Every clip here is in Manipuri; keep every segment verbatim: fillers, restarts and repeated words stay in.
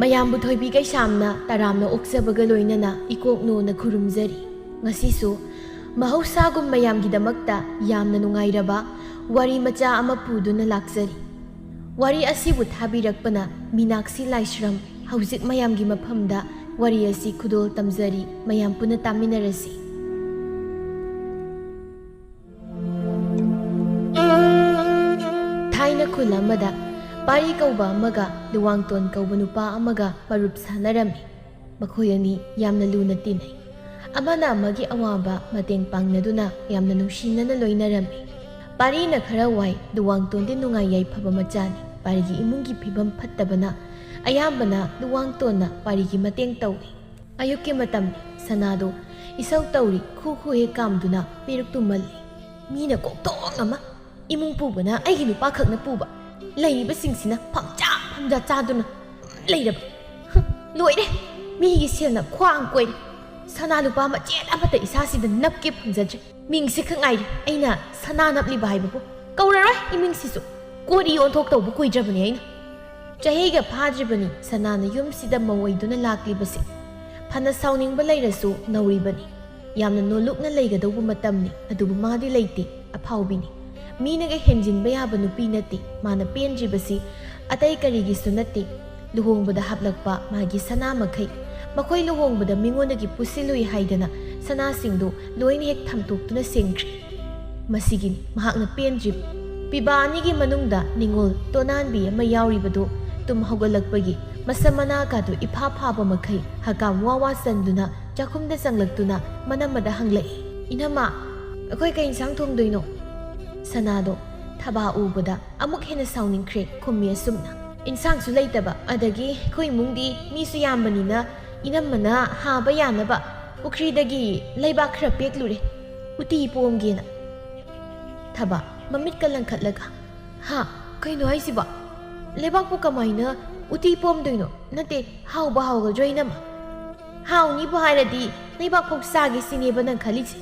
ꯃꯌꯥꯝꯕꯨ ꯊꯣꯏꯕꯤ ꯀꯩꯁꯥꯝꯅ ꯇꯔꯥꯝꯅ ꯑꯣꯛꯆꯕꯒ ꯂꯣꯏꯅꯅ ꯏꯀꯣꯛꯅꯣꯅ ꯈꯨꯔꯨꯝꯖꯔꯤ꯫ ꯉꯁꯤꯁꯨ ꯃꯍꯧꯁꯥꯒꯨꯝ ꯃꯌꯥꯝꯒꯤꯗꯃꯛꯇ ꯌꯥꯝꯅ ꯅꯨꯡꯉꯥꯏꯔꯕ ꯋꯥꯔꯤ ꯃꯆꯥ ꯑꯃ ꯄꯨꯗꯨꯅ ꯂꯥꯛꯆꯔꯤ꯫ ꯋꯥꯔꯤ ꯑꯁꯤꯕꯨ ꯊꯥꯕꯤꯔꯛꯄꯅ ꯃꯤꯅꯥꯛꯁꯤ ꯂꯥꯏꯁ꯭ꯔꯝ꯫ ꯍꯧꯖꯤꯛ ꯃꯌꯥꯝꯒꯤ ꯃꯐꯝꯗ ꯋꯥꯔꯤ ꯑꯁꯤ ꯈꯨꯗꯣꯜ ꯇꯝꯖꯔꯤ, ꯃꯌꯥꯝ ꯄꯨꯟꯅ ꯇꯥꯃꯤꯟꯅꯔꯁꯤ꯫ ꯊꯥꯏꯅ ꯈꯨꯜ ꯑꯃꯗ ꯄꯥꯔꯤ ꯀꯧꯕ ꯑꯃꯒ ꯂꯨꯋꯥꯡꯇꯣꯟ ꯀꯧꯕ ꯅꯨꯄꯥ ꯑꯃꯒ ꯃꯔꯨꯞ ꯁꯥꯟꯅꯔꯝꯃꯤ꯫ ꯃꯈꯣꯏ ꯑꯅꯤ ꯌꯥꯝꯅ ꯂꯨꯅ ꯇꯤꯟꯅꯩ꯫ ꯑꯃꯅ ꯑꯃꯒꯤ ꯑꯋꯥꯕ ꯃꯇꯦꯡ ꯄꯥꯡꯅꯗꯨꯅ ꯌꯥꯝꯅ ꯅꯨꯡꯁꯤꯅꯅ ꯂꯣꯏꯅꯔꯝꯃꯤ꯫ ꯄꯥꯔꯤꯅ ꯈꯔ ꯋꯥꯏ, ꯂꯨꯋꯥꯡꯇꯣꯟꯗꯤ ꯅꯨꯡꯉꯥꯏ ꯌꯥꯏꯐꯕ ꯃꯆꯥꯅꯤ꯫ ꯄꯥꯔꯤꯒꯤ ꯏꯃꯨꯡꯒꯤ ꯐꯤꯕꯝ ꯐꯠꯇꯕꯅ ꯑꯌꯥꯝꯕꯅ ꯂꯨꯋꯥꯡꯇꯣꯟꯅ ꯄꯥꯔꯤꯒꯤ ꯃꯇꯦꯡ ꯇꯧꯏ꯫ ꯑꯌꯨꯛꯀꯤ ꯃꯇꯝꯅꯤ꯫ ꯁꯅꯥꯗꯣ ꯏꯁꯧ ꯇꯧꯔꯤ, ꯈꯨ ꯈꯨ ꯍꯦꯛ ꯀꯥꯝꯗꯨꯅ ꯄꯦꯔꯨꯛ ꯇꯨꯝꯃꯜꯂꯤ꯫ ꯃꯤꯅ ꯀꯣꯛꯇꯣꯡ ꯑꯃ ꯏꯃꯨꯡ ꯄꯨꯕꯅ ꯑꯩꯒꯤ ꯅꯨꯄꯥꯈꯛꯅ ꯄꯨꯕ꯫ ꯂꯩꯔꯤꯕꯁꯤꯡꯁꯤꯅ ꯐꯝꯖꯥ ꯐꯝꯖꯥ ꯆꯥꯗꯨꯅ ꯂꯩꯔꯕ꯫ ꯍꯨꯝ, ꯂꯣꯏꯔꯦ꯫ ꯃꯤꯒꯤ ꯁꯦꯜꯅ ꯈ꯭ꯋꯥꯡ ꯀꯣꯏꯔꯦ꯫ ꯁꯅꯥ ꯂꯨꯄꯥ ꯃꯆꯦꯠ ꯑꯃꯠꯇ ꯏꯁꯥꯁꯤꯗ ꯅꯞꯀꯦ ꯐꯪꯖꯗ꯭ꯔꯦ꯫ ꯃꯤꯡꯁꯦ ꯈꯛ ꯉꯥꯏꯔꯦ ꯑꯩꯅ ꯁꯅꯥ ꯅꯞꯂꯤꯕ ꯍꯥꯏꯕꯕꯨ꯫ ꯀꯧꯔꯔꯣꯏ ꯏꯃꯤꯡꯁꯤꯁꯨ꯫ ꯀꯣꯔꯤ ꯑꯣꯟꯊꯣꯛꯇꯧꯕ ꯀꯨꯏꯗ꯭ꯔꯕꯅꯤ ꯑꯩꯅ꯫ ꯆꯍꯤꯒ ꯐꯥꯗ꯭ꯔꯤꯕꯅꯤ ꯁꯅꯥꯅ ꯌꯨꯝꯁꯤꯗ ꯃꯧ ꯑꯣꯏꯗꯨꯅ ꯂꯥꯛꯂꯤꯕꯁꯤ꯫ ꯐꯅ ꯁꯥꯎꯅꯤꯡꯕ ꯂꯩꯔꯁꯨ ꯅꯧꯔꯤꯕꯅꯤ꯫ ꯌꯥꯝꯅ ꯅꯣꯂꯨꯛꯅ ꯂꯩꯒꯗꯧꯕ ꯃꯇꯝꯅꯤ, ꯑꯗꯨꯕꯨ ꯃꯥꯗꯤ ꯂꯩꯇꯦ, ꯑꯐꯥꯎꯕꯤꯅꯤ꯫ ꯃꯤꯅꯒ ꯍꯦꯟꯖꯤꯟꯕ ꯌꯥꯕ ꯅꯨꯄꯤ ꯅꯠꯇꯦ꯫ ꯃꯥꯅ ꯄꯦꯟꯗ꯭ꯔꯤꯕꯁꯤ ꯑꯇꯩ ꯀꯔꯤꯒꯤꯁꯨ ꯅꯠꯇꯦ꯫ ꯂꯨꯍꯣꯡꯕꯗ ꯍꯥꯞꯂꯛꯄ ꯃꯥꯒꯤ ꯁꯅꯥ ꯃꯈꯩ꯫ ꯃꯈꯣꯏ ꯂꯨꯍꯣꯡꯕꯗ ꯃꯤꯉꯣꯟꯗꯒꯤ ꯄꯨꯁꯤꯜꯂꯨꯏ ꯍꯥꯏꯗꯅ ꯁꯅꯥꯁꯤꯡꯗꯨ ꯂꯣꯏꯅ ꯍꯦꯛ ꯊꯝꯗꯣꯛꯇꯨꯅ ꯁꯦꯡꯈ꯭ꯔꯦ꯫ ꯃꯁꯤꯒꯤꯅꯤ ꯃꯍꯥꯛꯅ ꯄꯦꯟꯗ꯭ꯔꯤꯕ꯫ ꯄꯤꯕꯥ ꯑꯅꯤꯒꯤ ꯃꯅꯨꯡꯗ ꯅꯤꯉꯣꯜ ꯇꯣꯅꯥꯟꯕꯤ ꯑꯃ ꯌꯥꯎꯔꯤꯕꯗꯨ ꯇꯨꯝ ꯍꯧꯒꯠꯂꯛꯄꯒꯤ ꯃꯁꯝ ꯃꯅꯥꯒꯗꯨ ꯏꯐꯥ ꯐꯥꯕ ꯃꯈꯩ ꯍꯀꯥꯝ ꯋꯥ ꯋꯥ ꯆꯟꯗꯨꯅ ꯆꯥꯛꯈꯨꯝꯗ ꯆꯪꯂꯛꯇꯨꯅ ꯃꯅꯝ ꯑꯃꯗ ꯍꯪꯂꯛꯏ, "ꯏꯅꯝꯃ, ꯑꯩꯈꯣꯏ ꯀꯩ ꯏꯟꯁꯥꯡ ꯊꯣꯡꯗꯣꯏꯅꯣ?" ꯁꯅꯥꯗꯣ ꯊꯕꯥ ꯎꯕꯗ ꯑꯃꯨꯛ ꯍꯦꯟꯅ ꯁꯥꯎꯅꯤꯡꯈ꯭ꯔꯦ, ꯈꯨꯝꯃꯤ ꯑꯁꯨꯝꯅ, "ꯏꯟꯁꯥꯡꯁꯨ ꯂꯩꯇꯕ, ꯑꯗꯒꯤ ꯑꯩꯈꯣꯏ ꯏꯃꯨꯡꯗꯤ ꯃꯤꯁꯨ ꯌꯥꯝꯕꯅꯤꯅ ꯏꯅꯝꯃꯅ ꯍꯥꯕ ꯌꯥꯅꯕ ꯄꯨꯈ꯭ꯔꯤꯗꯒꯤ ꯂꯩꯕꯥꯛ ꯈꯔ ꯄꯦꯛꯂꯨꯔꯦ, ꯎꯇꯤ ꯄꯣꯝꯒꯦꯅ꯫" ꯊꯕꯥ, ꯃꯃꯤꯠꯀ ꯂꯪꯈꯠꯂꯒ, "ꯍꯥ? ꯀꯩꯅꯣ ꯍꯥꯏꯁꯤꯕꯣ? ꯂꯩꯕꯥꯛꯄꯨ ꯀꯃꯥꯏꯅ ꯎꯇꯤ ꯄꯣꯝꯗꯣꯏꯅꯣ? ꯅꯠꯇꯦ, ꯍꯥꯎꯕ ꯍꯥꯎꯒꯗ꯭ꯔꯣ ꯏꯅꯝꯃ?" "ꯍꯥꯎꯅꯤꯕꯨ ꯍꯥꯏꯔꯗꯤ ꯂꯩꯕꯥꯛ ꯐꯥꯎ ꯆꯥꯒꯦ ꯁꯤꯅꯦꯕ ꯅꯪ ꯈꯜꯂꯤꯁꯦ?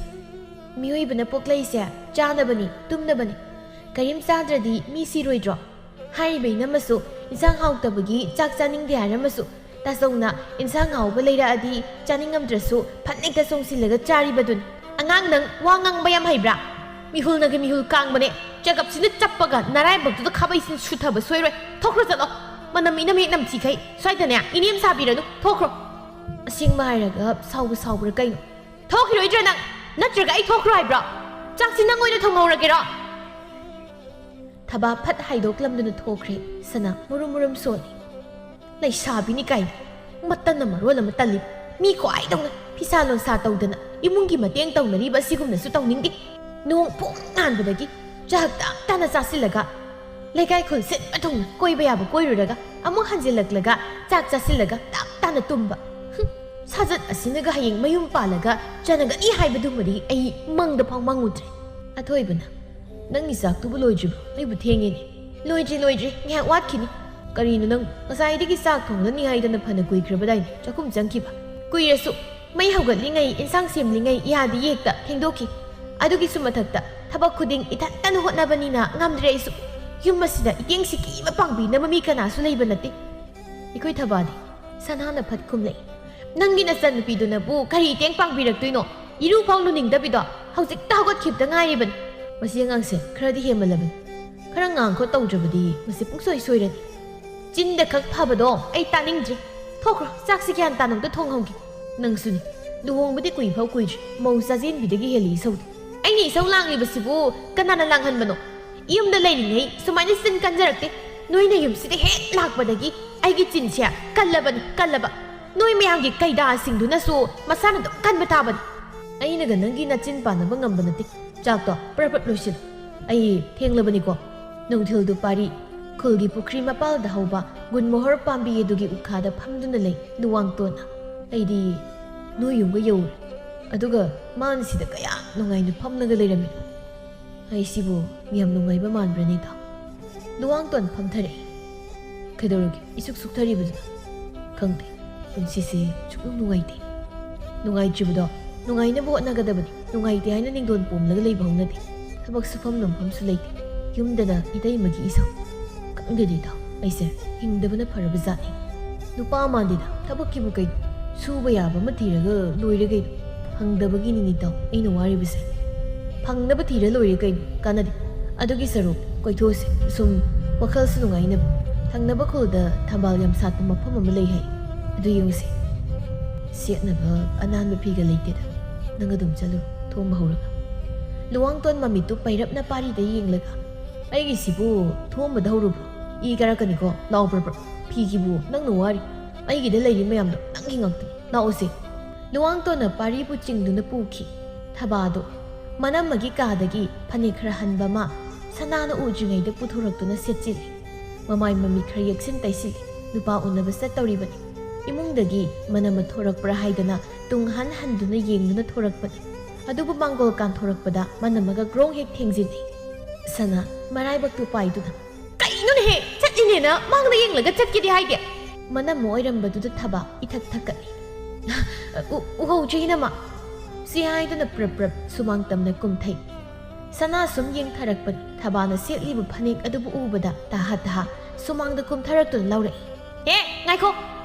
ꯃꯤꯑꯣꯏꯕꯅ ꯄꯣꯛꯂꯛꯏꯁꯦ ꯆꯥꯅꯕꯅꯤ, ꯇꯨꯝꯅꯕꯅꯤ꯫ ꯀꯔꯤꯝ ꯆꯥꯗ꯭ꯔꯗꯤ ꯃꯤ ꯁꯤꯔꯣꯏꯗ꯭ꯔꯣ? ꯍꯥꯏꯔꯤꯕ ꯏꯅꯝꯃꯁꯨ ꯏꯟꯁꯥꯡ ꯍꯥꯎꯇꯕꯒꯤ ꯆꯥꯛ ꯆꯥꯅꯤꯡꯗꯦ ꯍꯥꯏꯔꯝꯃꯁꯨ, ꯇꯥꯆꯧꯅ ꯏꯟꯁꯥꯡ ꯍꯥꯎꯕ ꯂꯩꯔꯛꯑꯗꯤ ꯆꯥꯅꯤꯡꯉꯝꯗ꯭ꯔꯁꯨ ꯐꯠ ꯍꯦꯛꯇ ꯆꯣꯡꯁꯤꯜꯂꯒ ꯆꯥꯔꯤꯕꯗꯨꯅꯤ꯫ ꯑꯉꯥꯡ, ꯅꯪ ꯋꯥ ꯉꯥꯡꯕ ꯌꯥꯝ ꯍꯩꯕ꯭ꯔꯥ? ꯃꯤꯍꯨꯜꯅꯒ ꯃꯤꯍꯨꯜ ꯀꯥꯡꯕꯅꯦ꯫ ꯆꯒꯞꯁꯤꯅ ꯆꯞꯄꯒ ꯅꯔꯥꯏꯕꯛꯇꯨꯗ ꯈꯥꯕꯩꯁꯤꯅ ꯁꯨꯊꯕ ꯁꯣꯏꯔꯣꯏ꯫ ꯊꯣꯛꯈ꯭ꯔꯣ ꯆꯠꯂꯣ꯫ ꯃꯅꯝ ꯏꯅꯝ ꯍꯦꯛ ꯅꯝꯊꯤꯈꯩ ꯁ꯭ꯋꯥꯏꯗꯅꯦ ꯏꯅꯦꯝ ꯁꯥꯕꯤꯔꯅꯨ꯫ ꯊꯣꯛꯈ꯭ꯔꯣ꯫ ꯑꯁꯦꯡꯕ ꯍꯥꯏꯔꯒ ꯁꯥꯎꯕ ꯁꯥꯎꯕ꯭ꯔꯥ ꯀꯩꯅꯣ? ꯊꯣꯛꯈꯤꯔꯣꯏꯗ꯭ꯔꯥ ꯅꯪ? ꯅꯠꯇ꯭ꯔꯒ ꯑꯩ ꯊꯣꯛꯈ꯭ꯔꯣ ꯍꯥꯏꯕ꯭ꯔꯣ? ꯆꯥꯛꯁꯤ ꯅꯪ ꯑꯣꯏꯅ ꯊꯣꯡꯍꯧꯔꯒꯦꯔꯣ? ꯊꯕꯥ ꯐꯠ ꯍꯥꯏꯗꯣꯛꯂꯝꯗꯨꯅ ꯊꯣꯛꯈ꯭ꯔꯦ꯫ ꯁꯅꯥ ꯃꯨꯔꯨꯝ ꯃꯨꯔꯨꯝ ꯁꯣꯜꯂꯤ꯫ ꯂꯩꯁꯥꯕꯤꯅꯤ ꯀꯥꯏꯅ꯫ ꯃꯇꯟꯅ ꯃꯔꯣꯜ ꯑꯃ ꯇꯜꯂꯤ꯫ ꯃꯤ ꯈ꯭ꯋꯥꯏꯗꯧꯅ ꯐꯤꯁꯥ ꯂꯣꯟꯁꯥ ꯇꯧꯗꯅ ꯏꯃꯨꯡꯒꯤ ꯃꯇꯦꯡ ꯇꯧꯅꯔꯤꯕ ꯑꯁꯤꯒꯨꯝꯅꯁꯨ ꯇꯧꯅꯤꯡꯗꯦ꯫ ꯅꯣꯡ ꯄꯣꯡ ꯉꯥꯟꯕꯗꯒꯤ ꯆꯥꯛ ꯇꯞ ꯇꯥꯅ ꯆꯥꯁꯤꯜꯂꯒ, ꯂꯩꯀꯥꯏ ꯈꯨꯜ ꯁꯤꯟꯕ ꯊꯨꯡꯅ ꯀꯣꯏꯕ ꯌꯥꯕ ꯀꯣꯏꯔꯨꯔꯒ, ꯑꯃꯨꯛ ꯍꯟꯖꯤꯜꯂꯛꯂꯒ ꯆꯥꯛ ꯆꯥꯁꯤꯜꯂꯒ ꯇꯞ ꯇꯥꯅ ꯇꯨꯝꯕ꯫ ꯍꯨꯝ, ꯁꯥꯖꯠ ꯑꯁꯤꯅꯒ ꯍꯌꯦꯡ ꯃꯌꯨꯝ ꯄꯥꯜꯂꯒ ꯆꯟꯅꯒꯅꯤ ꯍꯥꯏꯕꯗꯨꯃꯗꯤ ꯑꯩ ꯃꯪꯗ ꯐꯥꯎ ꯃꯪꯉꯨꯗ꯭ꯔꯦ꯫ ꯑꯊꯣꯏꯕꯅ, "ꯅꯪꯒꯤ ꯆꯥꯛꯇꯨꯕꯨ ꯂꯣꯏꯗ꯭ꯔꯤꯕ꯭ꯔꯣ? ꯑꯩꯕꯨ ꯊꯦꯡꯉꯦꯅꯦ꯫" "ꯂꯣꯏꯗ꯭ꯔꯤ, ꯂꯣꯏꯗ꯭ꯔꯤ, ꯉꯥꯏꯍꯥꯛ ꯋꯥꯠꯈꯤꯅꯤ꯫" "ꯀꯔꯤꯅꯣ ꯅꯪ? ꯉꯁꯥꯏꯗꯒꯤ ꯆꯥꯛ ꯊꯣꯡꯒꯅꯤ ꯍꯥꯏꯗꯅ ꯐꯅ ꯀꯨꯏꯈ꯭ꯔꯕꯗꯥꯏꯅꯦ, ꯆꯥꯛꯈꯨꯝ ꯆꯪꯈꯤꯕ?" "ꯀꯨꯏꯔꯁꯨ ꯃꯩ ꯍꯧꯒꯠꯂꯤꯉꯩ, ꯏꯟꯁꯥꯡ ꯁꯦꯝꯂꯤꯉꯩ ꯌꯥꯗꯤ ꯌꯦꯛꯇ ꯊꯦꯡꯗꯣꯛꯈꯤ꯫ ꯑꯗꯨꯒꯤꯁꯨ ꯃꯊꯛꯇ ꯊꯕꯛ ꯈꯨꯗꯤꯡ ꯏꯊꯟꯇꯅ ꯍꯣꯠꯅꯕꯅꯤꯅ ꯉꯝꯗ꯭ꯔꯦ ꯑꯩꯁꯨ꯫ ꯌꯨꯝ ꯑꯁꯤꯗ ꯏꯇꯦꯡ ꯁꯤꯀꯤ ꯑꯃ ꯄꯥꯡꯕꯤꯅꯕ ꯃꯤ ꯀꯅꯥꯁꯨ ꯂꯩꯕ ꯅꯠꯇꯦ꯫" ꯑꯩꯈꯣꯏ ꯊꯕꯥꯗꯤ ꯁꯅꯥꯅ ꯐꯠ ꯈꯨꯝꯂꯛꯏ, "ꯅꯪꯒꯤ ꯅꯆꯟꯅꯨꯄꯤꯗꯨꯅꯕꯨ ꯀꯔꯤ ꯏꯇꯦꯡ ꯄꯥꯡꯕꯤꯔꯛꯇꯣꯏꯅꯣ? ꯏꯔꯨ ꯐꯥꯎ ꯂꯨꯅꯤꯡꯗꯕꯤꯗꯣ, ꯍꯧꯖꯤꯛꯇ ꯍꯧꯒꯠꯈꯤꯕꯗ ꯉꯥꯏꯔꯤꯕꯅꯤ꯫ ꯃꯁꯤ ꯑꯉꯥꯡꯁꯦ ꯈꯔꯗꯤ ꯍꯦꯟꯃꯜꯂꯕꯅꯤ꯫ ꯈꯔ ꯉꯥꯡꯈꯣ ꯇꯧꯗ꯭ꯔꯕꯗꯤ ꯃꯁꯤ ꯄꯨꯡꯁꯣꯏ ꯁꯣꯏꯔꯅꯤ꯫" "ꯆꯤꯟꯗ ꯈꯛ ꯐꯕꯗꯣ ꯑꯩ ꯇꯥꯅꯤꯡꯗ꯭ꯔꯤ꯫ ꯊꯣꯛꯈ꯭ꯔꯣ, ꯆꯥꯛꯁꯤ ꯒ꯭ꯌꯥꯟ ꯇꯥꯅ ꯑꯝꯇ ꯊꯣꯡꯍꯧꯒꯦ꯫" "ꯅꯪꯁꯨꯅꯤ, ꯂꯨꯍꯣꯡꯕꯗꯤ ꯀꯨꯏ ꯐꯥꯎ ꯀꯨꯏꯗ꯭ꯔꯤ, ꯃꯧ ꯆꯥꯖꯦꯟꯕꯤꯗꯒꯤ ꯍꯦꯜꯂꯤ ꯏꯁꯧꯗꯤ꯫" "ꯑꯩꯅ ꯏꯁꯧ ꯂꯥꯡꯂꯤꯕꯁꯤꯕꯨ ꯀꯅꯥꯅ ꯂꯥꯡꯍꯟꯕꯅꯣ? ꯌꯨꯝꯗ ꯂꯩꯔꯤꯉꯩ ꯁꯨꯃꯥꯏꯅ ꯆꯤꯟ ꯀꯟꯖꯔꯛꯇꯦ꯫ ꯅꯣꯏꯅ ꯌꯨꯝꯁꯤꯗ ꯍꯦꯛ ꯂꯥꯛꯄꯗꯒꯤ ꯑꯩꯒꯤ ꯆꯤꯟꯁꯦ ꯀꯜꯂꯕꯅꯤ, ꯀꯜꯂꯕ꯫ ꯅꯣꯏ ꯃꯌꯥꯝꯒꯤ ꯀꯩꯗꯥꯁꯤꯡꯗꯨꯅꯁꯨ ꯃꯁꯥꯅ ꯑꯗꯨꯝ ꯀꯟꯕ ꯇꯥꯕꯅꯤ꯫" "ꯑꯩꯅꯒ ꯅꯪꯒꯤ ꯅꯆꯤꯟ ꯄꯥꯟꯅꯕ ꯉꯝꯕ ꯅꯠꯇꯦ꯫ ꯆꯥꯛꯇꯣ ꯄ꯭ꯔꯞ ꯄ꯭ꯔꯞ ꯂꯣꯏꯁꯤꯜꯂꯨ꯫ ꯑꯩ ꯊꯦꯡꯂꯕꯅꯤꯀꯣ꯫" ꯅꯨꯡꯊꯤꯜꯗꯨ ꯄꯥꯔꯤ ꯈꯨꯜꯒꯤ ꯄꯨꯈ꯭ꯔꯤ ꯃꯄꯥꯜꯗ ꯍꯧꯕ ꯒꯨꯟꯃꯣꯍꯣꯔ ꯄꯥꯝꯕꯤ ꯑꯗꯨꯒꯤ ꯎꯈꯥꯗ ꯐꯝꯗꯨꯅ ꯂꯩ ꯂꯨꯋꯥꯡꯇꯣꯟꯅ꯫ ꯑꯩꯗꯤ ꯅꯣꯏ ꯌꯨꯝꯒ ꯌꯧꯔꯦ꯫ ꯑꯗꯨꯒ ꯃꯥꯅ ꯁꯤꯗ ꯀꯌꯥ ꯅꯨꯡꯉꯥꯏꯅ ꯐꯝꯂꯒ ꯂꯩꯔꯝꯃꯤꯅꯣ꯫ ꯑꯩꯁꯤꯕꯨ ꯌꯥꯝ ꯅꯨꯡꯉꯥꯏꯕ ꯃꯥꯟꯕ꯭ꯔꯅꯦ, ꯏꯇꯥꯎ? ꯂꯨꯋꯥꯡꯇꯣꯟ ꯐꯝꯊꯔꯛꯏ꯫ "ꯀꯩꯗꯧꯔꯒꯦ? ꯏꯁꯨꯛ ꯁꯨꯛꯊꯔꯤꯕꯗꯨꯅ?" "ꯈꯪꯗꯦ, ꯄꯨꯟꯁꯤꯁꯦ ꯁꯨꯛꯅꯨꯡ ꯅꯨꯡꯉꯥꯏꯇꯦ꯫" ꯅꯨꯡꯉꯥꯏꯇ꯭ꯔꯤꯕꯗꯣ ꯅꯨꯡꯉꯥꯏꯅꯕ ꯍꯣꯠꯅꯒꯗꯕꯅꯤ꯫ ꯅꯨꯡꯉꯥꯏꯇꯦ ꯍꯥꯏꯅ ꯅꯤꯡꯗꯣꯟ ꯄꯣꯝꯂꯒ ꯂꯩꯕ ꯍꯧꯅꯗꯦ꯫ ꯊꯕꯛ ꯁꯨꯐꯝ ꯅꯣꯝꯐꯝꯁꯨ ꯂꯩꯇꯦ꯫ ꯌꯨꯝꯗꯅ ꯏꯇꯩꯃꯒꯤ ꯏꯁꯧ꯫ ꯈꯪꯗꯦꯗ ꯏꯇꯥꯎ, ꯑꯩꯁꯦ ꯍꯤꯡꯗꯕꯅ ꯐꯔꯕ ꯖꯥꯠꯅꯤ꯫ ꯅꯨꯄꯥ ꯃꯥꯟꯗꯦꯗ, ꯊꯕꯛꯀꯤꯕꯨ ꯀꯩꯅꯣ? ꯁꯨꯕ ꯌꯥꯕ ꯑꯃ ꯊꯤꯔꯒ ꯂꯣꯏꯔꯦ ꯀꯩꯅꯣ꯫ ꯐꯪꯗꯕꯒꯤꯅꯤꯅꯦ ꯏꯇꯥꯎ ꯑꯩꯅ ꯋꯥꯔꯤꯕꯁꯦ꯫ ꯐꯪꯅꯕ ꯊꯤꯔ ꯂꯣꯏꯔꯦ ꯀꯩꯅꯣ, ꯀꯥꯟꯅꯗꯦ꯫ ꯑꯗꯨꯒꯤ ꯁꯔꯨꯛ ꯀꯣꯏꯊꯣꯛꯎꯁꯦ, ꯁꯨꯝ ꯋꯥꯈꯜꯁꯨ ꯅꯨꯡꯉꯥꯏꯅꯕ꯫ ꯊꯪꯅꯕ ꯈꯨꯜꯗ ꯊꯝꯕꯥꯜ ꯌꯥꯝ ꯁꯥꯠꯄ ꯃꯐꯝ ꯑꯃ ꯂꯩ ꯍꯥꯏ, ꯑꯗꯨ ꯌꯦꯡꯉꯨꯁꯦ꯫ ꯁꯦꯠꯅꯕ ꯑꯅꯥꯟꯕ ꯐꯤꯒ ꯂꯩꯇꯦꯗ꯫ ꯅꯪ ꯑꯗꯨꯝ ꯆꯠꯂꯨ, ꯊꯣꯝꯕ ꯍꯧꯔꯒ꯫ ꯂꯨꯋꯥꯡꯇꯣꯟ ꯃꯃꯤꯠꯇꯨ ꯄꯩꯔꯞꯅ ꯄꯥꯔꯤꯗ ꯌꯦꯡꯂꯒ, "ꯑꯩꯒꯤꯁꯤꯕꯨ ꯊꯣꯝꯕꯗ ꯍꯧꯔꯨꯕ꯭ꯔꯣ? ꯏ ꯀꯥꯔꯛꯀꯅꯤꯀꯣ, ꯂꯥꯎ ꯄ꯭ꯔꯞ ꯄ꯭ꯔꯞ꯫ ꯐꯤꯒꯤꯕꯨ ꯅꯪꯅ ꯋꯥꯔꯤ? ꯑꯩꯒꯤꯗ ꯂꯩꯔꯤ ꯃꯌꯥꯝꯗꯣ ꯅꯪꯒꯤ ꯉꯥꯛꯇꯅꯤ, ꯂꯥꯛꯑꯣꯁꯦ꯫" ꯂꯨꯋꯥꯡꯇꯣꯟꯅ ꯄꯥꯔꯤꯕꯨ ꯆꯤꯡꯗꯨꯅ ꯄꯨꯈꯤ꯫ ꯊꯕꯥꯗꯣ ꯃꯅꯝꯃꯒꯤ ꯀꯥꯗꯒꯤ ꯐꯅꯦꯛ ꯈꯔ ꯍꯟꯕ ꯑꯃ ꯁꯅꯥꯅ ꯎꯗ꯭ꯔꯤꯉꯩꯗ ꯄꯨꯊꯣꯔꯛꯇꯨꯅ ꯁꯦꯠꯆꯤꯜꯂꯤ꯫ ꯃꯃꯥꯏ ꯃꯃꯤꯠ ꯈꯔ ꯌꯦꯛꯁꯤꯟ ꯇꯩꯁꯤꯜꯂꯤ꯫ ꯅꯨꯄꯥ ꯎꯅꯕ ꯆꯠꯇꯧꯔꯤꯕꯅꯤ꯫ ꯏꯃꯨꯡꯗꯒꯤ ꯃꯅꯝꯃ ꯊꯣꯔꯛꯄ꯭ꯔꯥ ꯍꯥꯏꯗꯅ ꯇꯨꯡ ꯍꯟ ꯍꯟꯗꯨꯅ ꯌꯦꯡꯗꯨꯅ ꯊꯣꯔꯛꯄꯅꯤ꯫ ꯑꯗꯨꯕꯨ ꯃꯥꯡꯒꯣꯜ ꯀꯥꯟꯊꯣꯔꯛꯄꯗ ꯃꯅꯝꯃꯒ ꯒ꯭ꯔꯣꯡ ꯍꯦꯛ ꯊꯦꯡꯖꯤꯟꯅꯩ꯫ ꯁꯅꯥ ꯃꯔꯥꯏꯕꯛꯇꯨ ꯄꯥꯏꯗꯨꯅ, "ꯀꯩꯅꯣꯅꯦꯍꯦ? ꯆꯠꯂꯤꯅꯦꯅ ꯃꯥꯡꯗ ꯌꯦꯡꯂꯒ ꯆꯠꯀꯦꯗꯤ ꯍꯥꯏꯗꯦ?" ꯃꯅꯝꯃ ꯑꯣꯏꯔꯝꯕꯗꯨꯗ ꯊꯕꯥ ꯏꯊꯛ ꯊꯛꯀꯠꯂꯤ꯫ "ꯎ-, ꯎꯍꯧꯗ꯭ꯔꯦ ꯏꯅꯝꯃ꯫" ꯁꯤ ꯍꯥꯏꯗꯨꯅ ꯄ꯭ꯔꯞ ꯄ꯭ꯔꯞ ꯁꯨꯃꯥꯡ ꯇꯝꯅ ꯀꯨꯝꯊꯩ꯫ ꯁꯅꯥ ꯁꯨꯝ ꯌꯦꯡꯊꯔꯛꯄꯅꯤ꯫ ꯊꯕꯥꯅ ꯁꯦꯠꯂꯤꯕ ꯐꯅꯦꯛ ꯑꯗꯨꯕꯨ ꯎꯕꯗ ꯇꯍꯥ ꯇꯍꯥ ꯁꯨꯃꯥꯡꯗ ꯀꯨꯝꯊꯔꯛꯇꯨꯅ ꯂꯥꯎꯔꯛꯏ, "ꯍꯦ, ꯉꯥꯏꯈꯣ!"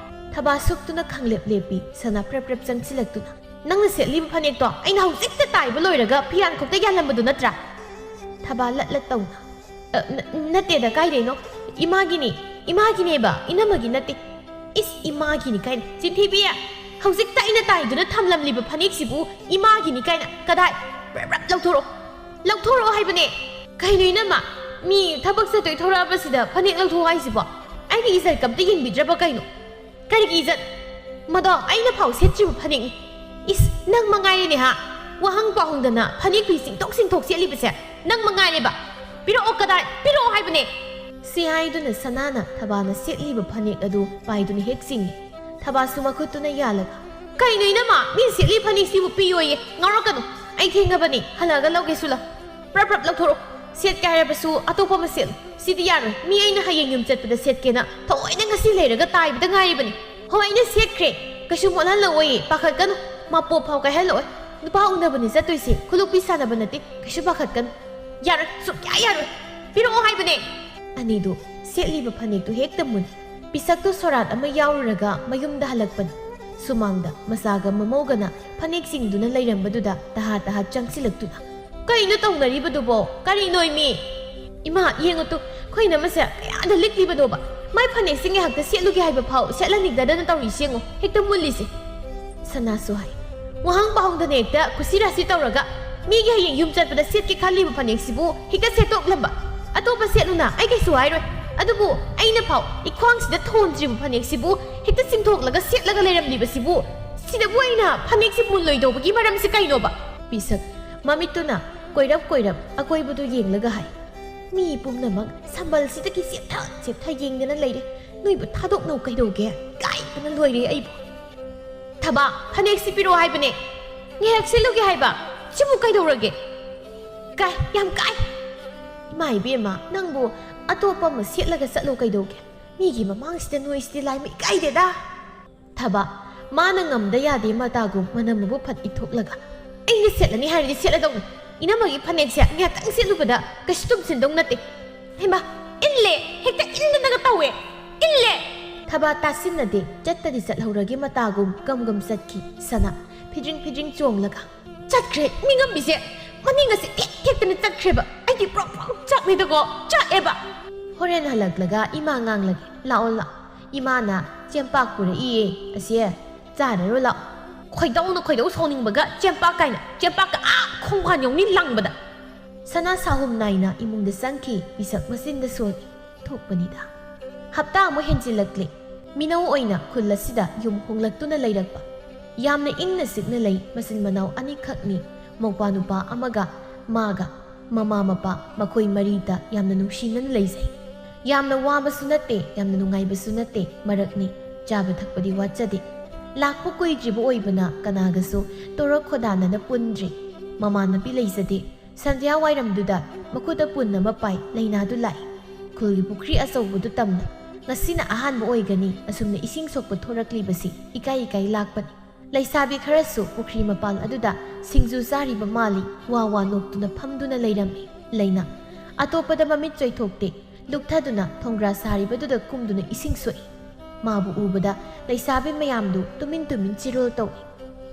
ꯊꯕꯥ ꯁꯨꯛꯇꯨꯅ ꯈꯪꯂꯦꯞ ꯂꯦꯞꯄꯤ꯫ ꯁꯅꯥ ꯄ꯭ꯔꯞ ꯄ꯭ꯔꯞ ꯆꯪꯁꯤꯜꯂꯛꯇꯨꯅ, "ꯅꯪꯅ ꯁꯦꯠꯂꯤꯕ ꯐꯅꯦꯛꯇꯣ ꯑꯩꯅ ꯍꯧꯖꯤꯛꯇ ꯇꯥꯏꯕ ꯂꯣꯏꯔꯒ ꯐꯤꯔꯥꯟꯈꯣꯛꯇ ꯌꯥꯜꯂꯝꯕꯗꯨ ꯅꯠꯇ꯭ꯔꯥ?" ꯊꯕꯥ ꯂꯠ ꯂꯠ ꯇꯧꯅ, "ꯑ, ꯅ-, ꯅꯠꯇꯦꯗ, ꯀꯥꯏꯗꯩꯅꯣ? ꯏꯃꯥꯒꯤꯅꯤ, ꯏꯃꯥꯒꯤꯅꯦꯕ, ꯏꯅꯝꯃꯒꯤ ꯅꯠꯇꯦ꯫" "ꯏꯁ, ꯏꯃꯥꯒꯤꯅꯤ ꯀꯥꯏꯅ? ꯆꯤꯟꯊꯤꯕꯤ! ꯍꯧꯖꯤꯛꯇ ꯑꯩꯅ ꯇꯥꯏꯗꯨꯅ ꯊꯝꯂꯝꯂꯤꯕ ꯐꯅꯦꯛꯁꯤꯕꯨ ꯏꯃꯥꯒꯤꯅꯤ ꯀꯥꯏꯅ? ꯀꯗꯥꯏ? ꯔꯞ ꯔꯞ ꯂꯧꯊꯣꯔꯛꯑꯣ! ꯂꯧꯊꯣꯔꯛꯑꯣ ꯍꯥꯏꯕꯅꯦ!" "ꯀꯩꯅꯣ ꯏꯅꯝꯃ? ꯃꯤ ꯊꯕꯛ ꯆꯠꯇꯣꯏ ꯊꯣꯔꯛꯑꯕꯁꯤꯗ ꯐꯅꯦꯛ ꯂꯧꯊꯣꯛꯑꯣ ꯍꯥꯏꯁꯤꯕꯣ? ꯑꯩꯒꯤ ꯏꯖꯠꯀ ꯑꯝꯇ ꯌꯦꯡꯕꯤꯗ꯭ꯔꯕ ꯀꯩꯅꯣ?" "ꯀꯔꯤꯒꯤ ꯏꯖꯠ? ꯃꯗꯣ ꯑꯩꯅ ꯐꯥꯎ ꯁꯦꯠꯇ꯭ꯔꯤꯕ ꯐꯅꯦꯛꯅꯤ꯫" "ꯏꯁ, ꯅꯪ ꯃꯉꯥꯏꯔꯦꯅꯦ ꯍꯥ? ꯋꯥꯍꯪ ꯄꯥꯎꯍꯪꯗꯅ ꯐꯅꯦꯛ ꯐꯤ ꯁꯤꯡꯊꯣꯛ ꯁꯤꯡꯊꯣꯛ ꯁꯦꯠꯂꯤꯕꯁꯦ ꯅꯪ ꯃꯉꯥꯏꯔꯦꯕ꯫ ꯄꯤꯔꯛꯑꯣ, ꯀꯗꯥꯏ? ꯄꯤꯔꯛꯑꯣ ꯍꯥꯏꯕꯅꯦ!" ꯁꯤ ꯍꯥꯏꯗꯨꯅ ꯁꯅꯥꯅ ꯊꯕꯥꯅ ꯁꯦꯠꯂꯤꯕ ꯐꯅꯦꯛ ꯑꯗꯨ ꯄꯥꯏꯗꯨꯅ ꯍꯦꯛ ꯆꯤꯡꯏ꯫ ꯊꯕꯥꯁꯨ ꯃꯈꯨꯠꯇꯨꯅ ꯌꯥꯜꯂꯒ, "ꯀꯩꯅꯣ ꯏꯅꯝꯃ? ꯃꯤꯅ ꯁꯦꯠꯂꯤ ꯐꯅꯦꯛꯁꯤꯕꯨ ꯄꯤꯌꯣꯌꯦ꯫ ꯉꯥꯎꯔꯛꯀꯅꯨ꯫ ꯑꯩ ꯊꯦꯡꯉꯕꯅꯤ꯫ ꯍꯜꯂꯛꯑꯒ ꯂꯧꯒꯦꯁꯨ ꯂꯧ꯫ ꯄ꯭ꯔꯞ ꯄ꯭ꯔꯞ ꯂꯧꯊꯣꯔꯛꯑꯣ꯫ ꯁꯦꯠꯀꯦ ꯍꯥꯏꯔꯕꯁꯨ ꯑꯇꯣꯞꯄ ꯑꯃ ꯁꯦꯠꯂꯨ꯫ ꯁꯤꯗꯤ ꯌꯥꯔꯣꯏ꯫ ꯃꯤ ꯑꯩꯅ ꯍꯌꯦꯡ ꯌꯨꯝ ꯆꯠꯄꯗ ꯁꯦꯠꯀꯦꯅ ꯊꯑꯣꯏꯅ ꯉꯁꯤ ꯂꯩꯔꯒ ꯇꯥꯏꯕꯗ ꯉꯥꯏꯔꯤꯕꯅꯤ꯫ ꯍꯣꯏ, ꯑꯩꯅ ꯁꯦꯠꯈ꯭ꯔꯦ꯫ ꯀꯩꯁꯨ ꯃꯣꯠꯍꯜꯂꯛꯑꯣꯌꯦ꯫ ꯄꯥꯈꯠꯀꯅꯨ꯫ ꯃꯥꯄꯣꯞ ꯐꯥꯎ ꯀꯥꯏꯍꯜꯂꯛꯑꯣꯏ꯫ ꯅꯨꯄꯥ ꯎꯅꯕꯅꯤ ꯆꯠꯇꯣꯏꯁꯦ, ꯈꯨꯂꯣꯛꯄꯤ ꯁꯥꯟꯅꯕ ꯅꯠꯇꯦ, ꯀꯩꯁꯨ ꯄꯥꯈꯠꯀꯅꯨ꯫ ꯌꯥꯔꯣꯏ, ꯁꯨꯛꯌꯥ ꯌꯥꯔꯣꯏ꯫ ꯄꯤꯔꯛꯑꯣ ꯍꯥꯏꯕꯅꯦ꯫ ꯑꯅꯤꯗꯨ ꯁꯦꯠꯂꯤꯕ ꯐꯅꯦꯛꯇꯨ ꯍꯦꯛꯇ ꯃꯨꯟ꯫ ꯄꯤꯁꯛꯇꯨ ꯁꯣꯔꯥꯠ ꯑꯃ ꯌꯥꯎꯔꯨꯔꯒ ꯃꯌꯨꯝꯗ ꯍꯜꯂꯛꯄꯅꯤ꯫ ꯁꯨꯃꯥꯡꯗ ꯃꯆꯥꯒ ꯃꯃꯧꯒꯅ ꯐꯅꯦꯛ ꯆꯤꯡꯗꯨꯅ ꯂꯩꯔꯝꯕꯗꯨꯗ ꯇꯍꯥ ꯇꯍꯥ ꯆꯪꯁꯤꯜꯂꯛꯇꯨꯅ, "ꯀꯩꯅꯣ ꯇꯧꯅꯔꯤꯕꯗꯨꯕꯣ? ꯀꯔꯤꯅꯣꯏ ꯃꯤ?" "ꯏꯃꯥ, ꯌꯦꯡꯉꯨ ꯇꯨ, ꯑꯩꯈꯣꯏ ꯏꯅꯝꯃꯁꯦ ꯀꯌꯥꯗ ꯂꯤꯛꯂꯤꯕꯅꯣꯕ꯫ ꯃꯥꯏ ꯐꯅꯦꯛꯁꯤ ꯉꯥꯏꯍꯥꯛꯇ ꯁꯦꯠꯂꯨꯒꯦ ꯍꯥꯏꯕ ꯐꯥꯎ ꯁꯦꯠꯍꯟꯅꯤꯡꯗꯗꯅ ꯇꯧꯔꯤꯁꯤ ꯌꯦꯡꯉꯨ, ꯍꯦꯛꯇ ꯃꯨꯜꯂꯤꯁꯦ꯫" ꯁꯅꯥꯁꯨ ꯍꯥꯏ, "ꯋꯥꯍꯪ ꯄꯥꯎꯍꯪꯗꯅ ꯍꯦꯛꯇ ꯀꯨꯁꯤ ꯔꯥꯁꯤ ꯇꯧꯔꯒ ꯃꯤꯒꯤ ꯍꯌꯦꯡ ꯌꯨꯝ ꯆꯠꯄꯗ ꯁꯦꯠꯀꯦ ꯈꯜꯂꯤꯕ ꯐꯅꯦꯛꯁꯤꯕꯨ ꯍꯦꯛꯇ ꯁꯦꯠꯇꯣꯛꯂꯝꯕ꯫ ꯑꯇꯣꯞꯄ ꯁꯦꯠꯂꯨꯅ ꯑꯩ ꯀꯩꯁꯨ ꯍꯥꯏꯔꯣꯏ꯫ ꯑꯗꯨꯕꯨ ꯑꯩꯅ ꯐꯥꯎ ꯏꯈ꯭ꯋꯥꯡꯁꯤꯗ ꯊꯣꯟꯗ꯭ꯔꯤꯕ ꯐꯅꯦꯛꯁꯤꯕꯨ ꯍꯦꯛꯇ ꯆꯤꯡꯊꯣꯛꯂꯒ ꯁꯦꯠꯂꯒ ꯂꯩꯔꯝꯂꯤꯕꯁꯤꯕꯨ, ꯁꯤꯗꯕꯨ ꯑꯩꯅ ꯐꯅꯦꯛꯁꯤ ꯃꯨꯜꯂꯣꯏꯗꯧꯕꯒꯤ ꯃꯔꯝꯁꯤ ꯀꯩꯅꯣꯕ?" ꯄꯤꯁꯛ ꯃꯃꯤꯠꯇꯨꯅ ꯀꯣꯏꯔꯞ ꯀꯣꯏꯔꯞ ꯑꯀꯣꯏꯕꯗꯨ ꯌꯦꯡꯂꯒ ꯍꯥꯏ, "ꯃꯤ ꯄꯨꯝꯅꯃꯛ ꯁꯝꯕꯜꯁꯤꯗꯒꯤ ꯆꯦꯞꯊ ꯆꯦꯞꯊ ꯌꯦꯡꯗꯅ ꯂꯩꯔꯦ꯫ ꯅꯣꯏꯕꯨ ꯊꯥꯗꯣꯛꯅꯧ ꯀꯩꯗꯧꯒꯦ? ꯏꯀꯥꯏꯕꯅ ꯂꯣꯏꯔꯦ ꯑꯩꯕꯨ꯫ ꯊꯕꯥ, ꯐꯅꯦꯛꯁꯤ ꯄꯤꯔꯛꯑꯣ ꯍꯥꯏꯕꯅꯦ꯫ ꯉꯥꯏꯍꯥꯛ ꯁꯦꯠꯂꯨꯒꯦ ꯍꯥꯏꯕ꯫ ꯁꯤꯕꯨ ꯀꯩꯗꯧꯔꯒꯦ? ꯀꯥꯏ, ꯌꯥꯝ ꯀꯥꯏ꯫ ꯏꯃꯥ ꯏꯕꯦꯝꯃ, ꯅꯪꯕꯨ ꯑꯇꯣꯞꯄ ꯑꯃ ꯁꯦꯠꯂꯒ ꯆꯠꯂꯣ ꯀꯩꯗꯧꯒꯦ? ꯃꯤꯒꯤ ꯃꯃꯥꯡꯁꯤꯗ ꯅꯣꯏꯁꯤꯗꯤ ꯂꯥꯏꯃ ꯏꯀꯥꯏꯗꯦꯗ꯫" ꯊꯕꯥ, ꯃꯥꯅ ꯉꯝꯗ ꯌꯥꯗꯦ ꯃꯇꯥꯒꯨꯝ ꯃꯅꯝ ꯃꯕꯨ ꯐꯠ ꯏꯊꯣꯛꯂꯒ, "ꯑꯩꯅ ꯁꯦꯠꯂꯅꯤ ꯍꯥꯏꯔꯗꯤ ꯁꯦꯠꯂꯗꯧꯅꯤ꯫ ꯏꯅꯝꯃꯒꯤ ꯐꯅꯦꯛꯁꯦ ꯉꯥꯏꯍꯥꯛꯇꯪ ꯁꯦꯠꯂꯨꯕꯗ ꯀꯩꯁꯨ ꯇꯨꯝꯁꯤꯟꯗꯧ ꯅꯠꯇꯦ꯫" ꯍꯩꯃꯥ, ꯏꯜꯂꯦ, ꯍꯦꯛꯇ ꯏꯟꯗꯅꯒ ꯇꯧꯋꯦ, ꯏꯜꯂꯦ꯫ ꯊꯕꯥ ꯇꯥꯁꯤꯟꯅꯗꯦ, ꯆꯠꯇꯗꯤ ꯆꯠꯍꯧꯔꯒꯦ ꯃꯇꯥꯒꯨꯝ ꯒꯝ ꯒꯝ ꯆꯠꯈꯤ ꯁꯅꯥ, ꯐꯤꯗ꯭ꯔꯤꯡ ꯐꯤꯗ꯭ꯔꯤꯡ ꯆꯣꯡꯂꯒ꯫ ꯆꯠꯈ꯭ꯔꯦ, ꯃꯤꯉꯝꯕꯤꯁꯦ ꯃꯅꯤꯡ ꯑꯁꯤ ꯊꯦꯛ ꯊꯦꯛꯇꯅ ꯆꯠꯈ꯭ꯔꯦꯕ꯫ ꯑꯩꯗꯤ ꯄ꯭ꯔꯣꯛ ꯄ꯭ꯔꯣꯛ ꯆꯥꯛꯂꯦꯗꯀꯣ, ꯆꯥꯛꯑꯦꯕ꯫ ꯍꯣꯔꯦꯟ ꯍꯜꯂꯛꯂꯒ ꯏꯃꯥ ꯉꯥꯡꯂꯒꯦ꯫ ꯂꯥꯛꯑꯣ, ꯂꯥꯛꯑꯣ꯫ ꯏꯃꯥꯅ ꯆꯦꯡꯄꯥꯛ ꯄꯨꯔꯛꯏꯌꯦ, ꯑꯁꯦ ꯆꯥꯔꯔꯣ ꯂꯥꯛꯑꯣ꯫ ꯈꯣꯏꯗꯧꯅ ꯈꯣꯏꯗꯧ ꯁꯥꯎꯅꯤꯡꯕꯒ ꯆꯦꯡꯄꯥꯛ ꯀꯥꯏꯅ, ꯆꯦꯡꯄꯥꯛꯀ ꯑꯥ ꯈꯣꯡꯕꯥꯟ ꯌꯧꯅꯤ ꯂꯪꯕꯗ꯫ ꯁꯅꯥ ꯁꯥꯍꯨꯝ ꯅꯥꯏꯅ ꯏꯃꯨꯡꯗ ꯆꯪꯈꯤ, ꯄꯤꯁꯛ ꯃꯆꯤꯟꯗ ꯁꯣꯜꯂꯤ꯫ ꯊꯣꯛꯄꯅꯤꯗ꯫ ꯍꯞꯇꯥ ꯑꯃꯨꯛ ꯍꯦꯟꯖꯤꯜꯂꯛꯂꯦ꯫ ꯃꯤꯅꯧ ꯑꯣꯏꯅ ꯈꯨꯜ ꯑꯁꯤꯗ ꯌꯨꯝ ꯍꯣꯡꯂꯛꯇꯨꯅ ꯂꯩꯔꯛꯄ꯫ ꯌꯥꯝꯅ ꯏꯪꯅ ꯆꯤꯛꯅ ꯂꯩ, ꯃꯆꯤꯟ ꯃꯅꯥꯎ ꯑꯅꯤꯈꯛꯅꯤ, ꯃꯧꯄꯥ ꯅꯨꯄꯥ ꯑꯃꯒ ꯃꯥꯒ꯫ ꯃꯃꯥ ꯃꯄꯥ ꯃꯈꯣꯏ ꯃꯔꯤꯗ ꯌꯥꯝꯅ ꯅꯨꯡꯁꯤꯅꯅ ꯂꯩꯖꯩ꯫ ꯌꯥꯝꯅ ꯋꯥꯕꯁꯨ ꯅꯠꯇꯦ, ꯌꯥꯝꯅ ꯅꯨꯡꯉꯥꯏꯕꯁꯨ ꯅꯠꯇꯦ, ꯃꯔꯛꯅꯤ꯫ ꯆꯥꯕ ꯊꯛꯄꯗꯤ ꯋꯥꯠꯆꯗꯦ꯫ ꯂꯥꯛꯄ ꯀꯨꯏꯗ꯭ꯔꯤꯕ ꯑꯣꯏꯕꯅ ꯀꯅꯥꯒꯁꯨ ꯇꯣꯔꯛ ꯈꯣꯗꯥꯅꯅ ꯄꯨꯟꯗ꯭ꯔꯤ꯫ ꯃꯃꯥꯟꯅꯕꯤ ꯂꯩꯖꯗꯦ꯫ ꯁꯟꯙ꯭ꯌꯥ ꯋꯥꯏꯔꯝꯗꯨꯗ ꯃꯈꯨꯠꯇ ꯄꯨꯟ ꯑꯃ ꯄꯥꯏ, ꯂꯩꯅꯥꯗꯨ ꯂꯥꯛꯏ꯫ ꯈꯨꯜꯒꯤ ꯄꯨꯈ꯭ꯔꯤ ꯑꯆꯧꯕꯗꯨ ꯇꯝꯅ꯫ ꯉꯁꯤꯅ ꯑꯍꯥꯟꯕ ꯑꯣꯏꯒꯅꯤ ꯑꯁꯨꯝꯅ ꯏꯁꯤꯡ ꯁꯣꯛꯄ ꯊꯣꯔꯛꯂꯤꯕꯁꯤ꯫ ꯏꯀꯥꯏ ꯏꯀꯥꯏ ꯂꯥꯛꯄꯅꯤ꯫ ꯂꯩꯁꯥꯕꯤ ꯈꯔꯁꯨ ꯄꯨꯈ꯭ꯔꯤ ꯃꯄꯥꯜ ꯑꯗꯨꯗ ꯁꯤꯡꯖꯨ ꯆꯥꯔꯤꯕ ꯃꯥꯜꯂꯤ꯫ ꯋꯥ ꯋꯥ ꯅꯣꯛꯇꯨꯅ ꯐꯝꯗꯨꯅ ꯂꯩꯔꯝꯃꯤ꯫ ꯂꯩꯅꯥ ꯑꯇꯣꯞꯄꯗ ꯃꯃꯤꯠ ꯆꯣꯏꯊꯣꯛꯇꯦ꯫ ꯂꯨꯞꯊꯗꯨꯅ ꯊꯣꯡꯒ꯭ꯔꯥ ꯁꯥꯔꯤꯕꯗꯨꯗ ꯀꯨꯝꯗꯨꯅ ꯏꯁꯤꯡ ꯁꯣꯛꯏ꯫ ꯃꯥꯕꯨ ꯎꯕꯗ ꯂꯩꯁꯥꯕꯤ ꯃꯌꯥꯝꯗꯨ ꯇꯨꯃꯤꯟ ꯇꯨꯃꯤꯟ ꯆꯤꯔꯣꯜ ꯇꯧꯏ꯫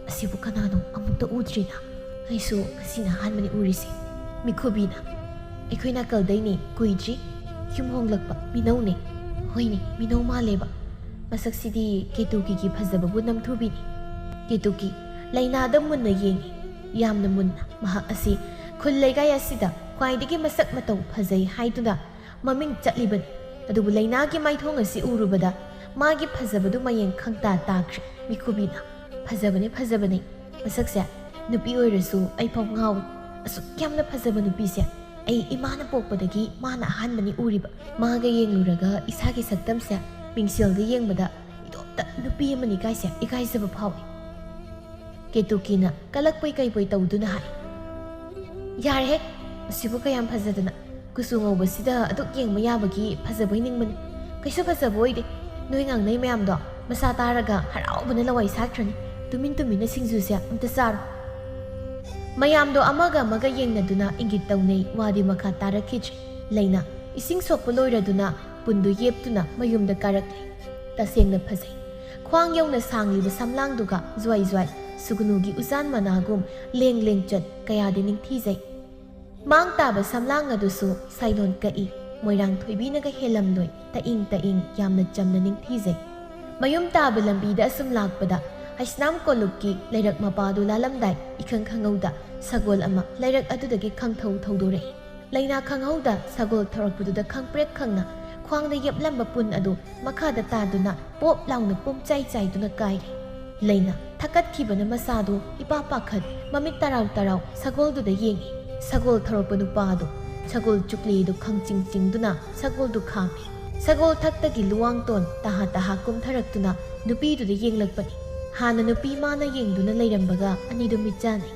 "ꯑꯁꯤꯕꯨ ꯀꯅꯥꯅꯣ? ꯑꯃꯨꯛꯇ ꯎꯗ꯭ꯔꯤꯅ꯫ ꯑꯩꯁꯨ ꯉꯁꯤꯅ ꯑꯍꯥꯟꯕꯅꯤ ꯎꯔꯤꯁꯦ꯫" ꯃꯤꯈꯨꯕꯤꯅ, "ꯑꯩꯈꯣꯏ ꯅꯥꯀꯜꯗꯩꯅꯦ, ꯀꯨꯏꯗ꯭ꯔꯤ꯫ ꯌꯨꯝ ꯍꯣꯡꯂꯛꯄ ꯃꯤꯅꯧꯅꯦ꯫" "ꯍꯣꯏꯅꯦ, ꯃꯤꯅꯧ ꯃꯥꯜꯂꯦꯕ꯫ ꯃꯁꯛꯁꯤꯗꯤ ꯀꯦꯇꯨꯀꯤꯒꯤ ꯐꯖꯕꯕꯨ ꯅꯝꯊꯨꯕꯤꯅꯤ꯫" ꯀꯦꯇꯨꯀꯤ ꯂꯩꯅꯥꯗ ꯃꯨꯟꯅ ꯌꯦꯡꯏ꯫ ꯌꯥꯝꯅ ꯃꯨꯟꯅ꯫ ꯃꯍꯥꯛ ꯑꯁꯤ ꯈꯨꯜ ꯂꯩꯀꯥꯏ ꯑꯁꯤꯗ ꯈ꯭ꯋꯥꯏꯗꯒꯤ ꯃꯁꯛ ꯃꯇꯧ ꯐꯖꯩ ꯍꯥꯏꯗꯨꯅ ꯃꯃꯤꯡ ꯆꯠꯂꯤꯕꯅꯤ꯫ ꯑꯗꯨꯕꯨ ꯂꯩꯅꯥꯒꯤ ꯃꯥꯏꯊꯣꯡ ꯑꯁꯤ ꯎꯔꯨꯕꯗ ꯃꯥꯒꯤ ꯐꯖꯕꯗꯨ ꯃꯌꯦꯡ ꯈꯪꯇꯥ ꯇꯥꯈ꯭ꯔꯦ꯫ ꯃꯤꯈꯨꯕꯤꯅ, "ꯐꯖꯕꯅꯤ, ꯐꯖꯕꯅꯤ꯫ ꯃꯁꯛꯁꯦ ꯅꯨꯄꯤ ꯑꯣꯏꯔꯁꯨ ꯑꯩꯐꯥꯎ ꯉꯥꯎꯏ꯫ ꯑꯁꯨꯛ ꯌꯥꯝꯅ ꯐꯖꯕ ꯅꯨꯄꯤꯁꯦ ꯑꯩ ꯏꯃꯥꯅ ꯄꯣꯛꯄꯗꯒꯤ ꯃꯥꯅ ꯑꯍꯥꯟꯕꯅꯤ ꯎꯔꯤꯕ꯫ ꯃꯥꯒ ꯌꯦꯡꯂꯨꯔꯒ ꯏꯁꯥꯒꯤ ꯁꯛꯇꯝꯁꯦ ꯃꯤꯡꯁꯦꯜꯗ ꯌꯦꯡꯕꯗ ꯏꯇꯣꯝꯇ ꯅꯨꯄꯤ ꯑꯃꯅꯤ ꯀꯥꯏꯁꯦ ꯏꯀꯥꯏꯖꯕ ꯐꯥꯎꯏ꯫" ꯀꯦꯇꯨꯀꯤꯅ ꯀꯂꯛꯄꯣꯏ ꯀꯩꯕꯣꯏ ꯇꯧꯗꯨꯅ ꯍꯥꯏ, "ꯌꯥꯔꯦꯍꯦ, ꯑꯁꯤꯕꯨ ꯀꯌꯥꯝ ꯐꯖꯗꯅ꯫ ꯀꯨꯆꯨ ꯉꯧꯕꯁꯤꯗ ꯑꯗꯨꯛ ꯌꯦꯡꯕ ꯌꯥꯕꯒꯤ ꯐꯖꯕꯣꯏ ꯅꯤꯡꯕꯅꯤ꯫ ꯀꯩꯁꯨ ꯐꯖꯕ ꯑꯣꯏꯗꯦ꯫ ꯅꯣꯏ ꯉꯥꯡꯅꯩ ꯃꯌꯥꯝꯗꯣ ꯃꯁꯥ ꯇꯥꯔꯒ ꯍꯔꯥꯎꯕꯅ ꯂꯋꯥꯏ ꯁꯥꯠꯈ꯭ꯔꯅꯤ꯫ ꯇꯨꯃꯤꯟ ꯇꯨꯃꯤꯟꯅ ꯁꯤꯡꯖꯨꯁꯦ ꯑꯝꯇ ꯆꯥꯔꯣ꯫" ꯃꯌꯥꯝꯗꯣ ꯑꯃꯒ ꯑꯃꯒ ꯌꯦꯡꯅꯗꯨꯅ ꯏꯪꯒꯤꯠ ꯇꯧꯅꯩ꯫ ꯋꯥꯗꯤ ꯃꯈꯥ ꯇꯥꯔꯛꯈꯤꯗ꯭ꯔꯦ꯫ ꯂꯩꯅꯥ ꯏꯁꯤꯡ ꯁꯣꯛꯄ ꯂꯣꯏꯔꯗꯨꯅ ꯄꯨꯟꯗꯨ ꯌꯦꯞꯇꯨꯅ ꯃꯌꯨꯝꯗ ꯀꯥꯔꯛꯂꯦ꯫ ꯇꯁꯦꯡꯅ ꯐꯖꯩ꯫ ꯈ꯭ꯋꯥꯡ ꯌꯧꯅ ꯁꯥꯡꯂꯤꯕ ꯁꯝꯂꯥꯡꯗꯨꯒ ꯖ꯭ꯋꯥꯏ ꯖ꯭ꯋꯥꯏ ꯁꯨꯒꯨꯅꯨꯒꯤ ꯎꯆꯥꯟ ꯃꯅꯥꯒꯨꯝ ꯂꯦꯡ ꯂꯦꯡ ꯆꯠ ꯀꯌꯥꯗꯤ ꯅꯤꯡꯊꯤꯖꯩ꯫ ꯃꯥꯡ ꯇꯥꯕ ꯁꯝꯂꯥꯡ ꯑꯗꯨꯁꯨ ꯁꯥꯏꯂꯣꯟ ꯀꯛꯏ꯫ ꯃꯣꯏꯔꯥꯡ ꯊꯣꯏꯕꯤꯅꯒ ꯍꯦꯜꯂꯝꯂꯣꯏ꯫ ꯇꯛꯏꯪ ꯇꯛꯏꯪ ꯌꯥꯝꯅ ꯆꯝꯅ ꯅꯤꯡꯊꯤꯖꯩ꯫ ꯃꯌꯨꯝ ꯇꯥꯕ ꯂꯝꯕꯤꯗ ꯑꯁꯨꯝ ꯂꯥꯛꯄꯗ ꯍꯩꯁꯅꯥꯝ ꯀꯣꯂꯨꯞꯀꯤ ꯂꯩꯔꯛ ꯃꯄꯥꯗꯨ ꯂꯥꯜꯂꯝꯗꯥꯏ ꯏꯈꯪ ꯈꯪꯍꯧꯗ ꯁꯒꯣꯜ ꯑꯃ ꯂꯩꯔꯛ ꯑꯗꯨꯗꯒꯤ ꯈꯪꯊꯧ ꯊꯧꯗꯣꯔꯛꯏ꯫ ꯂꯩꯅꯥ ꯈꯪꯍꯧꯗ ꯁꯒꯣꯜ ꯊꯧꯔꯛꯄꯗꯨꯗ ꯈꯪꯄ꯭ꯔꯦꯛ ꯈꯪꯅ ꯈ꯭ꯋꯥꯡꯗ ꯌꯦꯞꯂꯝꯕ ꯄꯨꯟ ꯑꯗꯨ ꯃꯈꯥꯗ ꯇꯥꯗꯨꯅ ꯄꯣꯞ ꯂꯥꯎꯅ ꯄꯨꯝꯆꯥꯏ ꯆꯥꯏꯗꯨꯅ ꯀꯥꯏꯔꯦ꯫ ꯂꯩꯅꯥ ꯊꯛꯀꯠꯈꯤꯕꯅ ꯃꯁꯥꯗꯨ ꯏꯄꯥ ꯄꯥꯈꯠ ꯃꯃꯤꯠ ꯇꯔꯥꯎ ꯇꯔꯥꯎ ꯁꯒꯣꯜꯗꯨꯗ ꯌꯦꯡꯏ꯫ ꯁꯒꯣꯜ ꯊꯧꯔꯛꯄ ꯅꯨꯄꯥ ꯑꯗꯨ ꯁꯒꯣꯜ ꯆꯨꯛꯂꯤꯗꯨ ꯈꯪꯆꯤꯡ ꯆꯤꯡꯗꯨꯅ ꯁꯒꯣꯜꯗꯨ ꯈꯥꯝꯃꯤ꯫ ꯁꯒꯣꯜ ꯊꯛꯇꯒꯤ ꯂꯨꯋꯥꯡꯇꯣꯟ ꯇꯍꯥ ꯇꯍꯥ ꯀꯨꯝꯊꯔꯛꯇꯨꯅ ꯅꯨꯄꯤꯗꯨꯗ ꯌꯦꯡꯂꯛꯄꯅꯤ꯫ ꯍꯥꯟꯅ ꯅꯨꯄꯤ ꯃꯥꯅ ꯌꯦꯡꯗꯨꯅ ꯂꯩꯔꯝꯕꯒ ꯑꯅꯤꯗꯨ ꯃꯤꯠ ꯆꯥꯟꯅꯩ꯫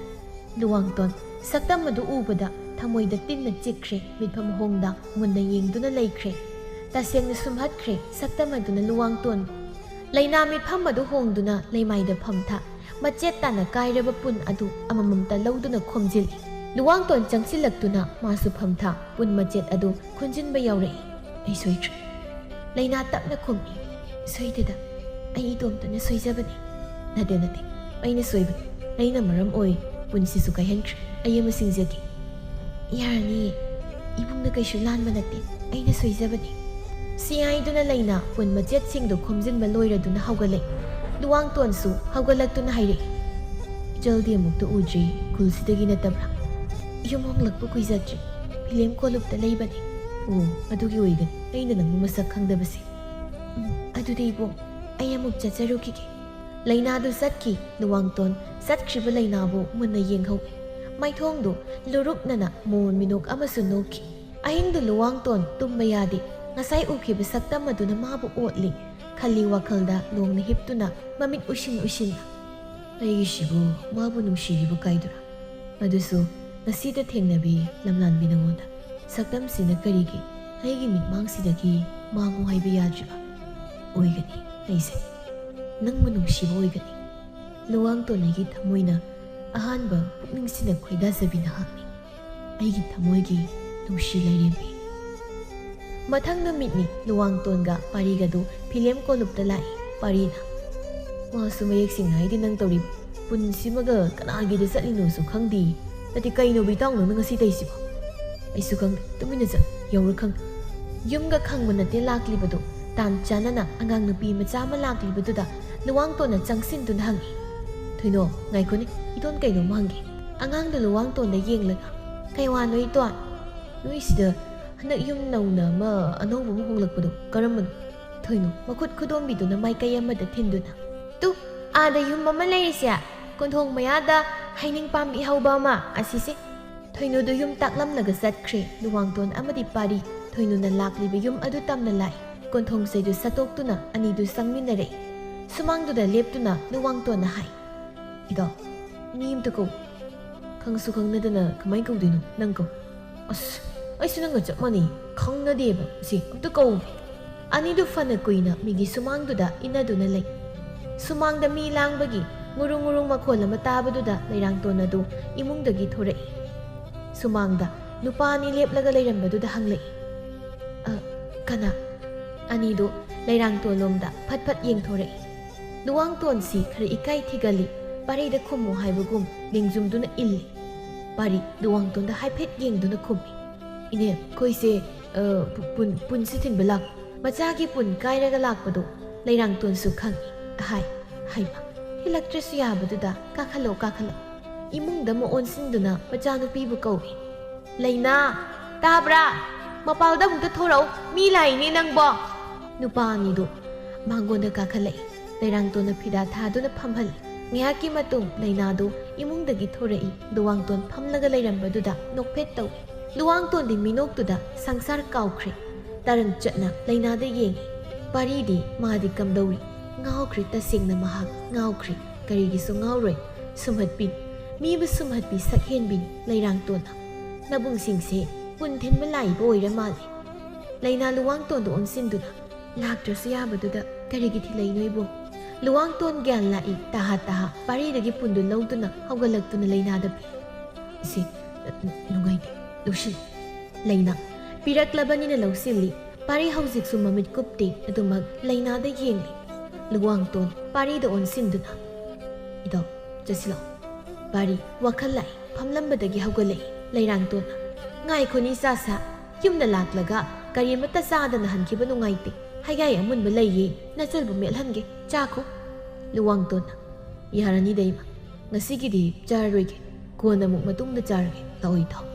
ꯂꯨꯋꯥꯡꯇꯣꯟ ꯁꯛꯇꯝ ꯑꯗꯨ ꯎꯕꯗ ꯊꯃꯣꯏꯗ ꯇꯤꯟꯅ ꯆꯤꯛꯈ꯭ꯔꯦ꯫ ꯃꯤꯠꯐꯝ ꯍꯣꯡꯗ ꯃꯨꯟꯅ ꯌꯦꯡꯗꯨꯅ ꯂꯩꯈ꯭ꯔꯦ꯫ ꯇꯁꯦꯡꯅ ꯁꯨꯝꯍꯠꯈ꯭ꯔꯦ ꯁꯛꯇꯝ ꯑꯗꯨꯅ ꯂꯨꯋꯥꯡꯇꯣꯟꯕꯨ꯫ ꯂꯩꯅꯥ ꯃꯤꯠꯐꯝ ꯑꯗꯨ ꯍꯣꯡꯗꯨꯅ ꯂꯩꯃꯥꯏꯗ ꯐꯝꯊ ꯃꯆꯦꯠ ꯇꯥꯅ ꯀꯥꯏꯔꯕ ꯄꯨꯟ ꯑꯗꯨ ꯑꯃꯃꯝꯇ ꯂꯧꯗꯨꯅ ꯈꯣꯝꯖꯤꯜꯂꯤ꯫ ꯂꯨꯋꯥꯡꯇꯣꯟ ꯆꯪꯁꯤꯜꯂꯛꯇꯨꯅ ꯃꯥꯁꯨ ꯐꯝꯊꯥ ꯄꯨꯟ ꯃꯆꯦꯠ ꯑꯗꯨ ꯈꯨꯟꯖꯤꯟꯕ ꯌꯥꯎꯔꯛꯏ꯫ "ꯑꯩ ꯁꯣꯏꯗ꯭ꯔꯦ꯫ ꯂꯩꯅꯥ ꯇꯞꯅ ꯈꯨꯝꯃꯤ꯫ "ꯁꯣꯏꯗꯦꯗ, ꯑꯩ ꯏꯇꯣꯝꯇꯅ ꯁꯣꯏꯖꯕꯅꯤ꯫" "ꯅꯠꯇꯦ, ꯅꯠꯇꯦ, ꯑꯩꯅ ꯁꯣꯏꯕꯅꯤ꯫ ꯑꯩꯅ ꯃꯔꯝ ꯑꯣꯏ ꯄꯨꯟꯁꯤꯁꯨ ꯀꯥꯏꯍꯟꯈ꯭ꯔꯦ꯫ ꯑꯩ ꯑꯃ ꯁꯤꯡꯖꯒꯦ꯫" "ꯌꯥꯔꯅꯤꯌꯦ, ꯏꯕꯨꯡꯅ ꯀꯩꯁꯨ ꯂꯥꯟꯕ ꯅꯠꯇꯦ, ꯑꯩꯅ ꯁꯣꯏꯖꯕꯅꯤ꯫" ꯁꯤ ꯍꯥꯏꯗꯨꯅ ꯂꯩꯅꯥ ꯄꯨꯟ ꯃꯆꯦꯠꯁꯤꯡꯗꯨ ꯈꯣꯝꯖꯤꯟꯕ ꯂꯣꯏꯔꯗꯨꯅ ꯍꯧꯒꯠꯂꯛꯏ꯫ ꯂꯨꯋꯥꯡꯇꯣꯟꯁꯨ ꯍꯧꯒꯠꯂꯛꯇꯨꯅ ꯍꯥꯏꯔꯛꯏ꯫ "ꯏꯆꯜꯗꯤ ꯑꯃꯨꯛꯇ ꯎꯗ꯭ꯔꯤ, ꯈꯨꯜꯁꯤꯗꯒꯤ ꯅꯠꯇꯕ꯭ꯔꯥ?" "ꯌꯨꯝ ꯍꯣꯡꯂꯛꯄ ꯀꯨꯏꯖꯗ꯭ꯔꯤ, ꯐꯤꯂꯦꯝ ꯀꯣꯂꯨꯞꯇ ꯂꯩꯕꯅꯤ꯫" "ꯑꯣ, ꯑꯗꯨꯒꯤ ꯑꯣꯏꯒꯅꯤ ꯑꯩꯅ ꯅꯪꯕꯨ ꯃꯁꯛ ꯈꯪꯗꯕꯁꯦ꯫" "ꯎꯝ, ꯑꯗꯨꯗꯤ ꯏꯕꯨꯡ, ꯑꯩ ꯑꯃꯨꯛ ꯆꯠꯆꯔꯨꯈꯤꯒꯦ꯫" ꯂꯩꯅꯥꯗꯨ ꯆꯠꯈꯤ꯫ ꯂꯨꯋꯥꯡꯇꯣꯟ ꯆꯠꯈ꯭ꯔꯤꯕ ꯂꯩꯅꯥꯕꯨ ꯃꯨꯟꯅ ꯌꯦꯡꯍꯧꯏ꯫ ꯃꯥꯏꯊꯣꯡꯗꯨ ꯂꯨꯔꯨꯛꯅꯅ ꯃꯣꯟ ꯃꯤꯅꯣꯛ ꯑꯃꯁꯨ ꯅꯣꯛꯈꯤ꯫ ꯑꯍꯤꯡꯗꯨ ꯂꯨꯋꯥꯡꯇꯣꯟ ꯇꯨꯝꯕ ꯌꯥꯗꯦ꯫ ꯉꯁꯥꯏ ꯎꯈꯤꯕ ꯁꯛꯇꯝ ꯑꯗꯨꯅ ꯃꯥꯕꯨ ꯑꯣꯠꯂꯤ꯫ ꯈꯜꯂꯤ ꯋꯥꯈꯜꯗ ꯂꯣꯡꯅ ꯍꯤꯞꯇꯨꯅ ꯃꯃꯤꯠ ꯎꯏꯁꯤꯟ ꯎꯏꯁꯤꯟꯅ꯫ "ꯑꯩꯒꯤꯁꯤꯕꯨ ꯃꯥꯕꯨ ꯅꯨꯡꯁꯤꯔꯤꯕ ꯀꯥꯏꯗꯨꯔꯥ? ꯑꯗꯨꯁꯨ ꯉꯁꯤꯗ ꯊꯦꯡꯅꯕꯤ ꯂꯝꯂꯥꯟꯕꯤ ꯅꯉꯣꯟꯗ꯫ ꯁꯛꯇꯝꯁꯤꯅ ꯀꯔꯤꯒꯤ ꯑꯩꯒꯤ ꯃꯤꯠꯃꯥꯡꯁꯤꯗꯒꯤ ꯃꯥꯡꯉꯨ ꯍꯥꯏꯕ ꯌꯥꯗ꯭ꯔꯤꯕ? ꯑꯣꯏꯒꯅꯤ, ꯑꯩꯁꯦ ꯅꯪꯕꯨ ꯅꯨꯡꯁꯤꯕ ꯑꯣꯏꯒꯅꯤ꯫" ꯂꯨꯋꯥꯡꯇꯣꯟ ꯑꯩꯒꯤ ꯊꯃꯣꯏꯅ ꯑꯍꯥꯟꯕ ꯄꯨꯛꯅꯤꯡꯁꯤꯅ ꯈꯣꯏꯗꯥꯖꯕꯤ ꯅꯍꯥꯛꯅꯤ꯫ ꯑꯩꯒꯤ ꯊꯃꯣꯏꯒꯤ ꯅꯨꯡꯁꯤ ꯂꯥꯏꯔꯦꯝꯕꯤ꯫ ꯃꯊꯪ ꯅꯨꯃꯤꯠꯅꯤ꯫ ꯂꯨꯋꯥꯡꯇꯣꯟꯒ ꯄꯥꯔꯤꯒꯗꯨ ꯐꯤꯂꯦꯝ ꯀꯣꯂꯨꯞꯇ ꯂꯥꯛꯏ꯫ ꯄꯥꯔꯤꯅ, "ꯃꯥꯁꯨ ꯃꯌꯦꯛ ꯁꯦꯡꯅ ꯍꯥꯏꯗꯤ ꯅꯪ ꯇꯧꯔꯤꯕ ꯄꯨꯟꯁꯤꯃꯒ ꯀꯅꯥꯒꯤꯗ ꯆꯠꯂꯤꯅꯣꯁꯨ ꯈꯪꯗꯦ꯫ ꯅꯠꯇꯦ, ꯀꯩꯅꯣꯕ ꯏꯇꯥꯎ ꯅꯪꯅ ꯉꯁꯤ ꯇꯧꯔꯤꯁꯤꯕꯣ?" "ꯑꯩꯁꯨ ꯈꯪꯗꯦ, ꯇꯨꯃꯤꯟꯅ ꯆꯠ, ꯌꯧꯔ ꯈꯪ꯫" ꯌꯨꯝꯒ ꯈꯪꯕ ꯅꯠꯇꯦ ꯂꯥꯛꯂꯤꯕꯗꯨ꯫ ꯇꯥꯟ ꯆꯥꯅꯅ ꯑꯉꯥꯡ ꯅꯨꯄꯤ ꯃꯆꯥ ꯑꯃ ꯂꯥꯛꯂꯤꯕꯗꯨꯗ ꯂꯨꯋꯥꯡꯇꯣꯟꯅ ꯆꯪꯁꯤꯟꯗꯨꯅ ꯍꯪꯉꯤ꯫ "ꯊꯣꯏꯅꯣ, ꯉꯥꯏꯈꯣꯅꯦ, ꯏꯇꯣꯟ ꯀꯩꯅꯣꯝ ꯍꯪꯒꯦ꯫" ꯑꯉꯥꯡꯗꯨ ꯂꯨꯋꯥꯡꯇꯣꯟꯗ ꯌꯦꯡꯂꯒ, "ꯀꯩ ꯋꯥꯅꯣ ꯏꯇꯣꯟ?" "ꯅꯣꯏꯁꯤꯗ ꯍꯟꯗꯛ ꯌꯨꯝ ꯅꯧꯅ ꯑꯃ ꯑꯅꯧꯕ ꯑꯃ ꯍꯣꯡꯂꯛꯄꯗꯣ ꯀꯔꯝꯕꯅꯣ?" ꯊꯣꯏꯅꯣ ꯃꯈꯨꯠ ꯈꯨꯗꯣꯝꯕꯤꯗꯨꯅ ꯃꯥꯏꯀꯩ ꯑꯃꯗ ꯊꯤꯟꯗꯨꯅ, "ꯇꯨ, ꯑꯥꯗ ꯌꯨꯝ ꯑꯃ ꯂꯩꯔꯤꯁꯦ, ꯀꯣꯟꯊꯣꯡ ꯃꯌꯥꯗ ꯍꯩꯅꯤꯡ ꯄꯥꯝꯕꯤ ꯍꯧꯕ ꯑꯃ, ꯑꯁꯤꯁꯦ꯫" ꯊꯣꯏꯅꯨꯗꯨ ꯌꯨꯝ ꯇꯥꯛꯂꯝꯂꯒ ꯆꯠꯈ꯭ꯔꯦ꯫ ꯂꯨꯋꯥꯡꯇꯣꯟ ꯑꯃꯗꯤ ꯄꯥꯔꯤ ꯊꯣꯏꯅꯨꯅ ꯂꯥꯛꯂꯤꯕ ꯌꯨꯝ ꯑꯗꯨ ꯇꯝꯅ ꯂꯥꯛꯏ꯫ ꯀꯣꯟꯊꯣꯡ ꯆꯩꯗꯨ ꯁꯠꯇꯣꯛꯇꯨꯅ ꯑꯅꯤꯗꯨ ꯆꯪꯃꯤꯟꯅꯔꯛꯏ꯫ ꯁꯨꯃꯥꯡꯗꯨꯗ ꯂꯦꯞꯇꯨꯅ ꯂꯨꯋꯥꯡꯇꯣꯟꯅ ꯍꯥꯏ, "ꯏꯗꯣ, ꯃꯤ ꯑꯝꯇ ꯀꯧ꯫ ꯈꯪꯁꯨ ꯈꯪꯅꯗꯅ ꯀꯃꯥꯏꯅ ꯀꯧꯗꯣꯏꯅꯣ? ꯅꯪ ꯀꯧ꯫" "ꯑꯁ, ꯑꯩꯁꯨ ꯅꯪꯒ ꯆꯞ ꯃꯥꯟꯅꯩ, ꯈꯪꯅꯗꯦꯕ꯫ ꯁꯤ ꯑꯝꯇ ꯀꯧ꯫" ꯑꯅꯤꯗꯨ ꯐꯅ ꯀꯨꯏꯅ ꯃꯤꯒꯤ ꯁꯨꯃꯥꯡꯗꯨꯗ ꯏꯟꯅꯗꯨꯅ ꯂꯩ꯫ ꯁꯨꯃꯥꯡꯗ ꯃꯤ ꯂꯥꯡꯕꯒꯤ ꯉꯨꯔꯨꯡ ꯉꯨꯔꯨꯡ ꯃꯈꯣꯜ ꯑꯃ ꯇꯥꯕꯗꯨꯗ ꯂꯩꯔꯥꯡꯇꯣꯟ ꯑꯗꯨ ꯏꯃꯨꯡꯗꯒꯤ ꯊꯣꯔꯛꯏ꯫ ꯁꯨꯃꯥꯡꯗ ꯅꯨꯄꯥ ꯑꯅꯤ ꯂꯦꯞꯂꯒ ꯂꯩꯔꯝꯕꯗꯨꯗ ꯍꯪꯂꯛꯏ, "ꯑ, ꯀꯅꯥ?" ꯑꯅꯤꯗꯨ ꯂꯩꯔꯥꯡꯇꯣꯟꯂꯣꯝꯗ ꯐꯠ ꯐꯠ ꯌꯦꯡꯊꯣꯔꯛꯏ꯫ ꯂꯨꯋꯥꯡꯇꯣꯟꯁꯤ ꯈꯔ ꯏꯀꯥꯏ ꯊꯤꯒꯜꯂꯤ꯫ ꯄꯥꯔꯤꯗ ꯈꯨꯝꯃꯨ ꯍꯥꯏꯕꯒꯨꯝ ꯂꯦꯡꯖꯨꯝꯗꯨꯅ ꯏꯜꯂꯤ꯫ ꯄꯥꯔꯤ ꯂꯨꯋꯥꯡꯇꯣꯟꯗ ꯍꯥꯏꯐꯦꯠ ꯌꯦꯡꯗꯨꯅ ꯈꯨꯝꯃꯤ꯫ "ꯏꯅꯦ, ꯑꯩꯈꯣꯏꯁꯦ, ꯑ, ꯄꯨ-, ꯄꯨꯟ, ꯄꯨꯟꯁꯤ ꯊꯤꯟꯕ ꯂꯥꯛ-" ꯃꯆꯥꯒꯤ ꯄꯨꯟ ꯀꯥꯏꯔꯒ ꯂꯥꯛꯄꯗꯣ ꯂꯩꯔꯥꯡꯇꯣꯟꯁꯨ ꯈꯪꯏ꯫ ꯍꯥꯏ, "ꯍꯩꯃ, ꯊꯤꯜꯂꯛꯇ꯭ꯔꯁꯨ ꯌꯥꯕꯗꯨꯗ ꯀꯥꯈꯠꯂꯣ, ꯀꯥꯈꯠꯂꯣ꯫" ꯏꯃꯨꯡꯗ ꯑꯃ ꯑꯣꯟꯁꯤꯟꯗꯨꯅ ꯃꯆꯥꯅꯨꯄꯤꯕꯨ ꯀꯧꯏ꯫ "ꯂꯩꯅꯥ, ꯇꯥꯕ꯭ꯔꯥ? ꯃꯄꯥꯜꯗ ꯑꯃꯨꯛꯇ ꯊꯣꯔꯛꯎ, ꯃꯤ ꯂꯥꯛꯏꯅꯦ ꯅꯪꯕꯣ꯫" ꯅꯨꯄꯥ ꯑꯅꯤꯗꯨ ꯃꯥꯡꯒꯣꯟꯗ ꯀꯥꯈꯠꯂꯛꯏ꯫ ꯂꯩꯔꯥꯡꯇꯣꯟꯅ ꯐꯤꯗꯥ ꯊꯥꯗꯨꯅ ꯐꯝꯍꯜꯂꯤ꯫ ꯉꯥꯏꯍꯥꯛꯀꯤ ꯃꯇꯨꯡ ꯂꯩꯅꯥꯗꯨ ꯏꯃꯨꯡꯗꯒꯤ ꯊꯣꯔꯛꯏ꯫ ꯂꯨꯋꯥꯡꯇꯣꯟ ꯐꯝꯂꯒ ꯂꯩꯔꯝꯕꯗꯨꯗ ꯅꯣꯛꯐꯦꯠ ꯇꯧꯏ꯫ ꯂꯨꯋꯥꯡꯇꯣꯟꯗꯤ ꯃꯤꯅꯣꯛꯇꯨꯗ ꯁꯪꯁꯥꯔ ꯀꯥꯎꯈ꯭ꯔꯦ꯫ ꯇꯔꯪ ꯆꯠꯅ ꯂꯩꯅꯥꯗ ꯌꯦꯡꯏ꯫ ꯄꯥꯔꯤꯗꯤ ꯃꯥꯗꯤ ꯀꯝꯗꯧꯔꯤ? ꯉꯥꯎꯈ꯭ꯔꯦ, ꯇꯁꯦꯡꯅ ꯃꯍꯥꯛ ꯉꯥꯎꯈ꯭ꯔꯦ꯫ ꯀꯔꯤꯒꯤꯁꯨ ꯉꯥꯎꯔꯣꯏ? ꯁꯨꯝꯍꯠꯄꯤꯅꯤ꯫ ꯃꯤꯕꯨ ꯁꯨꯝꯍꯠꯄꯤ ꯁꯛꯍꯦꯟꯕꯤꯅꯤ ꯂꯩꯔꯥꯡꯇꯣꯟꯅ꯫ ꯅꯕꯨꯡꯁꯤꯡꯁꯦ ꯄꯨꯟ ꯊꯤꯟꯕ ꯂꯥꯛꯏꯕ ꯑꯣꯏꯔ ꯃꯥꯜꯂꯦ꯫ ꯂꯩꯅꯥ ꯂꯨꯋꯥꯡꯇꯣꯟꯗ ꯑꯣꯟꯁꯤꯟꯗꯨꯅ, "ꯂꯥꯛꯇ꯭ꯔꯁꯨ ꯌꯥꯕꯗꯨꯗ ꯀꯔꯤꯒꯤ ꯊꯤꯜꯂꯛꯏꯅꯣ ꯏꯕꯣ?" ꯂꯨꯋꯥꯡꯇꯣꯟ ꯒ꯭ꯌꯥꯟ ꯂꯥꯛꯏ, ꯇꯍꯥ ꯇꯍꯥ ꯄꯥꯔꯤꯗꯒꯤ ꯄꯨꯟꯗꯨ ꯂꯧꯗꯨꯅ ꯍꯧꯒꯠꯂꯛꯇꯨꯅ ꯂꯩꯅꯥꯗ ꯄꯤ꯫ "ꯏꯆꯦ, ꯅꯨꯡꯉꯥꯏꯇꯦ, ꯂꯧꯁꯤꯜꯂꯨ꯫" ꯂꯩꯅꯥ ꯄꯤꯔꯛꯂꯕꯅꯤꯅ ꯂꯧꯁꯤꯜꯂꯤ꯫ ꯄꯥꯔꯤ ꯍꯧꯖꯤꯛꯁꯨ ꯃꯃꯤꯠ ꯀꯨꯞꯇꯦ, ꯑꯗꯨꯃꯛ ꯂꯩꯅꯥꯗ ꯌꯦꯡꯂꯤ꯫ ꯂꯨꯋꯥꯡꯇꯣꯟ ꯄꯥꯔꯤꯗ ꯑꯣꯟꯁꯤꯟꯗꯨꯅ, "ꯏꯗꯣ, ꯆꯠꯁꯤꯜꯂꯣ꯫" ꯄꯥꯔꯤ ꯋꯥꯈꯜ ꯂꯥꯛꯏ, ꯐꯝꯂꯝꯕꯗꯒꯤ ꯍꯧꯒꯠꯂꯛꯏ꯫ ꯂꯩꯔꯥꯡꯇꯣꯟꯅ, "ꯉꯥꯏꯈꯣꯅꯤ ꯆꯥꯁꯥ, ꯌꯨꯝꯗ ꯂꯥꯛꯂꯒ ꯀꯔꯤ ꯑꯃꯠꯇ ꯆꯥꯗꯅ ꯍꯟꯈꯤꯕ ꯅꯨꯡꯉꯥꯏꯇꯦ꯫ ꯍꯩꯒꯥꯏ ꯑꯃꯨꯟꯕ ꯂꯩꯌꯦ, ꯅꯆꯜꯕꯨ ꯃꯦꯠꯍꯟꯒꯦ, ꯆꯥꯈꯣ꯫" ꯂꯨꯋꯥꯡꯇꯣꯟꯅ, "ꯌꯥꯔꯅꯤꯗ ꯏꯃꯥ, ꯉꯁꯤꯒꯤꯗꯤ ꯆꯥꯔꯔꯣꯏꯒꯦ, ꯀꯣꯟꯅ ꯑꯃꯨꯛ ꯃꯇꯨꯡꯗ ꯆꯥꯔꯒꯦ, ꯂꯥꯛꯑꯣ ꯏꯇꯥꯎ꯫"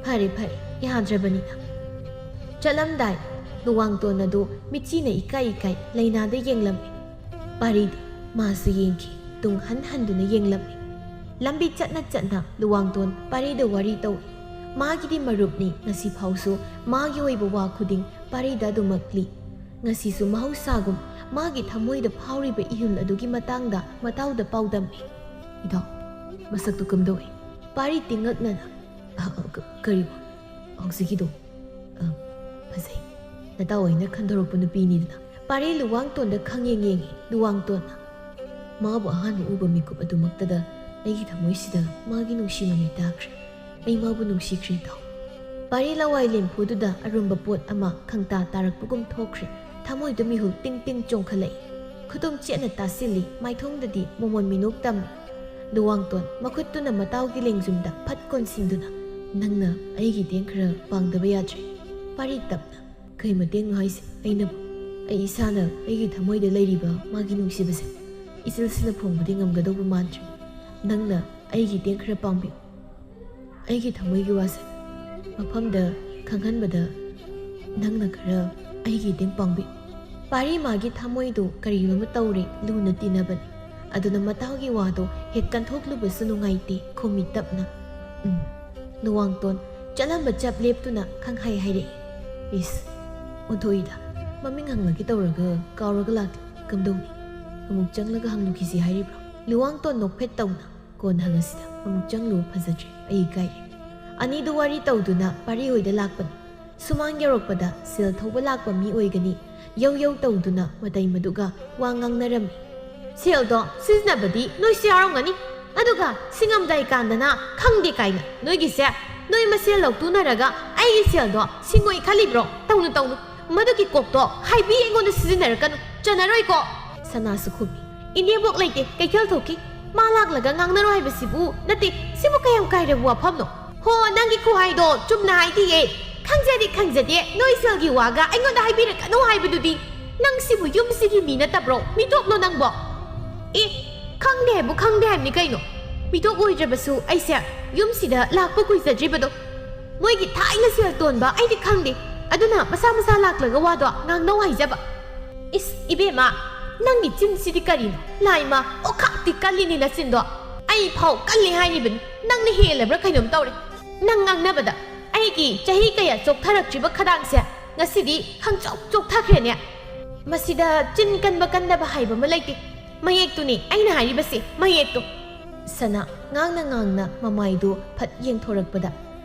"ꯐꯔꯦ ꯐꯔꯦ, ꯌꯥꯗ꯭ꯔꯕꯅꯤꯅ꯫" ꯆꯠꯂꯝꯗꯥꯏ ꯂꯨꯋꯥꯡꯇꯣꯟ ꯑꯗꯨ ꯃꯤꯠꯆꯤꯅ ꯏꯀꯥꯏ ꯏꯀꯥꯏ ꯂꯩꯅꯥꯗ ꯌꯦꯡꯂꯝꯃꯤ꯫ ꯄꯥꯔꯤꯗꯤ ꯃꯥꯁꯨ ꯌꯦꯡꯈꯤ, ꯇꯨꯡ ꯍꯟ ꯍꯟꯗꯨꯅ ꯌꯦꯡꯂꯝꯃꯤ꯫ ꯂꯝꯕꯤ ꯆꯠꯅ ꯆꯠꯅ ꯂꯨꯋꯥꯡꯇꯣꯟ ꯄꯥꯔꯤꯗ ꯋꯥꯔꯤ ꯇꯧꯏ꯫ ꯃꯥꯒꯤꯗꯤ ꯃꯔꯨꯞꯅꯤ, ꯉꯁꯤ ꯐꯥꯎꯁꯨ ꯃꯥꯒꯤ ꯑꯣꯏꯕ ꯋꯥ ꯈꯨꯗꯤꯡ ꯄꯥꯔꯤꯗ ꯑꯗꯨꯃꯛ ꯂꯤ꯫ ꯉꯁꯤꯁꯨ ꯃꯍꯧꯁꯥꯒꯨꯝ ꯃꯥꯒꯤ ꯊꯃꯣꯏꯗ ꯐꯥꯎꯔꯤꯕ ꯏꯍꯨꯜ ꯑꯗꯨꯒꯤ ꯃꯇꯥꯡꯗ ꯃꯇꯥꯎꯗ ꯄꯥꯎꯗꯝꯃꯤ꯫ "ꯏꯇꯥꯎ, ꯃꯁꯛꯇꯨ ꯀꯝꯗꯧꯏ?" ꯄꯥꯔꯤ ꯇꯤꯡꯉꯛꯅꯅ, "ꯑ, ꯑ, ꯀ-, ꯀꯔꯤꯕꯨ? ꯍꯧꯖꯤꯛꯀꯤꯗꯣ? ꯑ, ꯐꯖꯩ꯫ ꯅꯇꯥꯎ ꯑꯩꯅ ꯈꯟꯗꯣꯔꯛꯄ ꯅꯨꯄꯤꯅꯤꯗꯅ꯫" ꯄꯥꯔꯤ ꯂꯨꯋꯥꯡꯇꯣꯟꯗ ꯈꯪꯌꯦꯡ ꯌꯦꯡꯉꯤ꯫ ꯂꯨꯋꯥꯡꯇꯣꯟꯅ, ꯃꯥꯕꯨ ꯑꯍꯥꯟꯕ ꯎꯕ ꯃꯤꯀꯨꯞ ꯑꯗꯨꯃꯛꯇꯗ ꯑꯩꯒꯤ ꯊꯃꯣꯏꯁꯤꯗ ꯃꯥꯒꯤ ꯅꯨꯡꯁꯤ ꯃꯃꯤ ꯇꯥꯈ꯭ꯔꯦ꯫ ꯑꯩ ꯃꯥꯕꯨ ꯅꯨꯡꯁꯤꯈ꯭ꯔꯦ ꯇꯥꯎ꯫ ꯄꯥꯔꯤ ꯂꯋꯥꯏ ꯂꯦꯝꯐꯨꯗꯨꯗ ꯑꯔꯨꯝꯕ ꯄꯣꯠ ꯑꯃ ꯈꯪꯇꯥ ꯇꯥꯔꯛꯄꯒꯨꯝ ꯊꯣꯛꯈ꯭ꯔꯦ꯫ ꯊꯃꯣꯏꯗ ꯃꯤꯍꯨꯜ ꯇꯤꯡ ꯇꯤꯡ ꯆꯣꯡꯈꯠꯂꯛꯏ꯫ ꯈꯨꯗꯨꯝ ꯆꯦꯠꯅ ꯇꯥꯁꯤꯜꯂꯤ, ꯃꯥꯏꯊꯣꯡꯗꯗꯤ ꯃꯣꯃꯣꯟ ꯃꯤꯅꯣꯛ ꯇꯝꯃꯤ꯫ ꯂꯨꯋꯥꯡꯇꯣꯟ ꯃꯈꯨꯠꯇꯨꯅ ꯃꯇꯥꯎꯒꯤ ꯂꯦꯡꯖꯨꯝꯗ ꯐꯠ ꯀꯣꯟꯁꯤꯟꯗꯨꯅ, "ꯅꯪꯅ ꯑꯩꯒꯤ ꯏꯇꯦꯡ ꯈꯔ ꯄꯥꯡꯗꯕ ꯌꯥꯗ꯭ꯔꯦ꯫ ꯄꯥꯔꯤ ꯇꯞꯅ, ꯀꯩ ꯃꯇꯦꯡꯅꯣ ꯍꯥꯏꯁꯦ? ꯑꯩꯅꯕꯨ, ꯑꯩ ꯏꯁꯥꯅ ꯑꯩꯒꯤ ꯊꯃꯣꯏꯗ ꯂꯩꯔꯤꯕ ꯃꯥꯒꯤ ꯅꯨꯡꯁꯤꯕꯁꯦ ꯏꯆꯤꯜꯁꯤꯅ ꯐꯣꯡꯕꯗꯤ ꯉꯝꯒꯗꯧꯕ ꯃꯥꯟꯗ꯭ꯔꯦ꯫ ꯅꯪꯅ ꯑꯩꯒꯤ ꯏꯇꯦꯡ ꯈꯔ ꯄꯥꯡꯕꯤꯌꯨ꯫ ꯑꯩꯒꯤ ꯊꯃꯣꯏꯒꯤ ꯋꯥꯁꯦ ꯃꯐꯝꯗ ꯈꯪꯍꯟꯕꯗ ꯅꯪꯅ ꯈꯔ ꯑꯩꯒꯤ ꯏꯇꯦꯡ ꯄꯥꯡꯕꯤꯌꯨ꯫" ꯄꯥꯔꯤ ꯃꯥꯒꯤ ꯊꯃꯣꯏꯗꯣ ꯀꯔꯤꯅꯣꯃ ꯇꯧꯔꯦ, ꯂꯨꯅ ꯇꯤꯟꯅꯕꯅꯤ꯫ ꯑꯗꯨꯅ ꯃꯇꯥꯎꯒꯤ ꯋꯥꯗꯣ ꯍꯦꯛ ꯀꯟꯊꯣꯛꯂꯨꯕꯁꯨ ꯅꯨꯡꯉꯥꯏꯇꯦ, ꯈꯨꯝꯃꯤ ꯇꯞꯅ, "ꯎꯝ꯫" ꯂꯨꯋꯥꯡꯇꯣꯟ ꯆꯠꯂꯝꯕ ꯆꯞ ꯂꯦꯞꯇꯨꯅ ꯈꯪꯍꯥꯏ ꯍꯥꯏꯔꯛꯏ, "ꯏꯁ, ꯑꯣꯟꯊꯣꯛꯏꯗ, ꯃꯃꯤꯡ ꯍꯪꯂꯒꯦ ꯇꯧꯔꯒ ꯀꯥꯎꯔꯒ ꯂꯥꯛꯂꯦ꯫ ꯀꯝꯗꯧꯅꯤ? ꯑꯃꯨꯛ ꯆꯪꯂꯒ ꯍꯪꯂꯨꯈꯤꯁꯤ ꯍꯥꯏꯔꯤꯕ꯭ꯔꯣ?" ꯂꯨꯋꯥꯡꯇꯣꯟ ꯅꯣꯛꯐꯦꯠ ꯇꯧꯅ, "ꯀꯣꯟꯅ ꯍꯪꯉꯁꯤꯗ, ꯑꯃꯨꯛ ꯆꯪꯂꯨ, ꯐꯖꯗ꯭ꯔꯦ, ꯑꯩ ꯏꯀꯥꯏꯔꯦ꯫" ꯑꯅꯤꯗꯨ ꯋꯥꯔꯤ ꯇꯧꯗꯨꯅ ꯄꯥꯔꯤ ꯍꯣꯏꯗ ꯂꯥꯛꯄꯅꯤ꯫ ꯁꯨꯃꯥꯡ ꯌꯧꯔꯛꯄꯗ ꯁꯦꯜ ꯊꯧꯕ ꯂꯥꯛꯄ ꯃꯤ ꯑꯣꯏꯒꯅꯤ꯫ ꯌꯧ ꯌꯧ ꯇꯧꯗꯨꯅ ꯃꯇꯩ ꯃꯗꯨꯒ ꯋꯥ ꯉꯥꯡꯅꯔꯝꯃꯤ꯫ "ꯁꯦꯜꯗꯣ ꯁꯤꯖꯤꯟꯅꯕꯗꯤ ꯅꯣꯏꯁꯨ ꯌꯥꯎꯔꯝꯒꯅꯤ, ꯑꯗꯨꯒ ꯁꯤꯡꯉꯝꯗꯥꯏ ꯀꯥꯟꯗꯅ ꯈꯪꯗꯦ ꯀꯥꯏꯅ ꯅꯣꯏꯒꯤꯁꯦ꯫ ꯅꯣꯏ ꯃꯁꯦꯜ ꯂꯧꯇꯨꯅꯔꯒ ꯑꯩꯒꯤ ꯁꯦꯜꯗꯣ ꯁꯤꯡꯉꯣꯏ ꯈꯜꯂꯤꯕ꯭ꯔꯣ? ꯇꯧꯅꯨ, ꯇꯧꯅꯨ꯫ ꯃꯗꯨꯒꯤ ꯀꯣꯛꯇꯣ ꯍꯥꯏꯕꯤ ꯑꯩꯉꯣꯟꯗ ꯁꯤꯖꯤꯟꯅꯔꯛꯀꯅꯨ, ꯆꯟꯅꯔꯣꯏꯀꯣ꯫" ꯁꯅꯥꯁꯨ ꯈꯨꯝꯃꯤ, "ꯏꯅꯦꯕꯣꯛ ꯂꯩꯇꯦ, ꯀꯩꯊꯦꯜ ꯊꯣꯛꯈꯤ꯫ ꯃꯥ ꯂꯥꯛꯂꯒ ꯉꯥꯡꯅꯔꯣ ꯍꯥꯏꯕꯁꯤꯕꯨ ꯅꯠꯇꯦ, ꯁꯤꯕꯨ ꯀꯌꯥꯝ ꯀꯥꯏꯔꯕ ꯋꯥꯐꯝꯅꯣ?" "ꯍꯣ, ꯅꯪꯒꯤ ꯈꯨꯍꯥꯏꯗꯣ ꯆꯨꯝꯅ ꯍꯥꯏꯗꯤꯌꯦ꯫ ꯈꯪꯖꯗꯦ, ꯈꯪꯖꯗꯦ, ꯅꯣꯏ ꯁꯦꯜꯒꯤ ꯋꯥꯒ ꯑꯩꯉꯣꯟꯗ ꯍꯥꯏꯕꯤꯔꯛꯀꯅꯨ ꯍꯥꯏꯕꯗꯨꯗꯤ꯫ ꯅꯪ ꯁꯤꯕꯨ ꯌꯨꯝꯁꯤꯒꯤ ꯃꯤ ꯅꯠꯇꯕ꯭ꯔꯣ? ꯃꯤꯇꯣꯞꯂꯣ ꯅꯪꯕꯣ?" "ꯑꯦ, ꯈꯪꯗꯦ ꯍꯥꯏꯕꯨ ꯈꯪꯗꯦ ꯍꯥꯏꯕꯅꯤ ꯀꯩꯅꯣ꯫ ꯃꯤꯇꯣꯞ ꯑꯣꯏꯗ꯭ꯔꯕꯁꯨ ꯑꯩꯁꯦ ꯌꯨꯝꯁꯤꯗ ꯂꯥꯛꯄ ꯀꯨꯏꯖꯗ꯭ꯔꯤꯕꯗꯣ꯫ ꯃꯣꯏꯒꯤ ꯊꯥꯏꯅ ꯁꯦꯜ ꯇꯣꯟꯕ ꯑꯩꯗꯤ ꯈꯪꯗꯦ꯫ ꯑꯗꯨꯅ ꯃꯁꯥ ꯃꯁꯥ ꯂꯥꯛꯂꯒ ꯋꯥꯗꯣ ꯉꯥꯡꯅꯧ ꯍꯥꯏꯖꯕ꯫" "ꯏꯁ, ꯏꯕꯦꯝꯃ, ꯅꯪꯒꯤ ꯆꯤꯟꯁꯤꯗꯤ ꯀꯔꯤꯅꯣ? ꯂꯥꯏꯃ, ꯑꯣꯈꯥꯛꯇꯤ ꯀꯜꯂꯤꯅꯦ ꯅꯆꯤꯟꯗꯣ꯫ ꯑꯩ ꯐꯥꯎ ꯀꯜꯂꯤ ꯍꯥꯏꯔꯤꯕꯅꯤ, ꯅꯪꯅ ꯍꯦꯜꯂꯕ꯭ꯔꯥ ꯀꯩꯅꯣꯝ ꯇꯧꯔꯦ꯫ ꯅꯪ ꯉꯥꯡꯅꯕꯗ ꯑꯩꯒꯤ ꯆꯍꯤ ꯀꯌꯥ ꯆꯣꯛꯊꯔꯛꯇ꯭ꯔꯤꯕ ꯈꯗꯥꯡꯁꯦ ꯉꯁꯤꯗꯤ ꯈꯪꯆꯣꯛ ꯆꯣꯛꯊꯈ꯭ꯔꯦꯅꯦ꯫ ꯃꯁꯤꯗ ꯆꯤꯟ ꯀꯟꯕ ꯀꯟꯗꯕ ꯍꯥꯏꯕ ꯑꯃ ꯂꯩꯇꯦ꯫ ꯃꯌꯦꯛꯇꯨꯅꯤ ꯑꯩꯅ ꯍꯥꯏꯔꯤꯕꯁꯦ, ꯃꯌꯦꯛꯇꯣ꯫" ꯁꯅꯥ ꯉꯥꯡꯅ ꯉꯥꯡꯅ ꯃꯃꯥꯏꯗꯨ ꯐꯠ ꯌꯦꯡꯊꯣꯔꯛꯄꯗ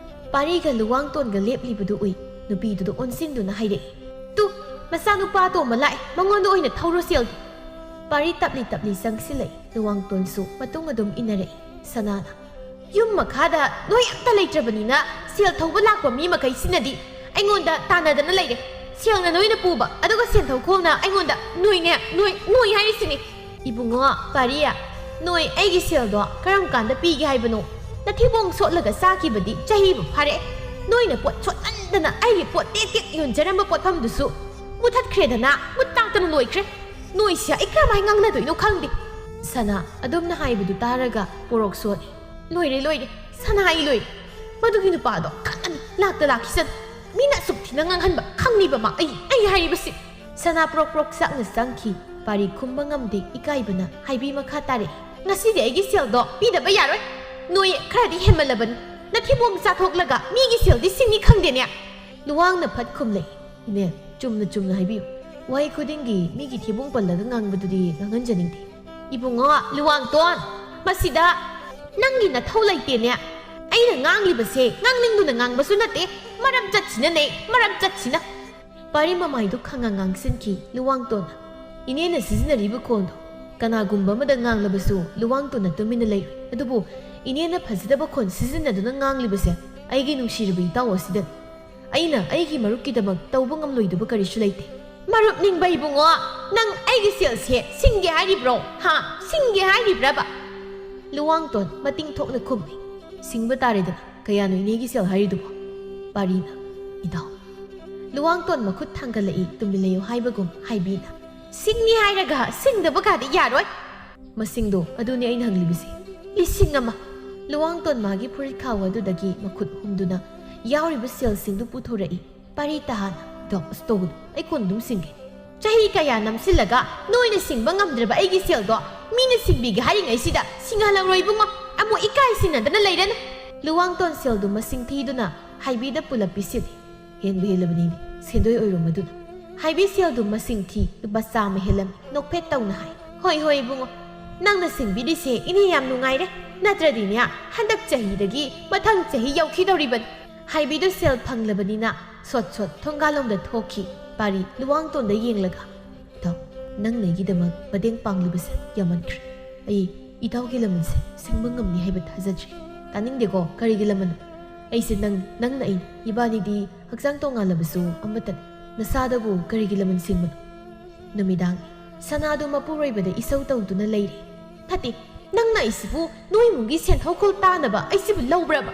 ꯄꯥꯔꯤꯒ ꯂꯨꯋꯥꯡꯇꯣꯟꯒ ꯂꯦꯞꯂꯤꯕꯗꯨ ꯎꯏ꯫ ꯅꯨꯄꯤꯗꯨꯗ ꯑꯣꯟꯁꯤꯟꯗꯨꯅ ꯍꯥꯏꯔꯛꯏ, "ꯇꯨ, ꯃꯆꯥꯅꯨꯄꯥ ꯑꯇꯣꯝꯕ ꯂꯥꯛꯑꯦ, ꯃꯉꯣꯟꯗ ꯑꯣꯏꯅ ꯊꯧꯔꯣ ꯁꯦꯜꯗꯣ꯫" ꯄꯥꯔꯤ ꯇꯞꯂꯤ ꯇꯞꯂꯤ ꯆꯪꯁꯤꯜꯂꯛꯏ꯫ ꯂꯨꯋꯥꯡꯇꯣꯟꯁꯨ ꯃꯇꯨꯡ ꯑꯗꯨꯝ ꯏꯟꯅꯔꯛꯏ꯫ ꯁꯅꯥꯅ, "ꯌꯨꯝ ꯃꯈꯥꯗ ꯅꯣꯏ ꯑꯝꯇ ꯂꯩꯇ꯭ꯔꯕꯅꯤꯅ ꯁꯦꯜ ꯊꯧꯕ ꯂꯥꯛꯄ ꯃꯤ ꯃꯈꯩꯁꯤꯅꯗꯤ ꯑꯩꯉꯣꯟꯗ ꯇꯥꯟꯅꯗꯅ ꯂꯩꯔꯦ꯫ ꯁꯦꯜꯅ ꯅꯣꯏꯅ ꯄꯨꯕ, ꯑꯗꯨꯒ ꯁꯦꯟꯊꯧꯈꯣꯝꯅ ꯑꯩꯉꯣꯟꯗ ꯅꯣꯏꯅꯦ, ꯅꯣꯏ, ꯅꯣꯏ ꯍꯥꯏꯔꯤꯁꯤꯅꯤ꯫ ꯏꯕꯨꯡꯉꯣ ꯄꯥꯔꯤ, ꯅꯣꯏ ꯑꯩꯒꯤ ꯁꯦꯜꯗꯣ ꯀꯔꯝ ꯀꯥꯟꯗ ꯄꯤꯒꯦ ꯍꯥꯏꯕꯅꯣ? ꯅꯊꯤꯕꯣꯡ ꯁꯣꯠꯂꯒ ꯆꯥꯈꯤꯕꯗꯤ ꯆꯍꯤꯕꯨ ꯐꯥꯔꯦ꯫ ꯅꯣꯏꯅ ꯄꯣꯠ ꯁꯣꯠꯃꯟꯗꯅ ꯑꯩꯒꯤ ꯄꯣꯠ ꯇꯦꯛ ꯇꯦꯛ ꯌꯣꯟꯖꯔꯝꯕ ꯄꯣꯠꯐꯝꯗꯨꯁꯨ ꯃꯨꯊꯠꯈ꯭ꯔꯦꯗꯅ, ꯃꯨꯠ ꯇꯥꯛꯇꯅ ꯂꯣꯏꯈ꯭ꯔꯦ꯫ ꯅꯣꯏꯁꯦ ꯑꯩ ꯀꯔꯝꯍꯥꯏꯅ ꯉꯥꯡꯅꯗꯣꯏꯅꯣ ꯈꯪꯗꯦ꯫" ꯁꯅꯥ ꯑꯗꯨꯝꯅ ꯍꯥꯏꯕꯗꯨ ꯇꯥꯔꯒ ꯄꯣꯔꯣꯛ ꯁꯣꯜꯂꯤ꯫ "ꯂꯣꯏꯔꯦ, ꯂꯣꯏꯔꯦ, ꯁꯅꯥ, ꯑꯩ ꯂꯣꯏꯔꯦ꯫ ꯃꯗꯨꯒꯤ ꯅꯨꯄꯥꯗꯣ ꯈꯪꯉꯅꯤ, ꯂꯥꯛꯇ ꯂꯥꯛꯈꯤꯁꯅꯨ꯫ ꯃꯤꯅ ꯑꯁꯨꯛ ꯊꯤꯅ ꯉꯥꯡꯍꯟꯕ ꯈꯪꯂꯤꯕ ꯃꯥ ꯑꯩ, ꯑꯩ ꯍꯥꯏꯔꯤꯕꯁꯤ꯫" ꯁꯅꯥ ꯄ꯭ꯔꯣꯛ ꯄ꯭ꯔꯣꯛ ꯆꯥꯛꯅ ꯆꯪꯈꯤ꯫ ꯄꯥꯔꯤ ꯈꯨꯝꯕ ꯉꯝꯗꯦ, ꯏꯀꯥꯏꯕꯅ ꯍꯥꯏꯕꯤ ꯃꯈꯥ ꯇꯥꯔꯛꯏ꯫ "ꯉꯁꯤꯗꯤ ꯑꯩꯒꯤ ꯁꯦꯜꯗꯣ ꯄꯤꯗꯕ ꯌꯥꯔꯣꯏ꯫ ꯅꯣꯏ ꯈꯔꯗꯤ ꯍꯦꯟꯃꯜꯂꯕꯅꯤ꯫ ꯅꯊꯤꯕꯣꯡ ꯆꯥꯊꯣꯛꯂꯒ ꯃꯤꯒꯤ ꯁꯦꯜꯗꯤ ꯁꯤꯡꯅꯤ ꯈꯪꯗꯦꯅꯦ꯫" ꯂꯨꯋꯥꯡꯅ ꯐꯠ ꯈꯨꯝꯂꯛꯏ꯫ "ꯏꯅꯦ, ꯆꯨꯝꯅ ꯆꯨꯝꯅ ꯍꯥꯏꯕꯤꯌꯨ꯫ ꯋꯥꯍꯩ ꯈꯨꯗꯤꯡꯒꯤ ꯃꯤꯒꯤ ꯊꯤꯕꯣꯡ ꯄꯜꯂꯒ ꯉꯥꯡꯕꯗꯨꯗꯤ ꯉꯥꯡꯍꯟꯖꯅꯤꯡꯗꯦ꯫" "ꯏꯕꯨꯡꯉꯣ ꯂꯨꯋꯥꯡꯇꯣꯟ, ꯃꯁꯤꯗ ꯅꯪꯒꯤ ꯅꯊꯧ ꯂꯩꯇꯦꯅꯦ꯫ ꯑꯩꯅ ꯉꯥꯡꯂꯤꯕꯁꯦ ꯉꯥꯡꯅꯤꯡꯗꯨꯅ ꯉꯥꯡꯕꯁꯨ ꯅꯠꯇꯦ, ꯃꯔꯝ ꯆꯠꯁꯤꯅꯅꯦ, ꯃꯔꯝ ꯆꯠꯁꯤꯅ꯫" ꯄꯥꯔꯤ ꯃꯃꯥꯏꯗꯨ ꯈꯪꯉ ꯉꯥꯡꯁꯤꯟꯈꯤ꯫ ꯂꯨꯋꯥꯡꯇꯣꯟꯅ, "ꯏꯅꯦꯅ ꯁꯤꯖꯤꯟꯅꯔꯤꯕ ꯈꯣꯟꯗꯣ ꯀꯅꯥꯒꯨꯝꯕ ꯑꯃꯗ ꯉꯥꯡꯂꯕꯁꯨ ꯂꯨꯋꯥꯡꯇꯣꯟꯅ ꯇꯨꯃꯤꯟꯅ ꯂꯩꯔꯣꯏ꯫ ꯑꯗꯨꯕꯨ ꯏꯅꯦꯅ ꯐꯖꯗꯕ ꯈꯣꯟ ꯁꯤꯖꯤꯟꯅꯗꯨꯅ ꯉꯥꯡꯂꯤꯕꯁꯦ ꯑꯩꯒꯤ ꯅꯨꯡꯁꯤꯔꯕ ꯏꯇꯥꯎ ꯑꯁꯤꯗꯅꯤ꯫ ꯑꯩꯅ ꯑꯩꯒꯤ ꯃꯔꯨꯞꯀꯤꯗꯃꯛ ꯇꯧꯕ ꯉꯝꯂꯣꯏꯗꯕ ꯀꯔꯤꯁꯨ ꯂꯩꯇꯦ꯫" "ꯃꯔꯨꯞ ꯅꯤꯡꯕ ꯏꯕꯨꯡꯉꯣ, ꯅꯪ ꯑꯩꯒꯤ ꯁꯦꯜꯁꯦ ꯁꯤꯡꯒꯦ ꯍꯥꯏꯔꯤꯕ꯭ꯔꯣ? ꯍꯥ? ꯁꯤꯡꯒꯦ ꯍꯥꯏꯔꯤꯕ꯭ꯔꯕ?" ꯂꯨꯋꯥꯡꯇꯣꯟ ꯃꯇꯤꯡ ꯊꯣꯛꯅ ꯈꯨꯝꯃꯤ꯫ "ꯁꯤꯡꯕ ꯇꯥꯔꯦꯗꯅ, ꯀꯌꯥꯅꯣ ꯏꯅꯦꯒꯤ ꯁꯦꯜ ꯍꯥꯏꯔꯤꯗꯨꯕꯣ?" ꯄꯥꯔꯤꯅ, "ꯏꯇꯥꯎ꯫" ꯂꯨꯋꯥꯡꯇꯣꯟ ꯃꯈꯨꯠ ꯊꯥꯡꯒꯠꯂꯛꯏ, ꯇꯨꯃꯤꯟ ꯂꯩꯌꯨ ꯍꯥꯏꯕꯒꯨꯝ ꯍꯥꯏꯕꯤꯅ, "ꯁꯤꯡꯅꯤ ꯍꯥꯏꯔꯒ ꯁꯤꯡꯗꯕ ꯀꯥꯗꯤ ꯌꯥꯔꯣꯏ꯫" "ꯃꯁꯤꯡꯗꯣ ꯑꯗꯨꯅꯤ ꯑꯩꯅ ꯍꯪꯂꯤꯕꯁꯦ꯫" "ꯂꯤꯁꯤꯡ ꯑꯃ꯫" ꯂꯨꯋꯥꯡꯇꯣꯟ ꯃꯥꯒꯤ ꯐꯨꯔꯤꯠ ꯈꯥꯎ ꯑꯗꯨꯗꯒꯤ ꯃꯈꯨꯠ ꯍꯨꯝꯗꯨꯅ ꯌꯥꯎꯔꯤꯕ ꯁꯦꯜꯁꯤꯡꯗꯨ ꯄꯨꯊꯣꯔꯛꯏ꯫ ꯄꯥꯔꯤ ꯇꯍꯥꯅ, "ꯏꯇꯥꯎ, ꯑꯁ ꯇꯧꯒꯅꯨ, ꯑꯩ ꯀꯣꯟ ꯑꯗꯨꯝ ꯁꯤꯡꯒꯦ꯫" "ꯆꯍꯤ ꯀꯌꯥ ꯅꯝꯁꯤꯜꯂꯒ ꯅꯣꯏꯅ ꯁꯤꯡꯕ ꯉꯝꯗ꯭ꯔꯕ ꯑꯩꯒꯤ ꯁꯦꯜꯗꯣ ꯃꯤꯅ ꯁꯤꯡꯕꯤꯒꯦ ꯍꯥꯏꯔꯤꯉꯩꯁꯤꯗ ꯁꯤꯡꯍꯜꯂꯔꯣꯏ ꯏꯕꯨꯡꯉꯣ, ꯑꯃꯨꯛ ꯏꯀꯥꯏ ꯁꯤꯡꯅꯗꯅ ꯂꯩꯔꯅꯨ꯫" ꯂꯨꯋꯥꯡꯇꯣꯟ ꯁꯦꯜꯗꯨ ꯃꯁꯤꯡ ꯊꯤꯗꯨꯅ ꯍꯥꯏꯕꯤꯗ ꯄꯨꯂꯞ ꯄꯤꯁꯤꯜꯂꯤ꯫ "ꯍꯦꯟꯕꯨ ꯍꯦꯜꯂꯕꯅꯤꯅꯦ, ꯁꯦꯟꯗꯣꯏ ꯑꯣꯏꯔꯣ ꯃꯗꯨꯅ꯫" ꯍꯥꯏꯕꯤ ꯁꯦꯜꯗꯨ ꯃꯁꯤꯡ ꯊꯤ, ꯂꯨꯄꯥ ꯆꯥꯝꯃ ꯍꯦꯜꯂꯝꯃꯤ꯫ ꯅꯣꯛꯐꯦꯠ ꯇꯧꯅ ꯍꯥꯏ, "ꯍꯣꯏ, ꯍꯣꯏ ꯏꯕꯨꯡꯉꯣ, ꯅꯪꯅ ꯁꯤꯡꯕꯤꯔꯤꯁꯦ ꯏꯅꯦ ꯌꯥꯝ ꯅꯨꯡꯉꯥꯏꯔꯦ꯫ ꯅꯠꯇ꯭ꯔꯗꯤꯅꯦ, ꯍꯟꯗꯛ ꯆꯍꯤꯗꯒꯤ ꯃꯊꯪ ꯆꯍꯤ ꯌꯧꯈꯤꯗꯧꯔꯤꯕꯅꯤ꯫" ꯍꯥꯏꯕꯤꯗꯨ ꯁꯦꯜ ꯐꯪꯂꯕꯅꯤꯅ ꯁꯣꯠ ꯁꯣꯠ ꯊꯣꯡꯒꯥꯜꯂꯣꯝꯗ ꯊꯣꯛꯈꯤ꯫ ꯄꯥꯔꯤ ꯂꯨꯋꯥꯡꯇꯣꯟꯗ ꯌꯦꯡꯂꯒ, "ꯏꯇꯥꯎ, ꯅꯪꯅ ꯑꯩꯒꯤꯗꯃꯛ ꯃꯇꯦꯡ ꯄꯥꯡꯂꯤꯕꯁꯦ ꯌꯥꯝꯃꯟꯈ꯭ꯔꯦ꯫ ꯑꯩ ꯏꯇꯥꯎꯒꯤ ꯂꯃꯟꯁꯦ ꯁꯤꯡꯕ ꯉꯝꯅꯤ ꯍꯥꯏꯕ ꯊꯥꯖꯗ꯭ꯔꯦ꯫ ꯇꯥꯅꯤꯡꯗꯦꯀꯣ, ꯀꯔꯤꯒꯤ ꯂꯃꯟ? ꯑꯩꯁꯦ ꯅꯪ, ꯅꯪꯅ ꯑꯩ, ꯏꯕꯥꯅꯤꯗꯤ ꯍꯛꯆꯥꯡ ꯇꯣꯉꯥꯜꯂꯕꯁꯨ ꯑꯃꯠꯇꯅꯤ꯫ ꯅꯁꯥꯗꯕꯨ ꯀꯔꯤꯒꯤ ꯂꯃꯟ ꯁꯤꯡꯕꯅꯣ? ꯅꯨꯃꯤꯗꯥꯡ ꯁꯅꯥꯗꯨ ꯃꯄꯨꯔꯣꯏꯕꯗ ꯏꯁꯧ ꯇꯧꯗꯨꯅ ꯂꯩꯔꯦ꯫ ꯅꯠꯇꯦ, ꯅꯪꯅ ꯑꯩꯁꯤꯕꯨ ꯅꯣꯏ ꯏꯃꯨꯡꯒꯤ ꯁꯦꯟꯊꯣꯛ ꯈꯨꯜ ꯇꯥꯅꯕ ꯑꯩꯁꯤꯕꯨ ꯂꯧꯕ꯭ꯔꯕ?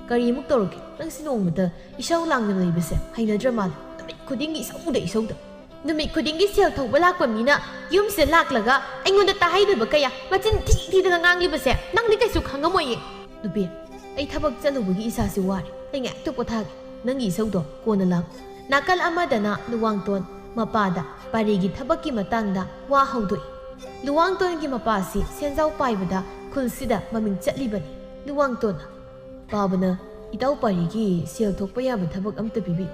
ꯀꯔꯤꯃꯨꯛ ꯇꯧꯔꯒꯦ? ꯅꯪꯁꯤ ꯅꯣꯡꯃꯇ ꯏꯁꯧ ꯂꯥꯡꯅ ꯂꯩꯕꯁꯦ ꯍꯩꯅꯗ꯭ꯔ ꯃꯥꯜꯂꯦ꯫ ꯅꯨꯃꯤꯠ ꯈꯨꯗꯤꯡꯒꯤ ꯏꯁꯧꯗ ꯏꯁꯧꯗ꯫ ꯅꯨꯃꯤꯠ ꯈꯨꯗꯤꯡꯒꯤ ꯁꯦꯜ ꯊꯧꯕ ꯂꯥꯛꯄ ꯃꯤꯅ ꯌꯨꯝꯁꯤꯗ ꯂꯥꯛꯂꯒ ꯑꯩꯉꯣꯟꯗ ꯇꯥꯍꯩꯗꯕ ꯀꯌꯥ ꯃꯆꯤꯟ ꯊꯤ ꯊꯤꯗꯅ ꯉꯥꯡꯂꯤꯕꯁꯦ ꯅꯪꯗꯤ ꯀꯩꯁꯨ ꯈꯪꯉꯝꯃꯣꯏꯌꯦ꯫ ꯅꯨꯄꯤ, ꯑꯩ ꯊꯕꯛ ꯆꯠꯂꯨꯕꯒꯤ ꯏꯁꯥꯁꯦ ꯋꯥꯔꯦ꯫ ꯑꯩ ꯉꯥꯏꯍꯥꯛꯇ ꯄꯣꯊꯥꯒꯦ꯫ ꯅꯪꯒꯤ ꯏꯁꯧꯗꯣ ꯀꯣꯟꯅ ꯂꯥꯡꯉꯨ꯫ ꯅꯥꯀꯜ ꯑꯃꯗꯅ ꯂꯨꯋꯥꯡꯇꯣꯟ ꯃꯄꯥꯗ ꯄꯥꯔꯤꯒꯤ ꯊꯕꯛꯀꯤ ꯃꯇꯥꯡꯗ ꯋꯥ ꯍꯧꯗꯣꯛꯏ꯫ ꯂꯨꯋꯥꯡꯇꯣꯟꯒꯤ ꯃꯄꯥꯁꯤ ꯁꯦꯟꯖꯥꯎ ꯄꯥꯏꯕꯗ ꯈꯨꯜꯁꯤꯗ ꯃꯃꯤꯡ ꯆꯠꯂꯤꯕꯅꯤ꯫ ꯂꯨꯋꯥꯡꯇꯣꯟꯅ, "ꯄꯥꯕꯅ ꯏꯇꯥꯎ ꯄꯥꯔꯤꯒꯤ ꯁꯦꯜ ꯊꯣꯛꯄ ꯌꯥꯕ ꯊꯕꯛ ꯑꯝꯇ ꯄꯤꯕꯤꯌꯨ꯫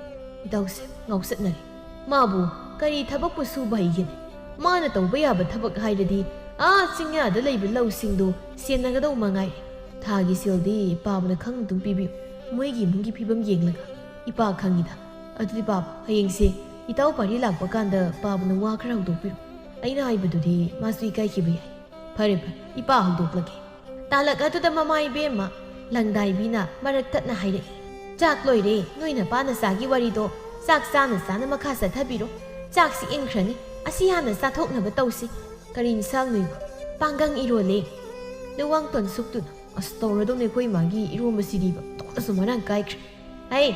ꯏꯇꯥꯎꯁꯦ ꯉꯥꯎꯆꯠꯅꯔꯦ꯫ ꯃꯥꯕꯨ ꯀꯔꯤ ꯊꯕꯛꯄꯨ ꯁꯨꯕ ꯍꯩꯒꯦꯅꯦ? ꯃꯥꯅ ꯇꯧꯕ ꯌꯥꯕ ꯊꯕꯛ ꯍꯥꯏꯔꯗꯤ ꯑꯥ ꯆꯤꯡꯌꯥꯗ ꯂꯩꯕ ꯂꯧꯁꯤꯡꯗꯣ ꯁꯦꯟꯅꯒꯗꯧ ꯃꯉꯥꯏꯔꯦ꯫ ꯊꯥꯒꯤ ꯁꯦꯜꯗꯤ ꯄꯥꯕꯅ ꯈꯪ ꯑꯗꯨꯝ ꯄꯤꯕꯤꯌꯨ꯫ ꯃꯣꯏꯒꯤ ꯏꯃꯨꯡꯒꯤ ꯐꯤꯕꯝ ꯌꯦꯡꯂꯒ ꯏꯄꯥ ꯈꯪꯉꯤꯗ꯫ ꯑꯗꯨꯗꯤ ꯄꯥꯕ, ꯍꯌꯦꯡꯁꯦ ꯏꯇꯥꯎ ꯄꯥꯔꯤ ꯂꯥꯛꯄ ꯀꯥꯟꯗ ꯄꯥꯕꯅ ꯋꯥ ꯈꯔ ꯍꯧꯗꯣꯛꯄꯤꯔꯣ꯫ ꯑꯩꯅ ꯍꯥꯏꯕꯗꯨꯗꯤ ꯃꯥꯁꯨ ꯏꯀꯥꯏꯈꯤꯕ ꯌꯥꯏ꯫ ꯐꯔꯦ ꯐꯔꯦ, ꯏꯄꯥ ꯍꯧꯗꯣꯛꯂꯒꯦ꯫" ꯇꯥꯂꯛ ꯑꯗꯨꯗ ꯃꯃꯥ ꯏꯕꯦꯝꯃ ꯂꯪꯗꯥꯏꯕꯤꯅ ꯃꯔꯛ ꯊꯠꯅ ꯍꯥꯏꯔꯛꯏ, "ꯆꯥꯛ ꯂꯣꯏꯔꯦ, ꯅꯣꯏ ꯅꯄꯥ ꯅꯆꯥꯒꯤ ꯋꯥꯔꯤꯗꯣ ꯆꯥꯛ ꯆꯥꯅ ꯆꯥꯅ ꯃꯈꯥ ꯆꯠꯊꯕꯤꯔꯣ꯫ ꯆꯥꯛꯁꯤ ꯏꯪꯈ꯭ꯔꯅꯤ, ꯑꯁꯤ ꯍꯥꯟꯅ ꯆꯥꯊꯣꯛꯅꯕ ꯇꯧꯁꯤ꯫" "ꯀꯔꯤ ꯏꯟꯁꯥꯡꯅꯣ ꯏꯕꯣ?" "ꯄꯥꯡꯒꯪ ꯏꯔꯣꯜꯂꯦ꯫" ꯂꯨꯋꯥꯡꯇꯣꯟ ꯁꯨꯛꯇꯨꯅ, "ꯑꯁ, ꯇꯧꯔꯗꯧꯅꯦ ꯑꯩꯈꯣꯏ ꯏꯃꯥꯒꯤ ꯏꯔꯣꯝꯕꯁꯤꯗꯤꯕ, ꯇꯣꯛꯅꯁꯨ ꯃꯔꯥꯡ ꯀꯥꯏꯈ꯭ꯔꯦ꯫" "ꯍꯩ,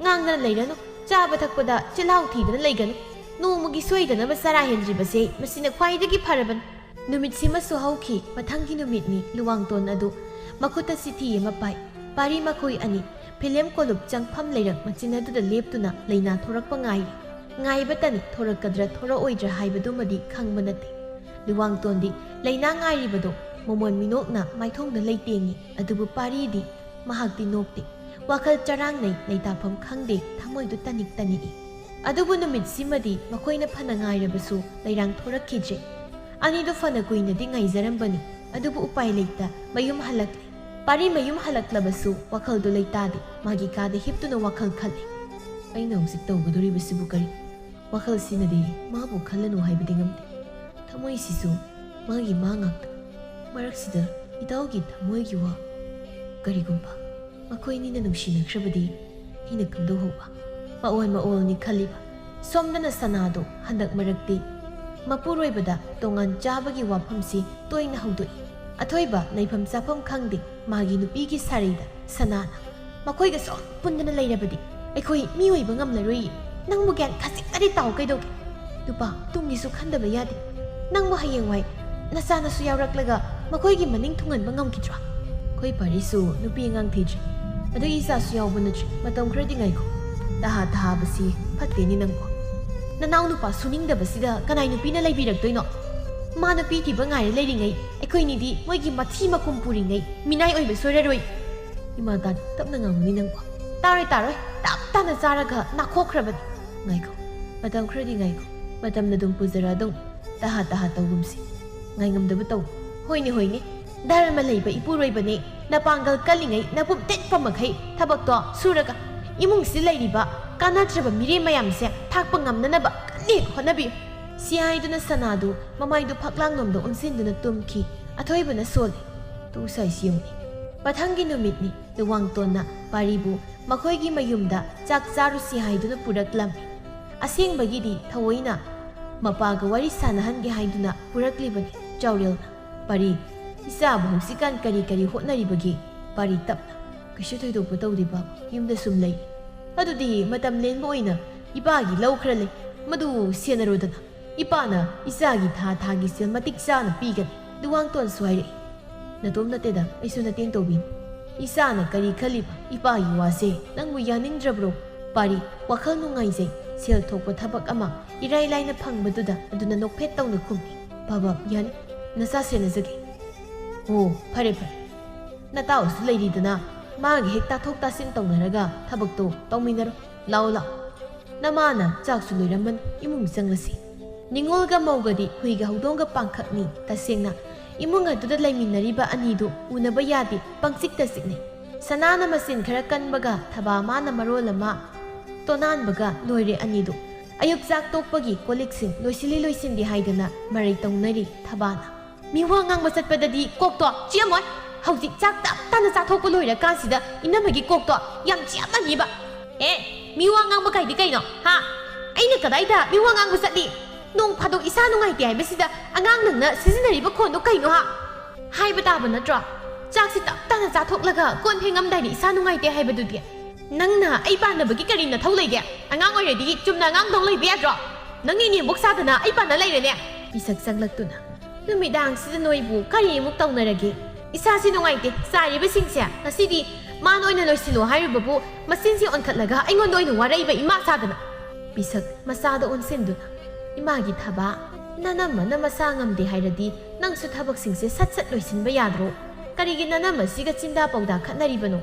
ꯉꯥꯡꯗꯅ ꯂꯩꯔꯅꯨ, ꯆꯥꯕ ꯊꯛꯄꯗ ꯆꯤꯜꯍꯥꯎ ꯊꯤꯗꯅ ꯂꯩꯒꯅꯨ꯫ ꯅꯣꯡꯃꯒꯤ ꯁꯣꯏꯗꯅꯕ ꯆꯔꯥ ꯍꯦꯟꯗ꯭ꯔꯤꯕꯁꯦ ꯃꯁꯤꯅ ꯈ꯭ꯋꯥꯏꯗꯒꯤ ꯐꯔꯕꯅꯤ꯫" ꯅꯨꯃꯤꯠꯁꯤꯃꯁꯨ ꯍꯧꯈꯤ꯫ ꯃꯊꯪꯒꯤ ꯅꯨꯃꯤꯠꯅꯤ꯫ ꯂꯨꯋꯥꯡꯇꯣꯟ ꯑꯗꯨ ꯃꯈꯨꯠꯇ ꯆꯤꯊꯤ ꯑꯃ ꯄꯥꯏ꯫ ꯄꯥꯔꯤ ꯃꯈꯣꯏ ꯑꯅꯤ ꯐꯤꯂꯦꯝ ꯀꯣꯂꯨꯞ ꯆꯪꯐꯝ ꯂꯩꯔꯛ ꯃꯆꯤꯟ ꯑꯗꯨꯗ ꯂꯦꯞꯇꯨꯅ ꯂꯩꯅꯥ ꯊꯣꯔꯛꯄ ꯉꯥꯏꯔꯤ꯫ ꯉꯥꯏꯕꯇꯅꯤ, ꯊꯣꯔꯛꯀꯗ꯭ꯔꯥ ꯊꯣꯔꯛꯑꯣꯏꯗ꯭ꯔꯥ ꯍꯥꯏꯕꯗꯨꯃꯗꯤ ꯈꯪꯕ ꯅꯠꯇꯦ꯫ ꯂꯨꯋꯥꯡꯇꯣꯟꯗꯤ ꯂꯩꯅꯥ ꯉꯥꯏꯔꯤꯕꯗꯣ ꯃꯃꯣꯟ ꯃꯤꯅꯣꯛꯅ ꯃꯥꯏꯊꯣꯡꯗ ꯂꯩꯇꯦꯡꯉꯤ, ꯑꯗꯨꯕꯨ ꯄꯥꯔꯤꯗꯤ ꯃꯍꯥꯛꯇꯤ ꯅꯣꯛꯇꯦ꯫ ꯋꯥꯈꯜ ꯆꯔꯥꯡꯅꯩ, ꯂꯩꯇꯥꯐꯝ ꯈꯪꯗꯦ, ꯊꯃꯣꯏꯗꯨ ꯇꯅꯤꯛ ꯇꯅꯤꯛꯏ꯫ ꯑꯗꯨꯕꯨ ꯅꯨꯃꯤꯠꯁꯤꯃꯗꯤ ꯃꯈꯣꯏꯅ ꯐꯅ ꯉꯥꯏꯔꯕꯁꯨ ꯂꯩꯔꯥꯡ ꯊꯣꯔꯛꯈꯤꯗ꯭ꯔꯦ꯫ ꯑꯅꯤꯗꯨ ꯐꯅ ꯀꯨꯏꯅꯗꯤ ꯉꯥꯏꯖꯔꯝꯕꯅꯤ, ꯑꯗꯨꯕꯨ ꯎꯄꯥꯏ ꯂꯩꯇ ꯃꯌꯨꯝ ꯍꯜꯂꯛꯂꯦ꯫ ꯄꯥꯔꯤ ꯃꯌꯨꯝ ꯍꯜꯂꯛꯂꯕꯁꯨ ꯋꯥꯈꯜꯗꯨ ꯂꯩꯇꯥꯗꯦ꯫ ꯃꯥꯒꯤ ꯀꯥꯗ ꯍꯤꯞꯇꯨꯅ ꯋꯥꯈꯜ ꯈꯜꯂꯤ꯫ "ꯑꯩꯅ ꯍꯧꯖꯤꯛ ꯇꯧꯒꯗꯧꯔꯤꯕꯁꯤꯕꯨ ꯀꯔꯤ? ꯋꯥꯈꯜꯁꯤꯅꯗꯤ ꯃꯥꯕꯨ ꯈꯜꯂꯅꯨ ꯍꯥꯏꯕꯗꯤ ꯉꯝꯗꯦ꯫ ꯊꯃꯣꯏꯁꯤꯁꯨ ꯃꯥꯒꯤ ꯃꯥ ꯉꯥꯛꯇ꯫ ꯃꯔꯛꯁꯤꯗ ꯏꯇꯥꯎꯒꯤ ꯊꯃꯣꯏꯒꯤ ꯋꯥ꯫ ꯀꯔꯤꯒꯨꯝꯕ ꯃꯈꯣꯏꯅꯤꯅ ꯅꯨꯡꯁꯤꯅꯈ꯭ꯔꯕꯗꯤ ꯑꯩꯅ ꯀꯝꯗꯧꯍꯧꯕ? ꯃꯑꯣꯟ ꯃꯑꯣꯜꯅꯤ ꯈꯜꯂꯤꯕ꯫ ꯁꯣꯝꯗꯅ ꯁꯅꯥꯗꯣ ꯍꯟꯗꯛ ꯃꯔꯛꯇꯤ ꯃꯄꯨꯔꯣꯏꯕꯗ ꯇꯣꯉꯥꯟ ꯆꯥꯕꯒꯤ ꯋꯥꯐꯝꯁꯤ ꯇꯣꯏꯅ ꯍꯧꯗꯣꯛꯏ꯫ ꯑꯊꯣꯏꯕ ꯂꯩꯐꯝ ꯆꯥꯐꯝ ꯈꯪꯗꯦ꯫ ꯃꯥꯒꯤ ꯅꯨꯄꯤꯒꯤ ꯁꯥꯔꯩꯗ ꯁꯅꯥꯅ, "ꯃꯈꯣꯏꯒ ꯁꯨꯝ ꯄꯨꯟꯗꯅ ꯂꯩꯔꯕꯗꯤ ꯑꯩꯈꯣꯏ ꯃꯤꯑꯣꯏꯕ ꯉꯝꯂꯔꯣꯏꯌꯦ꯫ ꯅꯪꯕꯨ ꯒ꯭ꯌꯥꯟ ꯈꯖꯤꯛꯇꯗꯤ ꯇꯥꯎ ꯀꯩꯗꯧꯒꯦ? ꯅꯨꯄꯥ ꯇꯨꯡꯒꯤꯁꯨ ꯈꯟꯗꯕ ꯌꯥꯗꯦ꯫ ꯅꯪꯕꯨ ꯍꯌꯦꯡꯋꯥꯏ ꯅꯆꯥꯅꯁꯨ ꯌꯥꯎꯔꯛꯂꯒ ꯃꯈꯣꯏꯒꯤ ꯃꯅꯤꯡ ꯊꯨꯡꯍꯟꯕ ꯉꯝꯈꯤꯗ꯭ꯔꯣ?" ꯑꯩꯈꯣꯏ ꯄꯥꯔꯤꯁꯨ ꯅꯨꯄꯤ ꯑꯉꯥꯡ ꯊꯤꯗ꯭ꯔꯤ꯫ ꯑꯗꯨꯒꯤ ꯏꯆꯥꯁꯨ ꯌꯥꯎꯕ ꯅꯠꯇ꯭ꯔꯤ꯫ ꯃꯇꯝ ꯈꯔꯗꯤ ꯉꯥꯏꯈꯣ꯫ ꯇꯍꯥ ꯇꯍꯥꯕꯁꯤ ꯐꯠꯇꯦꯅꯦ ꯅꯪꯕꯨ꯫ ꯅꯅꯥꯎ ꯅꯨꯄꯥ ꯁꯨꯅꯤꯡꯗꯕꯁꯤꯗ ꯀꯅꯥꯏ ꯅꯨꯄꯤꯅ ꯂꯩꯕꯤꯔꯛꯇꯣꯏꯅꯣ? ꯃꯥ ꯅꯨꯄꯤ ꯊꯤꯕ ꯉꯥꯏꯔ ꯂꯩꯔꯤꯉꯩ ꯑꯩꯈꯣꯏꯅꯤꯗꯤ ꯃꯣꯏꯒꯤ ꯃꯊꯤ ꯃꯀꯨꯝ ꯄꯨꯔꯤꯉꯩ ꯃꯤꯅꯥꯏ ꯑꯣꯏꯕ ꯁꯣꯏꯔꯔꯣꯏ꯫ ꯏꯃꯥ ꯇꯥꯅꯤ, ꯇꯞꯅ ꯉꯥꯡꯉꯨꯅꯤ ꯅꯪꯕꯨ꯫ ꯇꯥꯔꯣꯏ, ꯇꯥꯔꯣꯏ, ꯇꯞ ꯇꯥꯅ ꯆꯥꯔꯒ ꯅꯥꯈꯣꯛꯈ꯭ꯔꯕꯅꯤ꯫ ꯉꯥꯏꯈꯣ, ꯃꯇꯝ ꯈꯔꯗꯤ ꯉꯥꯏꯈꯣ꯫ ꯃꯇꯝꯅ ꯑꯗꯨꯝ ꯄꯨꯖꯔꯛꯑꯗꯧꯅꯤ꯫ ꯇꯍꯥ ꯇꯍꯥ ꯇꯧꯒꯨꯝꯁꯤ꯫ ꯉꯥꯏꯉꯝꯗꯕ ꯇꯧ꯫ ꯍꯣꯏꯅꯦ, ꯍꯣꯏꯅꯦ, ꯙꯔꯃ ꯂꯩꯕ ꯏꯄꯨꯔꯣꯏꯕꯅꯦ꯫ ꯅꯄꯥꯡꯒꯜ ꯀꯜꯂꯤꯉꯩ ꯅꯄꯨꯝ ꯇꯦꯛꯄ ꯃꯈꯩ ꯊꯕꯛꯇꯣ ꯁꯨꯔꯒ ꯏꯃꯨꯡꯁꯤ ꯂꯩꯔꯤꯕ ꯀꯥꯟꯅꯗ꯭ꯔꯕ ꯃꯤꯔꯦꯝ ꯃꯌꯥꯝꯁꯦ ꯊꯥꯛꯄ ꯉꯝꯅꯅꯕ ꯀꯟꯅ ꯍꯣꯠꯅꯕꯤꯌꯨ꯫ ꯁꯤ ꯍꯥꯏꯗꯨꯅ ꯁꯅꯥꯗꯨ ꯃꯃꯥꯏꯗꯨ ꯐꯛꯂꯥꯡꯂꯣꯝꯗ ꯑꯣꯟꯁꯤꯟꯗꯨꯅ ꯇꯨꯝꯈꯤ꯫ ꯑꯊꯣꯏꯕꯅ ꯁꯣꯜꯂꯤ꯫ ꯇꯨ ꯁꯥꯏꯁꯤ ꯌꯦꯡꯉꯨꯅꯦ꯫ ꯃꯊꯪꯒꯤ ꯅꯨꯃꯤꯠꯅꯤ꯫ ꯂꯨꯋꯥꯡꯇꯣꯟꯅ ꯄꯥꯔꯤꯕꯨ ꯃꯈꯣꯏꯒꯤ ꯃꯌꯨꯝꯗ ꯆꯥꯛ ꯆꯥꯔꯨꯁꯤ ꯍꯥꯏꯗꯨꯅ ꯄꯨꯔꯛꯂꯝꯃꯤ꯫ ꯑꯁꯦꯡꯕꯒꯤꯗꯤ ꯊꯑꯣꯏꯅ ꯃꯄꯥꯒ ꯋꯥꯔꯤ ꯁꯥꯟꯅꯍꯟꯒꯦ ꯍꯥꯏꯗꯨꯅ ꯄꯨꯔꯛꯂꯤꯕꯅꯤ꯫ ꯆꯥꯎꯔꯦꯜꯅ, "ꯄꯥꯔꯤ, ꯏꯆꯥꯕꯨ ꯍꯧꯖꯤꯛꯀꯥꯟ ꯀꯔꯤ ꯀꯔꯤ ꯍꯣꯠꯅꯔꯤꯕꯒꯦ?" ꯄꯥꯔꯤ ꯇꯞꯅ, "ꯀꯩꯁꯨ ꯊꯣꯏꯗꯣꯛꯄ ꯇꯧꯗꯦ ꯕꯥꯕꯨ, ꯌꯨꯝꯗ ꯁꯨꯝ ꯂꯩ꯫ ꯑꯗꯨꯗꯤ ꯃꯇꯝ ꯂꯦꯟꯕ ꯑꯣꯏꯅ ꯏꯄꯥꯒꯤ ꯂꯧ ꯈꯔ ꯂꯩ, ꯃꯗꯨ ꯁꯦꯟꯅꯔꯣꯗꯅ꯫ ꯏꯄꯥꯅ ꯏꯆꯥꯒꯤ ꯊꯥ ꯊꯥꯒꯤ ꯁꯦꯜ ꯃꯇꯤꯛ ꯆꯥꯅ ꯄꯤꯒꯅꯤ꯫" ꯂꯨꯋꯥꯡꯇꯣꯟꯁꯨ ꯍꯥꯏꯔꯛꯏ꯫ "ꯅꯇꯣꯝ ꯅꯠꯇꯦꯗ, ꯑꯩꯁꯨ ꯅꯇꯦꯡ ꯇꯧꯕꯤꯅꯤ꯫ ꯏꯆꯥꯅ ꯀꯔꯤ ꯈꯜꯂꯤꯕ ꯏꯄꯥꯒꯤ ꯋꯥꯁꯦ ꯅꯪꯕꯨ ꯌꯥꯅꯤꯡꯗ꯭ꯔꯕ꯭ꯔꯣ?" ꯄꯥꯔꯤ, ꯋꯥꯈꯜ ꯅꯨꯡꯉꯥꯏꯖꯩ꯫ ꯁꯦꯜ ꯊꯣꯛꯄ ꯊꯕꯛ ꯑꯃ ꯏꯔꯥꯏ ꯂꯥꯏꯅ ꯐꯪꯕꯗꯨꯗ ꯑꯗꯨꯅ ꯅꯣꯛꯐꯦꯠ ꯇꯧꯅ ꯈꯨꯝꯃꯤ꯫ "ꯕꯥꯕꯥ, ꯌꯥꯅꯤ, ꯅꯆꯥ ꯁꯦꯟꯅꯖꯒꯦ꯫" "ꯑꯣ, ꯐꯔꯦ ꯐꯔꯦ꯫ ꯅꯇꯥꯎꯁꯨ ꯂꯩꯔꯤꯗꯅ, ꯃꯥꯒ ꯍꯦꯛ ꯇꯥꯊꯣꯛ ꯇꯥꯁꯤꯟ ꯇꯧꯅꯔꯒ ꯊꯕꯛꯇꯣ ꯇꯧꯃꯤꯟꯅꯔꯣ꯫ ꯂꯥꯛꯑꯣ, ꯂꯥꯛꯑꯣ꯫ ꯅꯃꯥꯅ ꯆꯥꯛꯁꯨ ꯂꯣꯏꯔꯝꯃꯅꯤ, ꯏꯃꯨꯡ ꯆꯪꯂꯁꯤ꯫ ꯅꯤꯉꯣꯜꯒ ꯃꯧꯒꯗꯤ ꯍꯨꯏꯒ ꯍꯧꯗꯣꯡꯒ ꯄꯥꯡꯈꯛꯅꯤ꯫ ꯇꯁꯦꯡꯅ ꯏꯃꯨꯡ ꯑꯗꯨꯗ ꯂꯩꯃꯤꯟꯅꯔꯤꯕ ꯑꯅꯤꯗꯨ ꯎꯅꯕ ꯌꯥꯗꯦ, ꯄꯪꯆꯤꯛꯇ ꯆꯤꯛꯅꯩ꯫ ꯁꯅꯥꯅ ꯃꯆꯤꯟ ꯈꯔ ꯀꯟꯕꯒ ꯊꯕꯥ ꯃꯥꯅ ꯃꯔꯣꯜ ꯑꯃ ꯇꯣꯅꯥꯟꯕꯒ ꯂꯣꯏꯔꯦ ꯑꯅꯤꯗꯨ꯫ ꯑꯌꯨꯛ ꯆꯥꯛ ꯇꯣꯛꯄꯒꯤ ꯀꯣꯜ ꯂꯤꯛꯁꯤꯡ ꯂꯣꯏꯁꯤꯜꯂꯤ ꯂꯣꯏꯁꯤꯟꯗꯦ ꯍꯥꯏꯗꯅ ꯃꯔꯩ ꯇꯧꯅꯔꯤ ꯊꯕꯥꯅ꯫ ꯃꯤꯋꯥ ꯉꯥꯡꯕ ꯆꯠꯄꯗꯗꯤ ꯀꯣꯛꯇꯣ ꯆꯤꯛꯑꯝꯃꯣꯏ꯫ ꯍꯧꯖꯤꯛ ꯆꯥꯛ ꯇꯞ ꯇꯥꯅ ꯆꯥꯊꯣꯛꯄ ꯂꯣꯏꯔꯀꯥꯟꯁꯤꯗ ꯏꯅꯝꯃꯒꯤ ꯀꯣꯛꯇꯣ ꯌꯥꯝ ꯆꯤꯛꯑꯝꯃꯅꯤꯕ꯫ ꯑꯦ, ꯃꯤꯋꯥ ꯉꯥꯡꯕ ꯀꯥꯏꯗꯤ ꯀꯩꯅꯣ? ꯍꯥ? ꯑꯩꯅ ꯀꯗꯥꯏꯗ ꯃꯤꯋꯥ ꯉꯥꯡꯕ ꯆꯠꯂꯤ? ꯅꯣꯡ ꯐꯥꯗꯣꯛ ꯏꯁꯥ ꯅꯨꯡꯉꯥꯏꯇꯦ ꯍꯥꯏꯕꯁꯤꯗ ꯑꯉꯥꯡ ꯅꯪꯅ ꯁꯤꯖꯤꯟꯅꯔꯤꯕ ꯈꯣꯟꯗꯣ ꯀꯩꯅꯣ ꯍꯥ? ꯍꯥꯏꯕ ꯇꯥꯕ ꯅꯠꯇ꯭ꯔꯣ? ꯆꯥꯛꯁꯤ ꯇꯞ ꯇꯥꯅ ꯆꯥꯊꯣꯛꯂꯒ ꯀꯣꯟ ꯐꯦꯡꯉꯝꯗꯥꯏꯗ ꯏꯁꯥ ꯅꯨꯡꯉꯥꯏꯇꯦ ꯍꯥꯏꯕꯗꯨꯗꯤ꯫ ꯅꯪꯅ ꯑꯩ ꯄꯥꯟꯅꯕꯒꯤ ꯀꯔꯤ ꯅꯊꯧ ꯂꯩꯒꯦ? ꯑꯉꯥꯡ ꯑꯣꯏꯔꯗꯤ ꯆꯨꯝꯅ ꯑꯉꯥꯡꯗꯧ ꯂꯩꯕ ꯌꯥꯗ꯭ꯔꯣ? ꯅꯪꯒꯤ ꯅꯦꯝꯕꯣꯛ ꯁꯥꯗꯅ ꯑꯩ ꯄꯥꯟꯅ ꯂꯩꯔꯦꯅꯦ꯫ ꯃꯤꯁꯛ ꯆꯪꯂꯛꯇꯨꯅ, ꯅꯨꯃꯤꯗꯥꯡꯁꯤꯗ ꯅꯣꯏꯕꯨ ꯀꯔꯤ ꯑꯃꯨꯛ ꯇꯧꯅꯔꯒꯦ? ꯏꯁꯥꯁꯤ ꯅꯨꯡꯉꯥꯏꯇꯦ꯫ ꯆꯥꯔꯤꯕꯁꯤꯡꯁꯦ ꯉꯁꯤꯗꯤ ꯃꯥꯅ ꯑꯣꯏꯅ ꯂꯣꯏꯁꯤꯜꯂꯣ ꯍꯥꯏꯔꯨꯕꯕꯨ ꯃꯆꯤꯟꯁꯤ ꯑꯣꯟꯈꯠꯂꯒ ꯑꯩꯉꯣꯟꯗ ꯑꯣꯏꯅ ꯋꯥꯔꯛꯏꯕ ꯏꯃꯥ ꯁꯥꯗꯅ꯫ ꯃꯤꯁꯛ ꯃꯆꯥꯗ ꯑꯣꯟꯁꯤꯟꯗꯨꯅ, ꯏꯃꯥꯒꯤ ꯊꯕꯥ, ꯅꯅꯝꯃꯅ ꯃꯁꯥ ꯉꯝꯗꯦ ꯍꯥꯏꯔꯗꯤ ꯅꯪꯁꯨ ꯊꯕꯛꯁꯤꯡꯁꯦ ꯁꯠ ꯁꯠ ꯂꯣꯏꯁꯤꯟꯕ ꯌꯥꯗ꯭ꯔꯣ? ꯀꯔꯤꯒꯤ ꯅꯅꯝꯃꯁꯤꯒ ꯆꯤꯟꯗꯥ ꯄꯧꯗꯥ ꯈꯠꯅꯔꯤꯕꯅꯣ?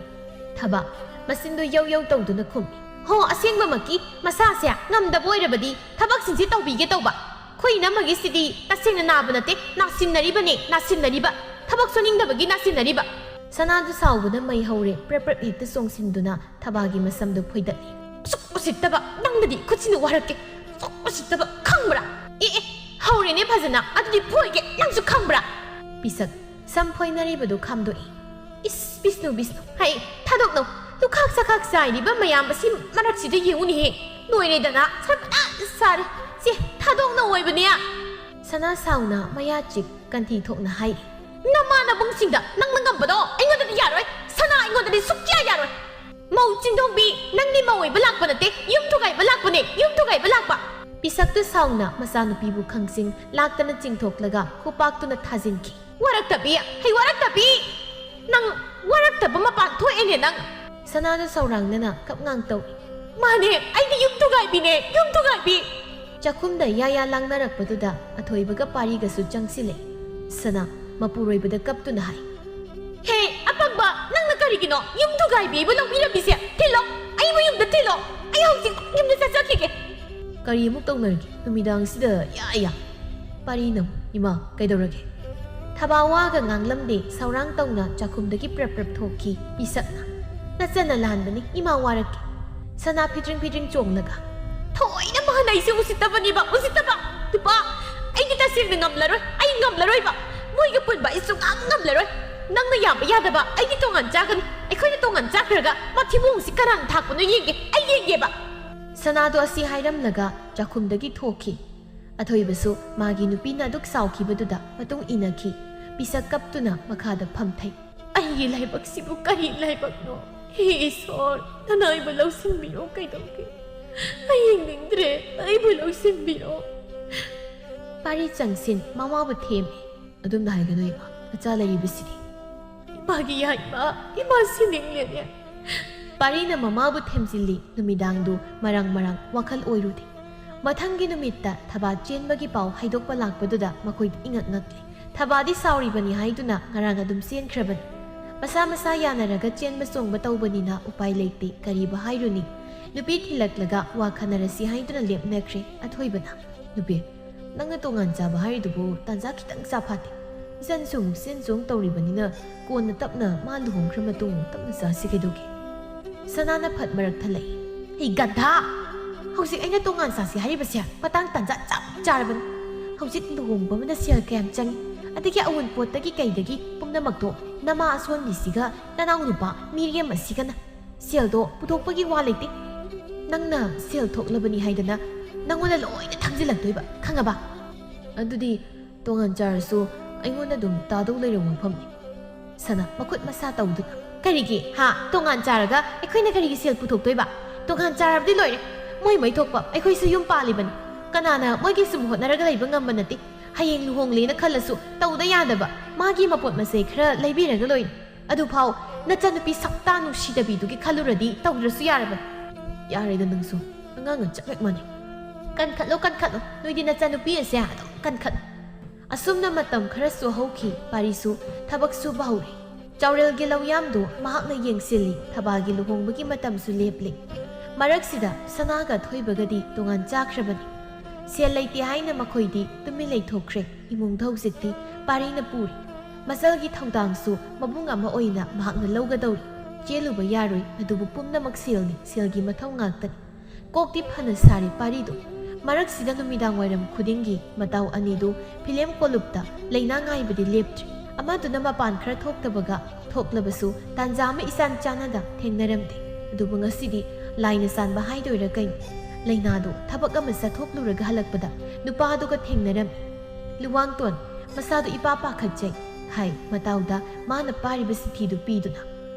ꯊꯕꯥ, ꯃꯆꯤꯟꯗꯨ ꯌꯧ ꯌꯧ ꯇꯧꯗꯨꯅ ꯈꯨꯝꯃꯤ꯫ ꯍꯣ, ꯑꯁꯦꯡꯕꯃꯛꯀꯤ ꯃꯁꯥꯁꯦ ꯉꯝꯗꯕ ꯑꯣꯏꯔꯕꯗꯤ ꯊꯕꯛꯁꯤꯡꯁꯦ ꯇꯧꯕꯤꯒꯦ ꯇꯧꯕ꯫ ꯑꯩꯈꯣꯏ ꯏꯅꯝꯃꯒꯤꯁꯤꯗꯤ ꯇꯁꯦꯡꯅ ꯅꯥꯕ ꯅꯠꯇꯦ, ꯅꯥꯁꯤꯟꯅꯔꯤꯕꯅꯦ, ꯅꯥꯁꯤꯟꯅꯔꯤꯕ꯫ ꯊꯕꯛ ꯁꯨꯅꯤꯡꯗꯕꯒꯤ ꯅꯥꯁꯤꯟꯅꯔꯤꯕ꯫ ꯁꯅꯥꯗꯨ ꯁꯥꯎꯕꯅ ꯃꯩ ꯍꯧꯔꯦ, ꯄ꯭ꯔꯞ ꯄ꯭ꯔꯞ ꯍꯦꯛꯇ ꯆꯣꯡꯁꯤꯟꯗꯨꯅ ꯊꯕꯥꯒꯤ ꯃꯁꯝꯗꯨ ꯐꯣꯏꯗꯠꯂꯤ꯫ ꯁꯨꯛ ꯎꯁꯤꯠꯇꯕ, ꯅꯪꯅꯗꯤ ꯈꯨꯠꯁꯤꯅ ꯋꯥꯔꯛꯀꯦ꯫ ꯁꯨꯛ ꯎꯁꯤꯠꯇꯕ, ꯈꯪꯕ꯭ꯔꯥ? ꯑꯦ ꯑꯦ, ꯍꯧꯔꯦꯅꯦ ꯐꯖꯅ, ꯑꯗꯨꯗꯤ ꯐꯣꯏꯒꯦ, ꯅꯪꯁꯨ ꯈꯪꯕ꯭ꯔꯥ? ꯄꯤꯁꯛ, ꯁꯝ ꯐꯣꯏꯅꯔꯤꯕꯗꯨ ꯈꯥꯝꯗꯣꯛꯏ꯫ ꯏꯁ, ꯕꯤꯁꯅꯨ, ꯕꯤꯁꯅꯨ, ꯍꯩ, ꯊꯥꯗꯣꯛꯅꯧ꯫ ꯂꯨꯈꯥꯛ ꯁꯈꯥꯛ ꯆꯥꯏꯔꯤꯕ ꯃꯌꯥꯝ ꯑꯁꯤ ꯃꯔꯛꯁꯤꯗ ꯌꯦꯡꯉꯨꯅꯦꯍꯦ꯫ ꯂꯣꯏꯔꯦꯗꯅ, ꯁꯔꯕꯅꯥꯁ ꯁꯥꯔꯦ꯫ ꯁꯦ, ꯊꯥꯗꯣꯛꯅꯧ ꯑꯣꯏꯕꯅꯦ꯫ ꯁꯅꯥ ꯁꯥꯎꯅ ꯃꯌꯥ ꯆꯤꯛ ꯀꯟꯊꯤ ꯊꯣꯛꯅ ꯍꯥꯏꯔꯤ꯫ ꯅꯃꯥꯟꯅꯕꯁꯤꯡꯗ ꯅꯪꯅ ꯉꯝꯕꯗꯣ ꯑꯩꯉꯣꯟꯗꯗꯤ ꯌꯥꯔꯣꯏ꯫ ꯁꯅꯥ ꯑꯩꯉꯣꯟꯗꯗꯤ ꯁꯨꯛꯌꯥ ꯌꯥꯔꯣꯏ꯫ ꯃꯧ ꯆꯤꯟꯗꯣꯡꯕꯤ, ꯅꯪꯗꯤ ꯃꯧ ꯑꯣꯏꯕ ꯂꯥꯛꯄ ꯅꯠꯇꯦ, ꯌꯨꯝ ꯊꯨꯒꯥꯏꯕ ꯂꯥꯛꯄꯅꯦ, ꯌꯨꯝ ꯊꯨꯒꯥꯏꯕ ꯂꯥꯛꯄ꯫ ꯄꯤꯁꯛꯇꯨ ꯁꯥꯎꯅ ꯃꯆꯥꯅꯨꯄꯤꯕꯨ ꯈꯪꯆꯤꯡ ꯂꯥꯛꯇꯅ ꯆꯤꯡꯊꯣꯛꯂꯒ ꯈꯨꯄꯥꯛꯇꯨꯅ ꯊꯥꯖꯤꯟꯈꯤ꯫ ꯋꯥꯔꯛꯇꯕꯤ, ꯍꯩ ꯋꯥꯔꯛꯇꯕꯤ! ꯅꯪ ꯋꯥꯔꯛꯇꯕ ꯃꯄꯥꯟ ꯊꯣꯛꯑꯦꯅꯦ ꯅꯪ! ꯁꯅꯥꯗꯨ ꯁꯧꯔꯥꯡꯅꯅ ꯀꯞꯉꯥꯡ ꯇꯧꯏ꯫ ꯃꯥꯅꯦ, ꯑꯩꯗꯤ ꯌꯨꯝ ꯊꯨꯒꯥꯏꯕꯤꯅꯦ, ꯌꯨꯝ ꯊꯨꯒꯥꯏꯕꯤ! ꯆꯥꯛꯈꯨꯝꯗ ꯌꯥ ꯌꯥ ꯂꯥꯡꯅꯔꯛꯄꯗꯨꯗ ꯑꯊꯣꯏꯕꯒ ꯄꯥꯔꯤꯒꯁꯨ ꯆꯪꯁꯤꯜꯂꯦ꯫ ꯁꯅꯥ ꯃꯄꯨꯔꯣꯏꯕꯗ ꯀꯞꯇꯨꯅ ꯍꯥꯏ꯫ ꯍꯦ, ꯑꯄꯪꯕ, ꯅꯪꯅ ꯀꯔꯤꯒꯤꯅꯣ ꯌꯨꯝ ꯊꯨꯒꯥꯏꯕꯤꯕ ꯂꯧꯕꯤꯔꯝꯃꯤꯁꯦ? ꯊꯤꯜꯂꯣ, ꯑꯩ ꯃꯌꯨꯝꯗ ꯊꯤꯜꯂꯣ, ꯑꯩ ꯍꯧꯖꯤꯛ ꯌꯨꯝꯗ ꯆꯠꯆꯈꯤꯒꯦ꯫ ꯀꯔꯤ ꯑꯃꯨꯛ ꯇꯧꯅꯔꯒꯦ ꯅꯨꯃꯤꯗꯥꯡꯁꯤꯗ? ꯌꯥ ꯌꯥ꯫ ꯄꯥꯔꯤꯅ, ꯏꯃꯥ, ꯀꯩꯗꯧꯔꯒꯦ? ꯊꯕꯥ ꯋꯥꯒ ꯉꯥꯡꯂꯝꯗꯦ, ꯁꯧꯔꯥꯡ ꯇꯧꯅ ꯆꯥꯛꯈꯨꯝꯗꯒꯤ ꯄ꯭ꯔꯞ ꯄ꯭ꯔꯞ ꯊꯣꯛꯈꯤ꯫ ꯄꯤꯁꯛꯅ, ꯅꯆꯟꯅ ꯂꯥꯟꯕꯅꯤ, ꯏꯃꯥ ꯋꯥꯔꯛꯀꯦ꯫ ꯁꯅꯥ ꯐꯤꯗ꯭ꯔꯤꯡ ꯐꯤꯗ꯭ꯔꯤꯡ ꯆꯣꯡꯂꯒ, ꯊꯑꯣꯏꯅ ꯅꯪꯅ ꯑꯩꯁꯦ ꯎꯁꯤꯠꯇꯕꯅꯦꯕ, ꯎꯁꯤꯠꯇꯕ꯫ ꯅꯨꯄꯥ, ꯑꯩꯗꯤ ꯇꯁꯦꯡꯅ ꯉꯝꯂꯔꯣꯏ, ꯑꯩ ꯉꯝꯂꯔꯣꯏꯕ꯫ ꯃꯣꯏꯒ ꯄꯨꯟꯕ ꯑꯩ ꯁꯨꯡꯉꯝ ꯉꯝꯂꯔꯣꯏ꯫ ꯅꯪꯅ ꯌꯥꯕ ꯌꯥꯗꯕ, ꯑꯩꯗꯤ ꯇꯣꯉꯥꯟ ꯆꯥꯒꯅꯤ꯫ ꯑꯩꯈꯣꯏꯅ ꯇꯣꯉꯥꯟ ꯆꯥꯈ꯭ꯔꯒ ꯃꯊꯤꯕꯣꯡꯁꯤ ꯀꯅꯥꯅ ꯊꯥꯛꯄꯅꯣ ꯌꯦꯡꯒꯦ, ꯑꯩ ꯌꯦꯡꯒꯦꯕ꯫ ꯁꯅꯥꯗꯣ ꯑꯁꯤ ꯍꯥꯏꯔꯝꯂꯒ ꯆꯥꯛꯈꯨꯝꯗꯒꯤ ꯊꯣꯛꯈꯤ꯫ ꯑꯊꯣꯏꯕꯁꯨ ꯃꯥꯒꯤ ꯅꯨꯄꯤꯅ ꯑꯗꯨꯛ ꯁꯥꯎꯈꯤꯕꯗꯨꯗ ꯃꯇꯨꯡ ꯏꯟꯅꯈꯤ꯫ ꯄꯤꯁꯛ ꯀꯞꯇꯨꯅ ꯃꯈꯥꯗ ꯐꯝꯊꯩ꯫ ꯑꯩꯒꯤ ꯂꯥꯏꯕꯛꯁꯤꯕꯨ ꯀꯔꯤ ꯂꯥꯏꯕꯛꯅꯣ? ꯍꯦ ꯏꯁꯣꯔ, ꯅꯅꯥꯏꯕ ꯂꯧꯁꯤꯟꯕꯤꯔꯣ, ꯀꯩꯗꯧꯒꯦ? ꯑꯩ ꯌꯦꯡꯅꯤꯡꯗ꯭ꯔꯦ, ꯑꯩꯕꯨ ꯂꯧꯁꯤꯟꯕꯤꯔꯣ꯫ ꯄꯥꯔꯤ ꯆꯪꯁꯤꯟ ꯃꯃꯥꯕꯨ ꯊꯦꯝꯃꯤ꯫ ꯑꯗꯨꯝꯅ ꯍꯥꯏꯒꯅꯨ ꯏꯃꯥ, ꯃꯆꯥ ꯂꯩꯔꯤꯕꯁꯤꯗꯤ꯫ ꯏꯃꯥꯒꯤ ꯌꯥꯏꯃ, ꯏꯃꯥ ꯁꯤꯅꯤꯡꯂꯦꯅꯦ꯫ ꯄꯥꯔꯤꯅ ꯃꯃꯥꯕꯨ ꯊꯦꯝꯖꯤꯜꯂꯤ꯫ ꯅꯨꯃꯤꯗꯥꯡꯗꯨ ꯃꯔꯥꯡ ꯃꯔꯥꯡ ꯋꯥꯈꯜ ꯑꯣꯏꯔꯨꯗꯦ꯫ ꯃꯊꯪꯒꯤ ꯅꯨꯃꯤꯠꯇ ꯊꯕꯥ ꯆꯦꯟꯕꯒꯤ ꯄꯥꯎ ꯍꯥꯏꯗꯣꯛꯄ ꯂꯥꯛꯄꯗꯨꯗ ꯃꯈꯣꯏꯗꯤ ꯏꯉꯛ ꯉꯛꯂꯤ꯫ ꯊꯕꯥꯗꯤ ꯁꯥꯎꯔꯤꯕꯅꯤ ꯍꯥꯏꯗꯨꯅ ꯉꯔꯥꯡ ꯑꯗꯨꯝ ꯆꯦꯟꯈ꯭ꯔꯕꯅꯤ꯫ ꯃꯁꯥ ꯃꯁꯥ ꯌꯥꯅꯔꯒ ꯆꯦꯟꯕ ꯆꯣꯡꯕ ꯇꯧꯕꯅꯤꯅ ꯎꯄꯥꯏ ꯂꯩꯇꯦ, ꯀꯔꯤꯕꯨ ꯍꯥꯏꯔꯨꯅꯤ? ꯅꯨꯄꯤ ꯊꯤꯜꯂꯛꯂꯒ ꯋꯥ ꯈꯟꯅꯔꯁꯤ ꯍꯥꯏꯗꯨꯅ ꯂꯦꯞꯅꯈ꯭ꯔꯦ꯫ ꯑꯊꯣꯏꯕꯅ, ꯅꯨꯄꯤ, ꯅꯪꯅ ꯇꯣꯉꯥꯟ ꯆꯥꯕ ꯍꯥꯏꯔꯤꯗꯨꯕꯨ ꯇꯥꯟꯖꯥ ꯈꯤꯇꯪ ꯆꯥ ꯐꯥꯠꯇꯦ꯫ ꯏꯆꯟꯁꯨ ꯑꯃꯨꯛ ꯆꯦꯟ ꯆꯣꯡ ꯇꯧꯔꯤꯕꯅꯤꯅ ꯀꯣꯟꯅ ꯇꯞꯅ ꯃꯥ ꯂꯨꯍꯣꯡꯈ꯭ꯔ ꯃꯇꯨꯡ ꯇꯞꯅ ꯆꯥꯁꯤ ꯀꯩꯗꯧꯒꯦ? ꯁꯅꯥꯅ ꯐꯠ ꯃꯔꯛ ꯊꯠꯂꯛꯏ꯫ ꯍꯩ ꯒꯙꯥ! ꯍꯧꯖꯤꯛ ꯑꯩꯅ ꯇꯣꯉꯥꯟ ꯆꯥꯁꯤ ꯍꯥꯏꯔꯤꯕꯁꯦ ꯃꯇꯥꯡ ꯇꯥꯟꯖꯥ ꯆꯞ ꯆꯥꯔꯕꯅꯤ꯫ ꯍꯧꯖꯤꯛ ꯂꯨꯍꯣꯡꯕ ꯑꯃꯗ ꯁꯦꯜ ꯀꯌꯥꯝ ꯆꯪꯏ? ꯑꯗꯒꯤ ꯑꯋꯨꯟꯄꯣꯠꯇꯒꯤ ꯀꯩꯗꯒꯤ ꯄꯨꯝꯅꯃꯛꯇꯣ ꯅꯃꯥ ꯑꯁꯣꯟꯕꯤꯁꯤꯒ ꯅꯅꯥꯎ ꯅꯨꯄꯥ ꯃꯤꯔꯦꯝ ꯑꯁꯤꯒꯅ꯫ ꯁꯦꯜꯗꯣ ꯄꯨꯊꯣꯛꯄꯒꯤ ꯋꯥ ꯂꯩꯇꯦ꯫ ꯅꯪꯅ ꯁꯦꯜ ꯊꯣꯛꯂꯕꯅꯤ ꯍꯥꯏꯗꯅ ꯅꯪꯉꯣꯟꯗ ꯂꯣꯏꯅ ꯊꯥꯡꯖꯤꯜꯂꯛꯇꯣꯏꯕ, ꯈꯪꯉꯕ? ꯑꯗꯨꯗꯤ ꯇꯣꯉꯥꯟ ꯆꯥꯔꯁꯨ ꯑꯩꯉꯣꯟꯗ ꯑꯗꯨꯝ ꯇꯥꯗꯧ ꯂꯩꯔꯕ ꯃꯐꯝꯅꯤ꯫ ꯁꯅꯥ ꯃꯈꯨꯠ ꯃꯁꯥ ꯇꯧꯗꯨꯅ, ꯀꯔꯤꯒꯤ? ꯍꯥ? ꯇꯣꯉꯥꯟ ꯆꯥꯔꯒ ꯑꯩꯈꯣꯏꯅ ꯀꯔꯤꯒꯤ ꯁꯦꯜ ꯄꯨꯊꯣꯛꯇꯣꯏꯕ? ꯇꯣꯉꯥꯟ ꯆꯥꯔꯕꯗꯤ ꯂꯣꯏꯔꯦ꯫ ꯃꯣꯏ ꯃꯣꯏ ꯊꯣꯛꯄ, ꯑꯩꯈꯣꯏꯁꯨ ꯌꯨꯝ ꯄꯥꯜꯂꯤꯕꯅꯤ꯫ ꯀꯅꯥꯅ ꯃꯣꯏꯒꯤ ꯁꯨꯝ ꯍꯣꯠꯅꯔꯒ ꯂꯩꯕ ꯉꯝꯕ ꯅꯠꯇꯦ꯫ ꯍꯌꯦꯡ ꯂꯨꯍꯣꯡꯂꯦꯅ ꯈꯜꯂꯁꯨ ꯇꯧꯗ ꯌꯥꯗꯕ ꯃꯥꯒꯤ ꯃꯄꯣꯠ ꯃꯆꯩ ꯈꯔ ꯂꯩꯕꯤꯔꯒ ꯂꯣꯏꯔꯦ꯫ ꯑꯗꯨꯐꯥꯎ ꯅꯆꯟꯅꯨꯄꯤ ꯁꯛꯇꯥ ꯅꯨꯡꯁꯤꯗꯕꯤꯗꯨꯒꯤ ꯈꯜꯂꯨꯔꯗꯤ ꯇꯧꯗ꯭ꯔꯁꯨ ꯌꯥꯔꯕꯅꯤ꯫ ꯌꯥꯔꯦꯗ ꯅꯪꯁꯨ, ꯑꯉꯥꯡꯒ ꯆꯞ ꯍꯦꯛ ꯃꯥꯟꯅꯩ꯫ ꯀꯟꯈꯠꯂꯣ, ꯀꯟꯈꯠꯂꯣ, ꯅꯣꯏꯗꯤ ꯅꯆꯟꯅꯨꯄꯤ ꯑꯁꯦ ꯑꯗꯨꯝ ꯀꯟꯈꯠꯂꯣ꯫ ꯑꯁꯨꯝꯅ ꯃꯇꯝ ꯈꯔꯁꯨ ꯍꯧꯈꯤ꯫ ꯄꯥꯔꯤꯁꯨ ꯊꯕꯛ ꯁꯨꯕ ꯍꯧꯔꯦ꯫ ꯆꯥꯎꯔꯦꯜꯒꯤ ꯂꯧꯌꯥꯝꯗꯨ ꯃꯍꯥꯛꯅ ꯌꯦꯡꯁꯤꯜꯂꯤ꯫ ꯊꯕꯥꯒꯤ ꯂꯨꯍꯣꯡꯕꯒꯤ ꯃꯇꯝꯁꯨ ꯂꯦꯞꯂꯦ꯫ ꯃꯔꯛꯁꯤꯗ ꯁꯅꯥꯒ ꯊꯣꯏꯕꯒꯗꯤ ꯇꯣꯉꯥꯟ ꯆꯥꯈ꯭ꯔꯕꯅꯤ꯫ ꯁꯦꯜ ꯂꯩꯇꯦ ꯍꯥꯏꯅ ꯃꯈꯣꯏꯗꯤ ꯇꯨꯃꯤꯟ ꯂꯩꯊꯣꯛꯈ꯭ꯔꯦ꯫ ꯏꯃꯨꯡꯗ ꯍꯧꯖꯤꯛꯇꯤ ꯄꯥꯔꯤꯅ ꯄꯨꯔꯤ꯫ ꯃꯆꯜꯒꯤ ꯊꯧꯗꯥꯡꯁꯨ ꯃꯕꯨꯡ ꯑꯃ ꯑꯣꯏꯅ ꯃꯍꯥꯛꯅ ꯂꯧꯒꯗꯧꯔꯤ꯫ ꯆꯦꯜꯂꯨꯕ ꯌꯥꯔꯣꯏ, ꯑꯗꯨꯕꯨ ꯄꯨꯝꯅꯃꯛ ꯁꯦꯜꯅꯤ, ꯁꯦꯜꯒꯤ ꯃꯊꯧ ꯉꯥꯛꯇꯅꯤ꯫ ꯀꯣꯛꯇꯤ ꯐꯅ ꯁꯥꯔꯦ ꯄꯥꯔꯤꯗꯣ꯫ ꯃꯔꯛꯁꯤꯗ ꯅꯨꯃꯤꯗꯥꯡ ꯋꯥꯏꯔꯝ ꯈꯨꯗꯤꯡꯒꯤ ꯃꯇꯥꯎ ꯑꯅꯤꯗꯨ ꯐꯤꯂꯝ ꯀꯣꯂꯨꯞꯇ ꯂꯩꯅꯥ ꯉꯥꯏꯕꯗꯤ ꯂꯦꯞꯇ꯭ꯔꯤ꯫ ꯑꯃꯗꯨꯅ ꯃꯄꯥꯟ ꯈꯔ ꯊꯣꯛꯇꯕꯒ ꯊꯣꯛꯂꯕꯁꯨ ꯇꯥꯟꯖꯥ ꯑꯃ ꯏꯆꯥꯟ ꯆꯥꯟꯅꯗ ꯊꯦꯡꯅꯔꯝꯗꯦ꯫ ꯑꯗꯨꯕꯨ ꯉꯁꯤꯗꯤ ꯂꯥꯏꯅ ꯆꯥꯟꯕ ꯍꯥꯏꯗꯣꯏꯔꯥ ꯀꯩꯅꯣ, ꯂꯩꯅꯥꯗꯣ ꯊꯕꯛ ꯑꯃ ꯆꯠꯊꯣꯛꯂꯨꯔꯒ ꯍꯜꯂꯛꯄꯗ ꯅꯨꯄꯥꯗꯨꯒ ꯊꯦꯡꯅꯔꯝꯃꯤ꯫ ꯂꯨꯋꯥꯡꯇꯣꯟ ꯃꯁꯥꯗꯨ ꯏꯄꯥ ꯄꯥꯈꯠꯆꯩ ꯍꯥꯏ ꯃꯇꯥꯎꯗ ꯃꯥꯅ ꯄꯥꯔꯤꯕ ꯆꯤꯊꯤꯗꯨ ꯄꯤꯗꯨꯅ,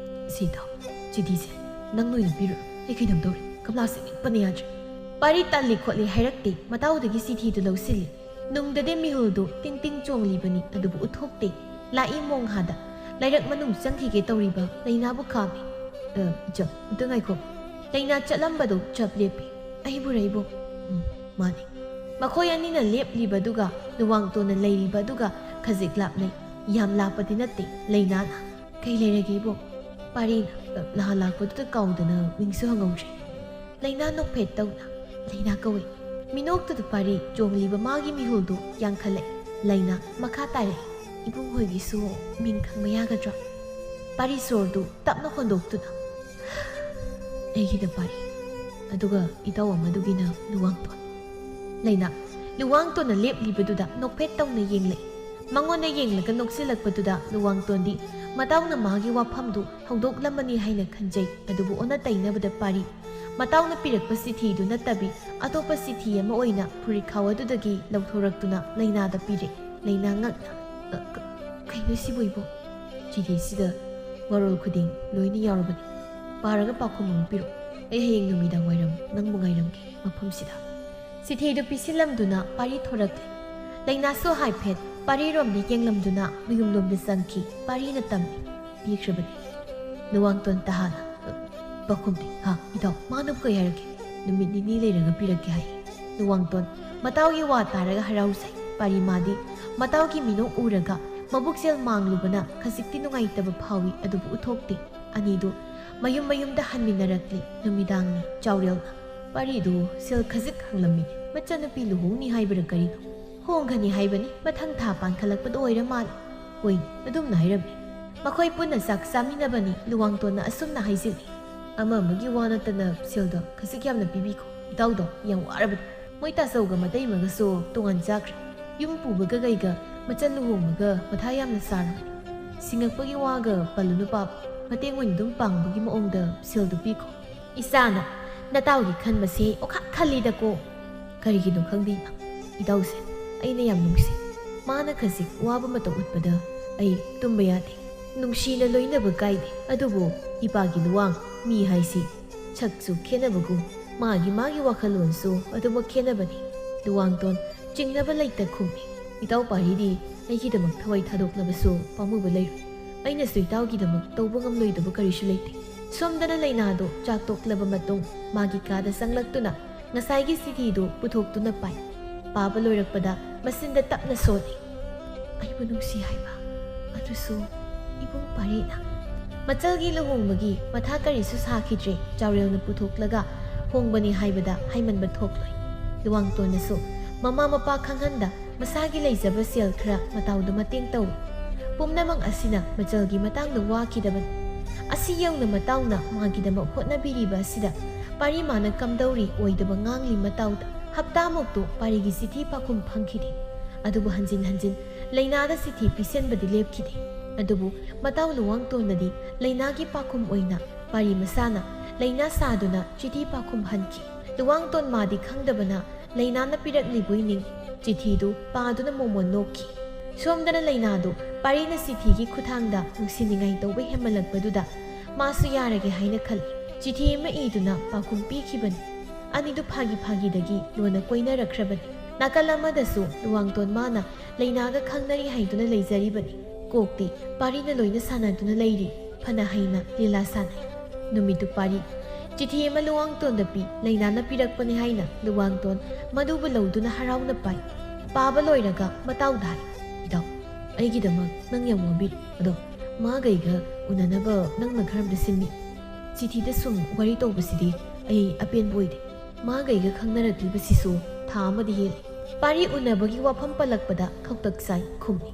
"ꯁꯤꯗꯣ, ꯆꯤꯊꯤꯁꯦ ꯅꯪ ꯅꯣꯏꯅ ꯄꯤꯔꯨꯔꯣ꯫ ꯑꯩ ꯀꯩꯅꯣꯝ ꯇꯧꯔꯦ, ꯀꯃꯂꯥꯁꯦ ꯅꯤꯛꯄꯅ ꯌꯥꯗ꯭ꯔꯦ꯫" ꯄꯥꯔꯤ ꯇꯜꯂꯤ ꯈꯣꯠꯂꯤ ꯍꯥꯏꯔꯛꯇꯦ, ꯃꯇꯥꯎꯗꯒꯤ ꯆꯤꯊꯤꯗꯨ ꯂꯧꯁꯤꯜꯂꯤ꯫ ꯅꯨꯡꯗꯗꯤ ꯃꯤꯍꯨꯜꯗꯨ ꯇꯤꯡ ꯇꯤꯡ ꯆꯣꯡꯂꯤꯕꯅꯤ, ꯑꯗꯨꯕꯨ ꯎꯠꯊꯣꯛꯇꯦ꯫ ꯂꯥꯛꯏ ꯃꯣꯡꯍꯥꯗ ꯂꯩꯔꯛ ꯃꯅꯨꯡ ꯆꯪꯈꯤꯒꯦ ꯇꯧꯔꯤꯕ ꯂꯩꯅꯥꯕꯨ ꯈꯥꯝꯃꯤ꯫ "ꯑ, ꯏꯆꯜ, ꯑꯝꯇ ꯉꯥꯏꯈꯣ꯫" ꯂꯩꯅꯥ ꯆꯠꯂꯝꯕꯗꯨ ꯆꯞ ꯂꯦꯞꯄꯤ꯫ "ꯑꯩꯕꯨꯔ ꯏꯕꯨꯡ?" "ꯎꯝ, ꯃꯥꯅꯤ꯫" ꯃꯈꯣꯏ ꯑꯅꯤꯅ ꯂꯦꯞꯂꯤꯕꯗꯨꯒ ꯂꯨꯋꯥꯡꯇꯣꯟꯅ ꯂꯩꯔꯤꯕꯗꯨꯒ ꯈꯖꯤꯛ ꯂꯥꯞꯅꯩ꯫ ꯌꯥꯝ ꯂꯥꯞꯄꯗꯤ ꯅꯠꯇꯦ꯫ ꯂꯩꯅꯥꯅ, "ꯀꯩ ꯂꯩꯔꯒꯦ ꯏꯕꯨꯡ?" ꯄꯥꯔꯤꯅ, "ꯑ, ꯅꯍꯥꯟ ꯂꯥꯛꯄꯗꯨꯗ ꯀꯥꯎꯗꯅ ꯃꯤꯡꯁꯨ ꯍꯪꯍꯧꯗ꯭ꯔꯦ꯫" ꯂꯩꯅꯥ ꯅꯣꯛꯐꯦꯠ ꯇꯧꯅ, "ꯂꯩꯅꯥ ꯀꯧꯏ꯫" ꯃꯤꯅꯣꯛꯇꯨꯗ ꯄꯥꯔꯤ ꯆꯣꯡꯂꯤꯕ ꯃꯥꯒꯤ ꯃꯤꯍꯨꯜꯗꯨ ꯌꯥꯡꯈꯠꯂꯛꯏ꯫ ꯂꯩꯅꯥ ꯃꯈꯥ ꯇꯥꯔꯛꯏ, "ꯏꯕꯨꯡ ꯍꯣꯏꯒꯤꯁꯨ ꯃꯤꯡ ꯈꯪꯕ ꯌꯥꯒꯗ꯭ꯔꯣ?" ꯄꯥꯔꯤ ꯁꯣꯔꯗꯨ ꯇꯞꯅ ꯍꯣꯟꯗꯣꯛꯇꯨꯅ, "ꯑꯩꯒꯤꯅ ꯄꯥꯔꯤ, ꯑꯗꯨꯒ ꯏꯇꯥꯎ ꯑꯃꯗꯨꯒꯤꯅ ꯂꯨꯋꯥꯡꯇꯣꯟ꯫" ꯂꯩꯅꯥ ꯂꯨꯋꯥꯡꯇꯣꯟꯅ ꯂꯦꯞꯂꯤꯕꯗꯨꯗ ꯅꯣꯛꯐꯦꯠ ꯇꯧꯅ ꯌꯦꯡꯂꯛꯏ꯫ ꯃꯉꯣꯟꯗ ꯌꯦꯡꯂꯒ ꯅꯣꯛꯁꯤꯜꯂꯛꯄꯗꯨꯗ ꯂꯨꯋꯥꯡꯇꯣꯟꯗꯤ ꯃꯇꯥꯎꯅ ꯃꯥꯒꯤ ꯋꯥꯐꯝꯗꯨ ꯍꯧꯗꯣꯛꯂꯝꯃꯅꯤ ꯍꯥꯏꯅ ꯈꯟꯖꯩ꯫ ꯑꯗꯨꯕꯨ ꯑꯣꯟꯅ ꯇꯩꯅꯕꯗ ꯄꯥꯔꯤ ꯃꯇꯥꯎꯅ ꯄꯤꯔꯛꯄ ꯆꯤꯊꯤꯗꯨ ꯅꯠꯇꯕꯤ ꯑꯇꯣꯞꯄ ꯆꯤꯊꯤ ꯑꯃ ꯑꯣꯏꯅ ꯐꯨꯔꯤꯠꯈꯥꯎ ꯑꯗꯨꯗꯒꯤ ꯂꯧꯊꯣꯔꯛꯇꯨꯅ ꯂꯩꯅꯥꯗ ꯄꯤꯔꯦ꯫ ꯂꯩꯅꯥ ꯉꯛꯅ, "ꯑ, ꯀ-, ꯀꯩꯅꯣ ꯁꯤꯕꯨ ꯏꯕꯣ?" "ꯆꯤꯊꯤꯁꯤꯗ ꯋꯥꯔꯣꯜ ꯈꯨꯗꯤꯡ ꯂꯣꯏꯅ ꯌꯥꯎꯔꯕꯅꯤ꯫ ꯄꯥꯔꯒ ꯄꯥꯎꯈꯨꯝ ꯑꯃ ꯄꯤꯔꯛꯎ꯫ ꯑꯩ ꯍꯌꯦꯡ ꯅꯨꯃꯤꯗꯥꯡ ꯋꯥꯏꯔꯝ ꯅꯪꯕꯨ ꯉꯥꯏꯔꯝꯒꯦ ꯃꯐꯝꯁꯤꯗ꯫" ꯆꯤꯊꯤꯗꯨ ꯄꯤꯁꯤꯜꯂꯝꯗꯨꯅ ꯄꯥꯔꯤ ꯊꯣꯔꯛꯂꯦ꯫ ꯂꯩꯅꯥꯁꯨ ꯍꯥꯏꯐꯦꯠ ꯄꯥꯔꯤꯔꯣꯝꯗ ꯌꯦꯡꯂꯝꯗꯨꯅ ꯃꯌꯨꯝꯂꯣꯝꯗ ꯆꯪꯈꯤ꯫ ꯄꯥꯔꯤꯅ ꯇꯝꯃꯤ, "ꯄꯤꯈ꯭ꯔꯕꯅꯤ꯫" ꯂꯨꯋꯥꯡꯇꯣꯟ ꯇꯍꯥꯅ, "ꯑ, ꯄꯥꯎꯈꯨꯝꯗꯤ?" "ꯍꯥ, ꯏꯇꯥꯎ, ꯃꯥꯅꯕꯨ ꯀꯩ ꯍꯥꯏꯔꯛꯀꯦ?" "ꯅꯨꯃꯤꯠ ꯅꯤꯅꯤ ꯂꯩꯔꯒ ꯄꯤꯔꯛꯀꯦ ꯍꯥꯏ꯫" ꯂꯨꯋꯥꯡꯇꯣꯟ ꯃꯇꯥꯎꯒꯤ ꯋꯥ ꯇꯥꯔꯒ ꯍꯔꯥꯎꯖꯩ꯫ ꯄꯥꯔꯤ ꯃꯥꯗꯤ ꯃꯇꯥꯎꯒꯤ ꯃꯤꯅꯣꯛ ꯎꯔꯒ ꯃꯕꯨꯛꯆꯦꯜ ꯃꯥꯡꯂꯨꯕꯅ ꯈꯖꯤꯛꯇꯤ ꯅꯨꯡꯉꯥꯏꯇꯕ ꯐꯥꯎꯏ, ꯑꯗꯨꯕꯨ ꯎꯠꯊꯣꯛꯇꯦ꯫ ꯑꯅꯤꯗꯨ ꯃꯌꯨꯝ ꯃꯌꯨꯝꯗ ꯍꯟꯃꯤꯟꯅꯔꯛꯂꯤ꯫ ꯅꯨꯃꯤꯗꯥꯡꯅꯤ꯫ ꯆꯥꯎꯔꯦꯜꯅ ꯄꯥꯔꯤꯗꯨ ꯁꯦꯜ ꯈꯖꯤꯛ ꯍꯪꯂꯝꯃꯤ꯫ ꯃꯆꯟꯅꯨꯄꯤ ꯂꯨꯍꯣꯡꯅꯤ ꯍꯥꯏꯕꯔꯥ ꯀꯔꯤꯅꯣ? "ꯍꯣꯡꯒꯅꯤ ꯍꯥꯏꯕꯅꯤ, ꯃꯊꯪ ꯊꯥ ꯄꯥꯟꯈꯠꯂꯛꯄꯗ ꯑꯣꯏꯔ ꯃꯥꯜꯂꯤ꯫" "ꯍꯣꯏꯅꯦ, ꯑꯗꯨꯝꯅ ꯍꯥꯏꯔꯝꯃꯤ꯫" ꯃꯈꯣꯏ ꯄꯨꯟꯅ ꯆꯥꯛ ꯆꯥꯃꯤꯟꯅꯕꯅꯤ꯫ ꯂꯨꯋꯥꯡꯇꯣꯟꯅ ꯑꯁꯨꯝꯅ ꯍꯥꯏꯖꯤꯜꯂꯤ꯫ ꯑꯃ ꯑꯃꯒꯤ ꯋꯥ ꯅꯠꯇꯅ ꯁꯦꯜꯗꯣ ꯈꯖꯤꯛ ꯌꯥꯝꯅ ꯄꯤꯕꯤꯈꯣ꯫ ꯏꯇꯥꯎꯗꯣ ꯌꯥꯝ ꯋꯥꯔꯕꯅꯤ꯫ ꯃꯣꯏ ꯇꯥꯆꯧꯒ ꯃꯇꯩꯃꯒꯁꯨ ꯇꯣꯉꯥꯟ ꯆꯥꯈ꯭ꯔꯦ꯫ ꯌꯨꯝ ꯄꯨꯕꯒ ꯀꯩꯒ ꯃꯆꯜ ꯂꯨꯍꯣꯡꯕꯒ ꯃꯊꯥ ꯌꯥꯝꯅ ꯁꯥꯔꯕꯅꯤ꯫ ꯁꯤꯡꯉꯛꯄꯒꯤ ꯋꯥꯒ ꯄꯜꯂꯨꯅꯨ ꯄꯥꯞ, ꯃꯇꯦꯡ ꯑꯣꯏꯅ ꯑꯗꯨꯝ ꯄꯥꯡꯕꯒꯤ ꯃꯑꯣꯡꯗ ꯁꯦꯜꯗꯨ ꯄꯤꯈꯣ꯫ ꯏꯆꯥꯅ ꯅꯇꯥꯎꯒꯤ ꯈꯟꯕꯁꯦ ꯑꯣꯈꯥꯛ ꯈꯜꯂꯤꯗꯀꯣ꯫ ꯀꯔꯤꯒꯤꯅꯣ ꯈꯪꯗꯦ ꯏꯃꯥ, ꯏꯇꯥꯎꯁꯦ ꯑꯩꯅ ꯌꯥꯝ ꯅꯨꯡꯁꯤ꯫ ꯃꯥꯅ ꯈꯖꯤꯛ ꯋꯥꯕ ꯃꯇꯧ ꯎꯠꯄꯗ ꯑꯩ ꯇꯨꯝꯕ ꯌꯥꯗꯦ꯫ ꯅꯨꯡꯁꯤꯅ ꯂꯣꯏꯅꯕ ꯀꯥꯏꯗꯦ, ꯑꯗꯨꯕꯨ ꯏꯄꯥꯒꯤ ꯂꯨꯋꯥꯡ ꯃꯤ ꯍꯥꯏꯁꯤ ꯁꯛꯁꯨ ꯈꯦꯠꯅꯕꯒꯨꯝ ꯃꯥꯒꯤ ꯃꯥꯒꯤ ꯋꯥꯈꯜꯂꯣꯟꯁꯨ ꯑꯗꯨꯃꯛ ꯈꯦꯠꯅꯕꯅꯤ꯫ ꯂꯨꯋꯥꯡꯇꯣꯟ ꯆꯤꯡꯅꯕ ꯂꯩꯇ ꯈꯨꯝꯃꯤ꯫ ꯏꯇꯥꯎ ꯄꯥꯔꯤꯗꯤ ꯑꯩꯒꯤꯗꯃꯛ ꯊꯋꯥꯏ ꯊꯥꯗꯣꯛꯂꯕꯁꯨ ꯄꯥꯝꯃꯨꯕ ꯂꯩꯔꯣꯏ꯫ ꯑꯩꯅꯁꯨ ꯏꯇꯥꯎꯒꯤꯗꯃꯛ ꯇꯧꯕ ꯉꯝꯂꯣꯏꯗꯕ ꯀꯔꯤꯁꯨ ꯂꯩꯇꯦ꯫ ꯁꯣꯝꯗꯅ ꯂꯩꯅꯥꯗꯣ ꯆꯥꯛ ꯇꯣꯛꯂꯕ ꯃꯇꯨꯡ ꯃꯥꯒꯤ ꯀꯥꯗ ꯆꯪꯂꯛꯇꯨꯅ ꯉꯁꯥꯏꯒꯤ ꯆꯤꯊꯤꯗꯨ ꯄꯨꯊꯣꯛꯇꯨꯅ ꯄꯥꯏ꯫ ꯄꯥꯕ ꯂꯣꯏꯔꯛꯄꯗ ꯃꯆꯤꯟꯗ ꯇꯞꯅ ꯁꯣꯜꯂꯤ꯫ ꯑꯩꯕꯨ ꯅꯨꯡꯁꯤ ꯍꯥꯏꯕ, ꯑꯗꯨꯁꯨ ꯏꯕꯨꯡ ꯄꯥꯔꯤꯅ꯫ ꯃꯆꯜꯒꯤ ꯂꯨꯍꯣꯡꯕꯒꯤ ꯃꯊꯥ ꯀꯔꯤꯁꯨ ꯁꯥꯈꯤꯗ꯭ꯔꯦ꯫ ꯆꯥꯎꯔꯦꯜꯅ ꯄꯨꯊꯣꯛꯂꯒ ꯍꯣꯡꯕꯅꯤ ꯍꯥꯏꯕꯗ ꯍꯥꯏꯃꯟꯕ ꯊꯣꯛꯂꯣꯏ꯫ ꯂꯨꯋꯥꯡꯇꯣꯟꯅꯁꯨ ꯃꯃꯥ ꯃꯄꯥ ꯈꯪꯍꯟꯗ ꯃꯁꯥꯒꯤ ꯂꯩꯖꯕ ꯁꯦꯜ ꯈꯔ ꯃꯇꯥꯎꯗ ꯃꯇꯦꯡ ꯇꯧꯏ꯫ ꯄꯨꯝꯅꯃꯛ ꯑꯁꯤꯅ ꯃꯆꯜꯒꯤ ꯃꯇꯥꯡꯗ ꯋꯥꯈꯤꯗꯕꯅꯤ꯫ ꯑꯁꯤ ꯌꯧꯅ ꯃꯇꯥꯎꯅ ꯃꯥꯒꯤꯗꯃꯛ ꯍꯣꯠꯅꯕꯤꯔꯤꯕ ꯑꯁꯤꯗ ꯄꯥꯔꯤ ꯃꯥꯅ ꯀꯝꯗꯧꯔꯤ ꯑꯣꯏꯗꯕ ꯉꯥꯡꯂꯤ ꯃꯇꯥꯎꯗ꯫ ꯍꯞꯇꯥꯃꯨꯛꯇꯨ ꯄꯥꯔꯤꯒꯤ ꯆꯤꯊꯤ ꯄꯥꯎꯈꯨꯝ ꯐꯪꯈꯤꯗꯦ꯫ ꯑꯗꯨꯕꯨ ꯍꯟꯖꯤꯟ ꯍꯟꯖꯤꯟ ꯂꯩꯅꯥꯗ ꯆꯤꯊꯤ ꯄꯤꯁꯟꯕꯗꯤ ꯂꯦꯞꯈꯤꯗꯦ꯫ ꯑꯗꯨꯕꯨ ꯃꯇꯥꯎ ꯂꯨꯋꯥꯡꯇꯣꯟꯅꯗꯤ ꯂꯩꯅꯥꯒꯤ ꯄꯥꯎꯈꯨꯝ ꯑꯣꯏꯅ ꯄꯥꯔꯤ ꯃꯁꯥꯅ ꯂꯩꯅꯥ ꯁꯥꯗꯨꯅ ꯆꯤꯊꯤ ꯄꯥꯎꯈꯨꯝ ꯍꯟꯈꯤ꯫ ꯂꯨꯋꯥꯡꯇꯣꯟ ꯃꯥꯗꯤ ꯈꯪꯗꯕꯅ ꯂꯩꯅꯥꯅ ꯄꯤꯔꯛꯂꯤꯕꯣꯏ ꯅꯤꯡ꯫ ꯆꯤꯊꯤꯗꯨ ꯄꯥꯗꯨꯅ ꯃꯣꯃꯣꯟ ꯅꯣꯛꯈꯤ꯫ ꯁꯣꯝꯗꯅ ꯂꯩꯅꯥꯗꯨ ꯄꯥꯔꯤꯅ ꯆꯤꯊꯤꯒꯤ ꯈꯨꯠꯊꯥꯡꯗ ꯅꯨꯡꯁꯤꯅꯤꯡꯉꯥꯏ ꯇꯧꯕ ꯍꯦꯟꯃꯜꯂꯛꯄꯗꯨꯗ ꯃꯥꯁꯨ ꯌꯥꯔꯒꯦ ꯍꯥꯏꯅ ꯈꯜꯂꯤ꯫ ꯆꯤꯊꯤ ꯑꯃ ꯏꯗꯨꯅ ꯄꯥꯎꯈꯨꯝ ꯄꯤꯈꯤꯕꯅꯤ꯫ ꯑꯅꯤꯗꯨ ꯐꯥꯒꯤ ꯐꯥꯒꯤꯗꯒꯤ ꯂꯣꯟꯅ ꯀꯣꯏꯅꯔꯛꯈ꯭ꯔꯕꯅꯤ꯫ ꯅꯥꯀꯜ ꯑꯃꯗꯁꯨ ꯂꯨꯋꯥꯡꯇꯣꯟ ꯃꯥꯅ ꯂꯩꯅꯥꯒ ꯈꯪꯅꯔꯤ ꯍꯥꯏꯗꯨꯅ ꯂꯩꯖꯔꯤꯕꯅꯤ꯫ ꯀꯣꯛꯇꯤ ꯄꯥꯔꯤꯅ ꯂꯣꯏꯅ ꯁꯥꯟꯅꯗꯨꯅ ꯂꯩꯔꯤ꯫ ꯐꯅ ꯍꯩꯅ ꯂꯤꯂꯥ ꯁꯥꯟꯅꯩ꯫ ꯅꯨꯃꯤꯠꯇꯨ ꯄꯥꯔꯤ ꯆꯤꯊꯤ ꯑꯃ ꯂꯨꯋꯥꯡꯇꯣꯟꯗ ꯄꯤ꯫ ꯂꯩꯅꯥꯅ ꯄꯤꯔꯛꯄꯅꯤ ꯍꯥꯏꯅ ꯂꯨꯋꯥꯡꯇꯣꯟ ꯃꯗꯨꯕꯨ ꯂꯧꯗꯨꯅ ꯍꯔꯥꯎꯅ ꯄꯥꯏ꯫ ꯄꯥꯕ ꯂꯣꯏꯔꯒ ꯃꯇꯥꯎꯗ ꯍꯥꯏ, "ꯏꯇꯥꯎ, ꯑꯩꯒꯤꯗꯃꯛ ꯅꯪ ꯌꯥꯝ ꯋꯥꯕꯤꯔꯤ꯫ ꯑꯗꯣ ꯃꯥꯒꯩꯒ ꯎꯅꯅꯕ ꯅꯪꯅ ꯈꯔ ꯑꯝꯇ ꯁꯤꯟꯕꯤ꯫ ꯆꯤꯊꯤꯗ ꯁꯨꯝ ꯋꯥꯔꯤ ꯇꯧꯕꯁꯤꯗꯤ ꯑꯩ ꯑꯄꯦꯟꯕ ꯑꯣꯏꯗꯦ꯫ ꯃꯥꯒꯩꯒ ꯈꯪꯅꯔꯛꯂꯤꯕꯁꯤꯁꯨ ꯊꯥ ꯑꯃꯗꯤ ꯍꯦꯜꯂꯦ꯫" ꯄꯥꯔꯤ ꯎꯅꯕꯒꯤ ꯋꯥꯐꯝ ꯄꯜꯂꯛꯄꯗ ꯈꯧꯇꯛ ꯆꯥꯏ ꯈꯨꯝꯃꯤ,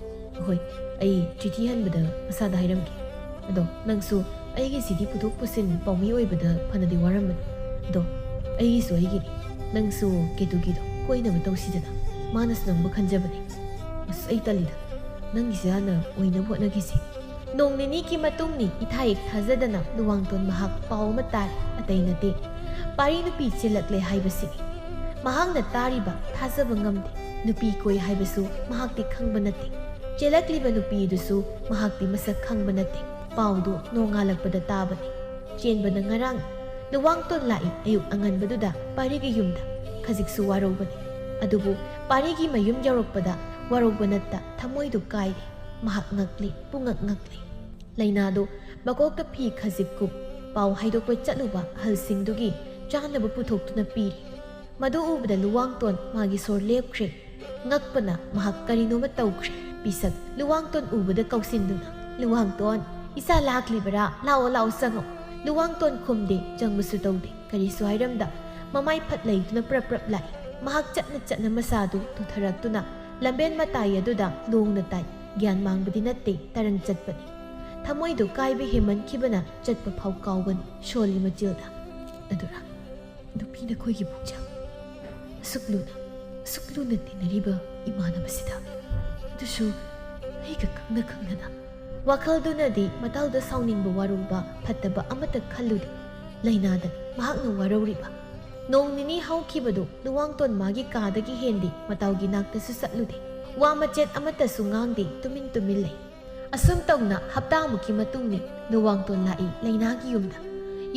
"ꯍꯣꯏ, ꯑꯩ ꯆꯤꯊꯤ ꯍꯟꯕꯗ ꯃꯁꯥꯗ ꯍꯥꯏꯔꯝꯒꯦ꯫ ꯑꯗꯣ ꯅꯪꯁꯨ ꯑꯩꯒꯤꯁꯤꯗꯤ ꯄꯨꯊꯣꯛ ꯄꯨꯁꯤꯟ ꯄꯥꯎꯃꯤ ꯑꯣꯏꯕꯗ ꯐꯅꯗꯤ ꯋꯥꯔꯝꯕꯅꯤ꯫ ꯑꯗꯣ ꯑꯩꯒꯤꯁꯨ ꯑꯩꯒꯤꯅꯤ꯫ ꯅꯪꯁꯨ ꯀꯦꯇꯨꯀꯤꯗꯣ ꯀꯣꯏꯅꯕ ꯇꯧꯁꯤꯗꯅ꯫ ꯃꯥꯅꯁꯨ ꯅꯪꯕꯨ ꯈꯟꯖꯕꯅꯤ꯫ ꯑꯁ, ꯑꯩ ꯇꯜꯂꯤꯗ꯫ ꯅꯪꯒꯤꯁꯦ ꯍꯥꯟꯅ ꯑꯣꯏꯅꯕ ꯍꯣꯠꯅꯈꯤꯁꯤ꯫ ꯅꯣꯡ ꯅꯤꯅꯤꯒꯤ ꯃꯇꯨꯡꯅꯤ꯫ ꯏꯊꯥ ꯌꯦꯛ ꯊꯥꯖꯗꯅ ꯂꯨꯋꯥꯡꯇꯣꯟ ꯃꯍꯥꯛ ꯄꯥꯎ ꯑꯃ ꯇꯥꯔꯦ꯫ ꯑꯇꯩ ꯅꯠꯇꯦ, ꯄꯥꯔꯤ ꯅꯨꯄꯤ ꯆꯦꯜꯂꯛꯂꯦ ꯍꯥꯏꯕꯁꯤꯅꯤ꯫ ꯃꯍꯥꯛꯅ ꯇꯥꯔꯤꯕ ꯊꯥꯖꯕ ꯉꯝꯗꯦ꯫ ꯅꯨꯄꯤ ꯀꯣꯏ ꯍꯥꯏꯕꯁꯨ ꯃꯍꯥꯛꯇꯤ ꯈꯪꯕ ꯅꯠꯇꯦ꯫ ꯆꯦꯜꯂꯛꯂꯤꯕ ꯅꯨꯄꯤꯗꯨꯁꯨ ꯃꯍꯥꯛꯇꯤ ꯃꯁꯛ ꯈꯪꯕ ꯅꯠꯇꯦ꯫ ꯄꯥꯎꯗꯨ ꯅꯣꯡꯉꯥꯜꯂꯛꯄꯗ ꯇꯥꯕꯅꯤ꯫ ꯆꯦꯟꯕꯅ ꯉꯔꯥꯡ꯫ ꯂꯨꯋꯥꯡꯇꯣꯟ ꯂꯥꯛꯏ꯫ ꯑꯌꯨꯛ ꯑꯉꯟꯕꯗꯨꯗ ꯄꯥꯔꯤꯒꯤ ꯌꯨꯝꯗ꯫ ꯈꯖꯤꯛꯁꯨ ꯋꯥꯔꯧꯕꯅꯤ꯫ ꯑꯗꯨꯕꯨ ꯄꯥꯔꯤꯒꯤ ꯃꯌꯨꯝ ꯌꯧꯔꯛꯄꯗ ꯋꯥꯔꯧꯕ ꯅꯠꯇ ꯊꯃꯣꯏꯗꯨ ꯀꯥꯏꯔꯦ꯫ ꯃꯍꯥꯛ ꯉꯛꯂꯤ, ꯄꯨꯡꯉꯛ ꯉꯛꯂꯤ꯫ ꯂꯩꯅꯥꯗꯨ ꯃꯀꯣꯛꯇ ꯐꯤ ꯈꯖꯤꯛ ꯀꯨꯞ꯫ ꯄꯥꯎ ꯍꯥꯏꯗꯣꯛꯄ ꯆꯠꯂꯨꯕ ꯑꯍꯜꯁꯤꯡꯗꯨꯒꯤ ꯆꯥꯅꯕ ꯄꯨꯊꯣꯛꯇꯨꯅ ꯄꯤꯔꯤ꯫ ꯃꯗꯨ ꯎꯕꯗ ꯂꯨꯋꯥꯡꯇꯣꯟ ꯃꯥꯒꯤ ꯁꯣꯔ ꯂꯦꯞꯈ꯭ꯔꯦ꯫ ꯉꯛꯄꯅ ꯃꯍꯥꯛ ꯀꯔꯤꯅꯣꯃ ꯇꯧꯈ꯭ꯔꯦ꯫ ꯄꯤꯁꯛ ꯂꯨꯋꯥꯡꯇꯣꯟ ꯎꯕꯗ ꯀꯧꯁꯤꯟꯗꯨꯅ, "ꯂꯨꯋꯥꯡꯇꯣꯟ, ꯏꯆꯥ ꯂꯥꯛꯂꯤꯕꯔꯥ? ꯂꯥꯛꯑꯣ, ꯂꯥꯛꯑꯣ, ꯆꯪꯉꯣ꯫" ꯂꯨꯋꯥꯡꯇꯣꯟ ꯈꯨꯝꯗꯦ, ꯆꯪꯕꯁꯨ ꯇꯧꯗꯦ꯫ ꯀꯔꯤꯁꯨ ꯍꯥꯏꯔꯝꯗ ꯃꯃꯥꯏ ꯐꯠ ꯂꯩꯗꯨꯅ ꯄ꯭ꯔꯞ ꯄ꯭ꯔꯞ ꯂꯥꯛꯏ꯫ ꯃꯍꯥꯛ ꯆꯠꯅ ꯆꯠꯅ ꯃꯁꯥꯗꯨ ꯇꯨꯊꯔꯛꯇꯨꯅ ꯂꯝꯕꯦꯟ ꯃꯇꯥꯏ ꯑꯗꯨꯗ ꯂꯣꯡꯅ ꯇꯥꯏ꯫ ꯒ꯭ꯌꯥꯟ ꯃꯥꯡꯕꯗꯤ ꯅꯠꯇꯦ, ꯇꯔꯪ ꯆꯠꯄꯅꯤ꯫ ꯊꯃꯣꯏꯗꯨ ꯀꯥꯏꯕ ꯍꯦꯟꯃꯟꯈꯤꯕꯅ ꯆꯠꯄ ꯐꯥꯎ ꯀꯥꯎꯒꯅꯤ꯫ ꯁꯣꯜꯂꯤ ꯃꯆꯤꯜꯗ꯫ ꯑꯗꯨꯔ ꯅꯨꯄꯤ ꯅꯈꯣꯏꯒꯤ ꯄꯨꯛꯆꯦꯜ ꯑꯁꯨꯛ ꯂꯨꯅ, ꯑꯁꯨꯛ ꯂꯨꯅ ꯇꯤꯟꯅꯔꯤꯕ ꯏꯃꯥꯟꯅꯕꯁꯤꯗ, ꯑꯗꯨꯁꯨ ꯑꯩꯒ ꯈꯪꯅ ꯈꯪꯅꯅ꯫ ꯋꯥꯈꯜꯗꯨꯅꯗꯤ ꯃꯇꯥꯎꯗ ꯁꯥꯎꯅꯤꯡꯕ ꯋꯥꯔꯧꯕ ꯐꯠꯇꯕ ꯑꯃꯠꯇ ꯈꯜꯂꯨꯗꯦ꯫ ꯂꯩꯅꯥꯗꯅꯤ ꯃꯍꯥꯛꯅ ꯋꯥꯔꯧꯔꯤꯕ꯫ ꯅꯣꯡ ꯅꯤꯅꯤ ꯍꯧꯈꯤꯕꯗꯨ ꯂꯨꯋꯥꯡꯇꯣꯟ ꯃꯥꯒꯤ ꯀꯥꯗꯒꯤ ꯍꯦꯟꯗꯦ ꯃꯇꯥꯎꯒꯤ ꯅꯥꯛꯇꯁꯨ ꯆꯠꯂꯨꯗꯦ꯫ ꯋꯥ ꯃꯆꯦꯠ ꯑꯃꯠꯇꯁꯨ ꯉꯥꯡꯗꯦ, ꯇꯨꯃꯤꯟ ꯇꯨꯃꯤꯟ ꯂꯩ꯫ ꯑꯁꯨꯝ ꯇꯧꯅ ꯍꯞꯇꯥꯃꯨꯛꯀꯤ ꯃꯇꯨꯡꯅꯤ꯫ ꯂꯨꯋꯥꯡꯇꯣꯟ ꯂꯥꯛꯏ ꯂꯩꯅꯥꯒꯤ ꯌꯨꯝꯗ꯫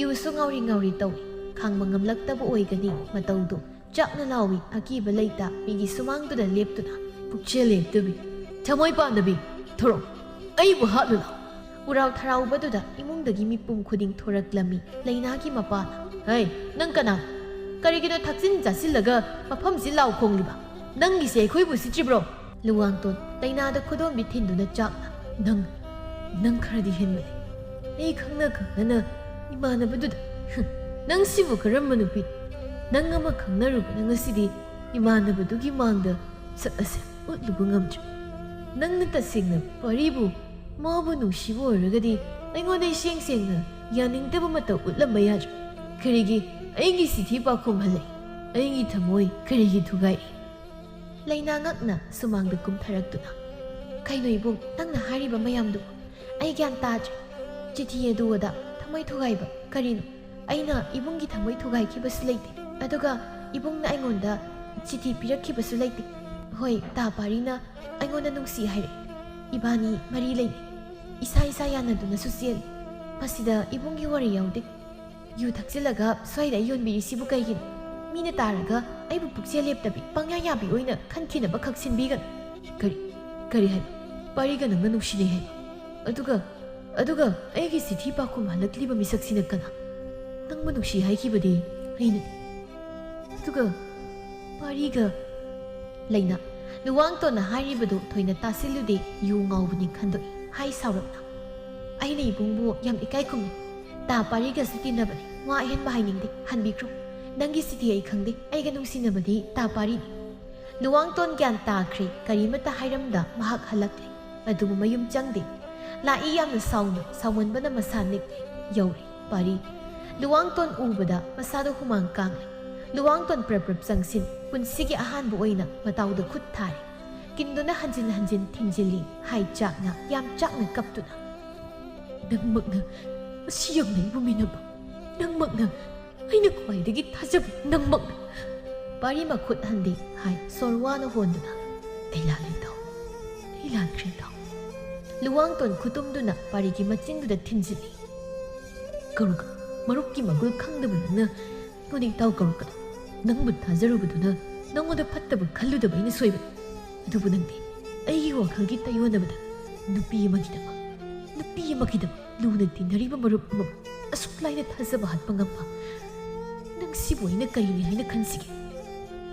ꯌꯨꯁꯨ ꯉꯥꯎꯔꯤ ꯉꯥꯎꯔꯤ ꯇꯧꯏ꯫ ꯈꯥꯡꯕ ꯉꯝꯂꯛꯇꯕ ꯑꯣꯏꯒꯅꯤ ꯃꯇꯧꯗꯨ꯫ ꯆꯥꯛꯅ ꯂꯥꯎꯏ, ꯑꯀꯤꯕ ꯂꯩꯇ ꯃꯤꯒꯤ ꯁꯨꯃꯥꯡꯗꯨꯗ ꯂꯦꯞꯇꯨꯅ꯫ "ꯄꯨꯛꯆꯦꯜ ꯂꯦꯞꯇꯕꯤ, ꯊꯃꯣꯏ ꯄꯥꯟꯗꯕꯤ, ꯊꯣꯔꯛꯑꯣ, ꯑꯩꯕꯨ ꯍꯥꯠꯂꯨ ꯂꯥꯎ!" ꯎꯔꯥꯎ ꯊꯔꯥꯎꯕꯗꯨꯗ ꯏꯃꯨꯡꯗꯒꯤ ꯃꯤꯄꯨꯝ ꯈꯨꯗꯤꯡ ꯊꯣꯔꯛꯂꯝꯃꯤ꯫ ꯂꯩꯅꯥꯒꯤ ꯃꯄꯥꯅ, "ꯍꯩ, ꯅꯪ ꯀꯅꯥ? ꯀꯔꯤꯒꯤꯅꯣ ꯊꯛꯆꯤꯟ ꯆꯥꯁꯤꯜꯂꯒ ꯃꯐꯝꯁꯤ ꯂꯥꯎ ꯈꯣꯡꯂꯤꯕ? ꯅꯪꯒꯤꯁꯦ ꯑꯩꯈꯣꯏꯕꯨ ꯎꯁꯤꯠꯇ꯭ꯔꯤꯕ꯭ꯔꯣ?" ꯂꯨꯋꯥꯡꯇꯣꯟ ꯂꯩꯅꯥꯗ ꯈꯨꯗꯣꯝꯕꯤ ꯊꯤꯟꯗꯨꯅ ꯆꯥꯛꯅ, "ꯅꯪ, ꯅꯪ ꯈꯔꯗꯤ ꯍꯦꯟꯃꯜꯂꯦ꯫ ꯑꯩ ꯈꯪꯅ ꯈꯪꯅꯅ ꯏꯃꯥꯟꯅꯕꯗꯨꯗ, ꯍꯨꯝ, ꯅꯪ ꯁꯤꯕꯨ ꯀꯔꯝꯕ ꯅꯨꯄꯤ? ꯅꯪ ꯑꯃ ꯈꯪꯅꯔꯨꯕꯅ ꯉꯁꯤꯗꯤ ꯏꯃꯥꯟꯅꯕꯗꯨꯒꯤ ꯃꯥꯡꯗ ꯁꯛ ꯑꯁꯦ ꯎꯠꯂꯨꯕ ꯉꯝꯗ꯭ꯔꯦ꯫ ꯅꯪꯅ ꯇꯁꯦꯡꯅ ꯄꯥꯔꯤꯕꯨ, ꯃꯥꯕꯨ ꯅꯨꯡꯁꯤꯕ ꯑꯣꯏꯔꯒꯗꯤ ꯑꯩꯉꯣꯟꯗ ꯏꯁꯦꯡ ꯁꯦꯡꯅ ꯌꯥꯅꯤꯡꯗꯕ ꯃꯇꯧ ꯎꯠꯂꯝꯕ ꯌꯥꯗ꯭ꯔꯥ? ꯀꯔꯤꯒꯤ ꯑꯩꯒꯤ ꯆꯤꯊꯤ ꯄꯥꯎꯈꯨꯝ ꯍꯜꯂꯛꯏ? ꯑꯩꯒꯤ ꯊꯃꯣꯏ ꯀꯔꯤꯒꯤ ꯊꯨꯒꯥꯏꯔꯤ? ꯂꯩꯅꯥ ꯉꯛꯅ ꯁꯨꯃꯥꯡꯗ ꯀꯨꯝꯊꯔꯛꯇꯨꯅ, "ꯀꯩꯅꯣ ꯏꯕꯨꯡ, ꯅꯪꯅ ꯍꯥꯏꯔꯤꯕ ꯃꯌꯥꯝꯗꯨꯕꯨ? ꯑꯩ ꯒ꯭ꯌꯥꯟ ꯇꯥꯗ꯭ꯔꯦ꯫ ꯆꯤꯊꯤ ꯑꯗꯨ ꯑꯗꯥ, ꯊꯃꯣꯏ ꯊꯨꯒꯥꯏꯕ ꯀꯔꯤꯅꯣ? ꯑꯩꯅ ꯏꯕꯨꯡꯒꯤ ꯊꯃꯣꯏ ꯊꯨꯒꯥꯏꯈꯤꯕꯁꯨ ꯂꯩꯇꯦ꯫ ꯑꯗꯨꯒ ꯏꯕꯨꯡꯅ ꯑꯩꯉꯣꯟꯗ ꯆꯤꯊꯤ ꯄꯤꯔꯛꯈꯤꯕꯁꯨ ꯂꯩꯇꯦ꯫ ꯍꯣꯏ, ꯇꯥ ꯄꯥꯔꯤꯅ ꯑꯩꯉꯣꯟꯗ ꯅꯨꯡꯁꯤ ꯍꯥꯏꯔꯛꯏ꯫ ꯏꯕꯥꯅꯤ ꯃꯔꯤ ꯂꯩꯅꯩ꯫ ꯏꯁꯥ ꯏꯁꯥ ꯌꯥꯅꯗꯨꯅꯁꯨ ꯆꯦꯜꯂꯤ꯫ ꯃꯁꯤꯗ ꯏꯕꯨꯡꯒꯤ ꯋꯥꯔꯤ ꯌꯥꯎꯗꯦ꯫ ꯌꯨ ꯊꯛꯆꯤꯜꯂꯒ ꯁ꯭ꯋꯥꯏꯗ ꯌꯣꯟꯕꯤꯔꯤꯁꯤꯕꯨ ꯀꯩꯒꯤꯅꯣ? ꯃꯤꯅ ꯇꯥꯔꯒ ꯑꯩꯕꯨ ꯄꯨꯛꯆꯦꯜ ꯂꯦꯞꯇꯕꯤ, ꯄꯪꯌꯥ ꯌꯥꯕꯤ ꯑꯣꯏꯅ ꯈꯟꯈꯤꯅꯕ ꯈꯛ ꯁꯤꯟꯕꯤꯒꯅꯨ꯫" "ꯀꯔꯤ, ꯀꯔꯤ ꯍꯥꯏꯕ? ꯄꯥꯔꯤꯒ ꯅꯪꯅ ꯅꯨꯡꯁꯤꯅꯩ ꯍꯥꯏꯕ? ꯑꯗꯨꯒ, ꯑꯗꯨꯒ ꯑꯩꯒꯤ ꯆꯤꯊꯤ ꯄꯥꯎꯈꯨꯝ ꯍꯜꯂꯛꯂꯤꯕ ꯃꯤꯁꯛꯁꯤꯅ ꯀꯅꯥ? ꯅꯪꯕꯨ ꯅꯨꯡꯁꯤ ꯍꯥꯏꯈꯤꯕꯗꯤ ꯑꯩꯅ꯫ ꯑꯗꯨꯒ ꯄꯥꯔꯤꯒ" ꯂꯩꯅꯥ, ꯂꯨꯋꯥꯡꯇꯣꯟꯅ ꯍꯥꯏꯔꯤꯕꯗꯨ ꯊꯣꯏꯅ ꯇꯥꯁꯤꯜꯂꯨꯗꯦ, ꯌꯨ ꯉꯥꯎꯕꯅꯤ ꯈꯟꯗꯣꯛꯏ꯫ ꯍꯥꯏ ꯁꯥꯎꯔꯞꯅ, "ꯑꯩꯅ ꯏꯕꯨꯡꯕꯨ ꯌꯥꯝ ꯏꯀꯥꯏ ꯈꯨꯝꯅꯩ꯫ ꯇꯥ ꯄꯥꯔꯤꯒꯁꯨ ꯇꯤꯟꯅꯕꯅꯤ꯫ ꯋꯥ ꯑꯍꯦꯟꯕ ꯍꯥꯏꯅꯤꯡꯗꯦ꯫ ꯍꯟꯕꯤꯈ꯭ꯔꯣ꯫ ꯅꯪꯒꯤ ꯆꯤꯊꯤ ꯑꯩ ꯈꯪꯗꯦ꯫ ꯑꯩꯒ ꯅꯨꯡꯁꯤꯅꯕꯗꯤ ꯇꯥ ꯄꯥꯔꯤꯅꯤ꯫" ꯂꯨꯋꯥꯡꯇꯣꯟ ꯒ꯭ꯌꯥꯟ ꯇꯥꯈ꯭ꯔꯦ꯫ ꯀꯔꯤꯃꯠꯇ ꯍꯥꯏꯔꯝꯗ ꯃꯍꯥꯛ ꯍꯜꯂꯛꯂꯦ꯫ ꯑꯗꯨꯕꯨ ꯃꯌꯨꯝ ꯆꯪꯗꯦ꯫ ꯂꯥꯛꯏ ꯌꯥꯝꯅ ꯁꯥꯎꯅ, ꯁꯥꯎꯃꯟꯕꯅ ꯃꯁꯥ ꯅꯤꯛꯂꯦ꯫ ꯌꯧꯔꯦ ꯄꯥꯔꯤ꯫ ꯂꯨꯋꯥꯡꯇꯣꯟ ꯎꯕꯗ ꯃꯁꯥꯗ ꯍꯨꯃꯥꯡ ꯀꯥꯡꯂꯦ꯫ ꯂꯨꯋꯥꯡꯇꯣꯟ ꯄ꯭ꯔꯞ ꯄ꯭ꯔꯞ ꯆꯪꯁꯤꯟ, ꯄꯨꯟꯁꯤꯒꯤ ꯑꯍꯥꯟꯕ ꯑꯣꯏꯅ ꯃꯇꯥꯎꯗ ꯈꯨꯠ ꯊꯥꯔꯦ꯫ ꯀꯤꯟꯗꯨꯅ ꯍꯟꯖꯤꯟ ꯍꯟꯖꯤꯟ ꯊꯤꯟꯖꯤꯜꯂꯤ, ꯍꯥꯏ ꯆꯥꯛꯅ, ꯌꯥꯝ ꯆꯥꯛꯅ ꯀꯞꯇꯨꯅ꯫ "ꯅꯪꯃꯛꯅ ꯑꯁꯤ ꯌꯧꯅ ꯑꯩꯕꯨ ꯃꯤꯅꯝꯕ, ꯅꯪꯃꯛꯅ, ꯑꯩꯅ ꯈ꯭ꯋꯥꯏꯗꯒꯤ ꯊꯥꯖꯕ ꯅꯪꯃꯛꯅ꯫" ꯄꯥꯔꯤ ꯃꯈꯨꯠ ꯍꯟꯗꯦ, ꯍꯥꯏ ꯁꯣꯔ ꯋꯥꯅ ꯍꯣꯟꯗꯨꯅ꯫ "ꯑꯩ ꯂꯥꯜꯂꯦ ꯏꯇꯥꯎ, ꯑꯩ ꯂꯥꯟꯈ꯭ꯔꯦ ꯏꯇꯥꯎ꯫" ꯂꯨꯋꯥꯡꯇꯣꯟ ꯈꯨꯇꯨꯝꯗꯨꯅ ꯄꯥꯔꯤꯒꯤ ꯃꯆꯤꯟꯗꯨꯗ ꯊꯤꯟꯖꯤꯜꯂꯤ꯫ "ꯀꯧꯔꯛꯀꯅꯨ, ꯃꯔꯨꯞꯀꯤ ꯃꯒꯨꯟ ꯈꯪꯗꯕ ꯅꯪꯅ ꯑꯩꯉꯣꯟꯗ ꯏꯇꯥꯎ ꯀꯧꯔꯛꯀꯅꯨ꯫ ꯅꯪꯕꯨ ꯊꯥꯖꯔꯨꯕꯗꯨꯅ ꯅꯪꯉꯣꯟꯗ ꯐꯠꯇꯕ ꯈꯜꯂꯨꯗꯕ ꯑꯩꯅ ꯁꯣꯏꯕꯅꯤ꯫ ꯑꯗꯨꯕꯨ ꯅꯪꯗꯤ ꯑꯩꯒꯤ ꯋꯥꯈꯜꯒꯤ ꯇꯥꯏꯌꯣꯟꯅꯕꯗ ꯅꯨꯄꯤ ꯑꯃꯒꯤꯗꯃꯛ, ꯅꯨꯄꯤ ꯑꯃꯒꯤꯗꯃꯛ ꯂꯨꯅ ꯇꯤꯟꯅꯔꯤꯕ ꯃꯔꯨꯞ ꯑꯃꯕꯨ ꯑꯁꯨꯛ ꯂꯥꯏꯅ ꯊꯥꯖꯕ ꯍꯥꯠꯄ ꯉꯝꯕ? ꯅꯪ ꯁꯤꯕꯨ ꯑꯩꯅ ꯀꯔꯤꯅꯤ ꯍꯥꯏꯅ ꯈꯟꯁꯤꯒꯦ?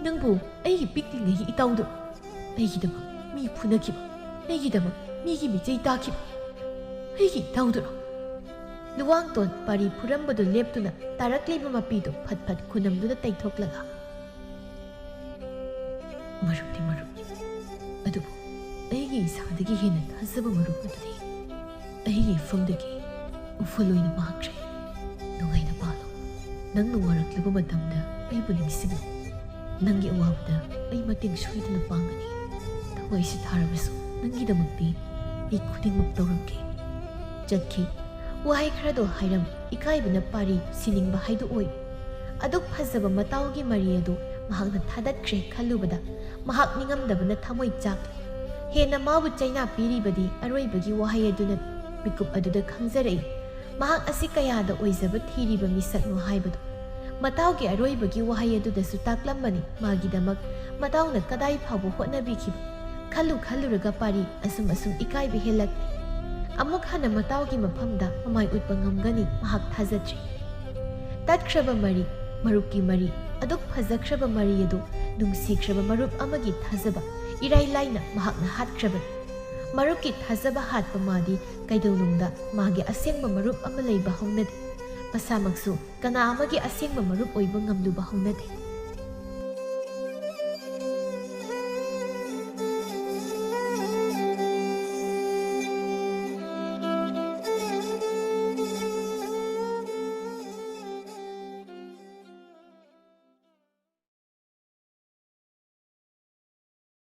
ꯅꯪꯕꯨ ꯑꯩꯒꯤ ꯄꯤꯛꯂꯤꯉꯩꯒꯤ ꯏꯇꯥꯎꯗꯨꯔꯣ? ꯑꯩꯒꯤꯗꯃꯛ ꯃꯤ ꯐꯨꯅꯈꯤꯕ, ꯑꯩꯒꯤꯗꯃꯛ ꯃꯤꯒꯤ ꯃꯤꯆꯩ ꯇꯥꯈꯤꯕ ꯑꯩꯒꯤ ꯏꯇꯥꯎꯗꯨꯔꯣ?" ꯂꯨꯋꯥꯡꯇꯣꯟ ꯄꯥꯔꯤ ꯐꯨꯔꯝꯕꯗꯨ ꯂꯦꯞꯇꯨꯅ ꯇꯥꯔꯛꯂꯤꯕ ꯃꯄꯤꯗꯨ ꯐꯠ ꯐꯠ ꯈꯨꯅꯝꯗꯨꯅ ꯇꯩꯊꯣꯛꯂꯒ, "ꯃꯔꯨꯞꯇꯤ ꯃꯔꯨꯞꯅꯤ, ꯑꯗꯨꯕꯨ ꯑꯩꯒꯤ ꯏꯁꯥꯗꯒꯤ ꯍꯦꯟꯅ ꯊꯥꯖꯕ ꯃꯔꯨꯞ ꯑꯗꯨꯗꯤ ꯑꯩꯒꯤ ꯏꯐꯝꯗꯒꯤ ꯎꯐꯨꯜ ꯑꯣꯏꯅ ꯃꯥꯡꯈ꯭ꯔꯦ꯫ ꯅꯨꯡꯉꯥꯏꯅ ꯄꯥꯜꯂꯣ꯫ ꯅꯪꯅ ꯋꯥꯔꯛꯂꯕ ꯃꯇꯝꯗ ꯑꯩꯕꯨ ꯅꯤꯡꯁꯤꯡꯂꯨ꯫ ꯅꯪꯒꯤ ꯑꯋꯥꯕꯗ ꯑꯩ ꯃꯇꯦꯡ ꯁꯣꯏꯗꯅ ꯄꯥꯡꯒꯅꯤ꯫ ꯊꯋꯥꯏꯁꯤ ꯊꯥꯔꯕꯁꯨ ꯅꯪꯒꯤꯗꯃꯛꯇꯤ ꯑꯩ ꯈꯨꯗꯤꯡꯃꯛ ꯇꯧꯔꯝꯒꯦ꯫ ꯆꯠꯈꯤ꯫ ꯋꯥꯍꯩ ꯈꯔꯗꯣ ꯍꯥꯏꯔꯝ ꯏꯀꯥꯏꯕꯅ ꯄꯥꯔꯤ ꯁꯤꯅꯤꯡꯕ ꯍꯥꯏꯗꯣꯛꯑꯣꯏ꯫ ꯑꯗꯨꯛ ꯐꯖꯕ ꯃꯇꯥꯎꯒꯤ ꯃꯔꯤ ꯑꯗꯨ ꯃꯍꯥꯛꯅ ꯊꯥꯗꯠꯈ꯭ꯔꯦ ꯈꯜꯂꯨꯕꯗ ꯃꯍꯥꯛ ꯅꯤꯡꯉꯝꯗꯕꯅ ꯊꯃꯣꯏ ꯆꯥꯛꯂꯤ꯫ ꯍꯦꯟꯅ ꯃꯥꯕꯨ ꯆꯩꯅꯥ ꯄꯤꯔꯤꯕꯗꯤ ꯑꯔꯣꯏꯕꯒꯤ ꯋꯥꯍꯩ ꯑꯗꯨꯅ꯫ ꯃꯤꯀꯨꯞ ꯑꯗꯨꯗ ꯈꯪꯖꯔꯛꯏ ꯃꯍꯥꯛ ꯑꯁꯤ ꯀꯌꯥꯗ ꯑꯣꯏꯖꯕ ꯊꯤꯔꯤꯕ ꯃꯤꯁꯛꯅꯣ ꯍꯥꯏꯕꯗꯨ꯫ ꯃꯇꯥꯎꯒꯤ ꯑꯔꯣꯏꯕꯒꯤ ꯋꯥꯍꯩ ꯑꯗꯨꯗꯁꯨ ꯇꯥꯛꯂꯝꯕꯅꯤ ꯃꯥꯒꯤꯗꯃꯛ ꯃꯇꯥꯎꯅ ꯀꯗꯥꯏ ꯐꯥꯎꯕ ꯍꯣꯠꯅꯕꯤꯈꯤꯕ꯫ ꯈꯜꯂꯨ ꯈꯜꯂꯨꯔꯒ ꯄꯥꯔꯤ ꯑꯁꯨꯝ ꯑꯁꯨꯝ ꯏꯀꯥꯏꯕ ꯍꯦꯜꯂꯛꯂꯤ꯫ ꯑꯃꯨꯛ ꯍꯟꯅ ꯃꯇꯥꯎꯒꯤ ꯃꯐꯝꯗ ꯃꯃꯥꯏ ꯎꯠꯄ ꯉꯝꯒꯅꯤ ꯃꯍꯥꯛ ꯊꯥꯖꯗ꯭ꯔꯤ꯫ ꯇꯠꯈ꯭ꯔꯕ ꯃꯔꯤ, ꯃꯔꯨꯞꯀꯤ ꯃꯔꯤ, ꯑꯗꯨꯛ ꯐꯖꯈ꯭ꯔꯕ ꯃꯔꯤ ꯑꯗꯨ ꯅꯨꯡꯁꯤꯈ꯭ꯔꯕ ꯃꯔꯨꯞ ꯑꯃꯒꯤ ꯊꯥꯖꯕ ꯏꯔꯥꯏ ꯂꯥꯏꯅ ꯃꯍꯥꯛꯅ ꯍꯥꯠꯈ꯭ꯔꯕꯅꯤ꯫ ꯃꯔꯨꯞꯀꯤ ꯊꯥꯖꯕ ꯍꯥꯠꯄ ꯃꯥꯗꯤ ꯀꯩꯗꯧꯅꯨꯡꯗ ꯃꯥꯒꯤ ꯑꯁꯦꯡꯕ ꯃꯔꯨꯞ ꯑꯃ ꯂꯩꯕ ꯍꯧꯅꯗꯦ꯫ ꯃꯁꯥꯃꯛꯁꯨ ꯀꯅꯥ ꯑꯃꯒꯤ ꯑꯁꯦꯡꯕ ꯃꯔꯨꯞ ꯑꯣꯏꯕ ꯉꯝꯂꯨꯕ ꯍꯧꯅꯗꯦ꯫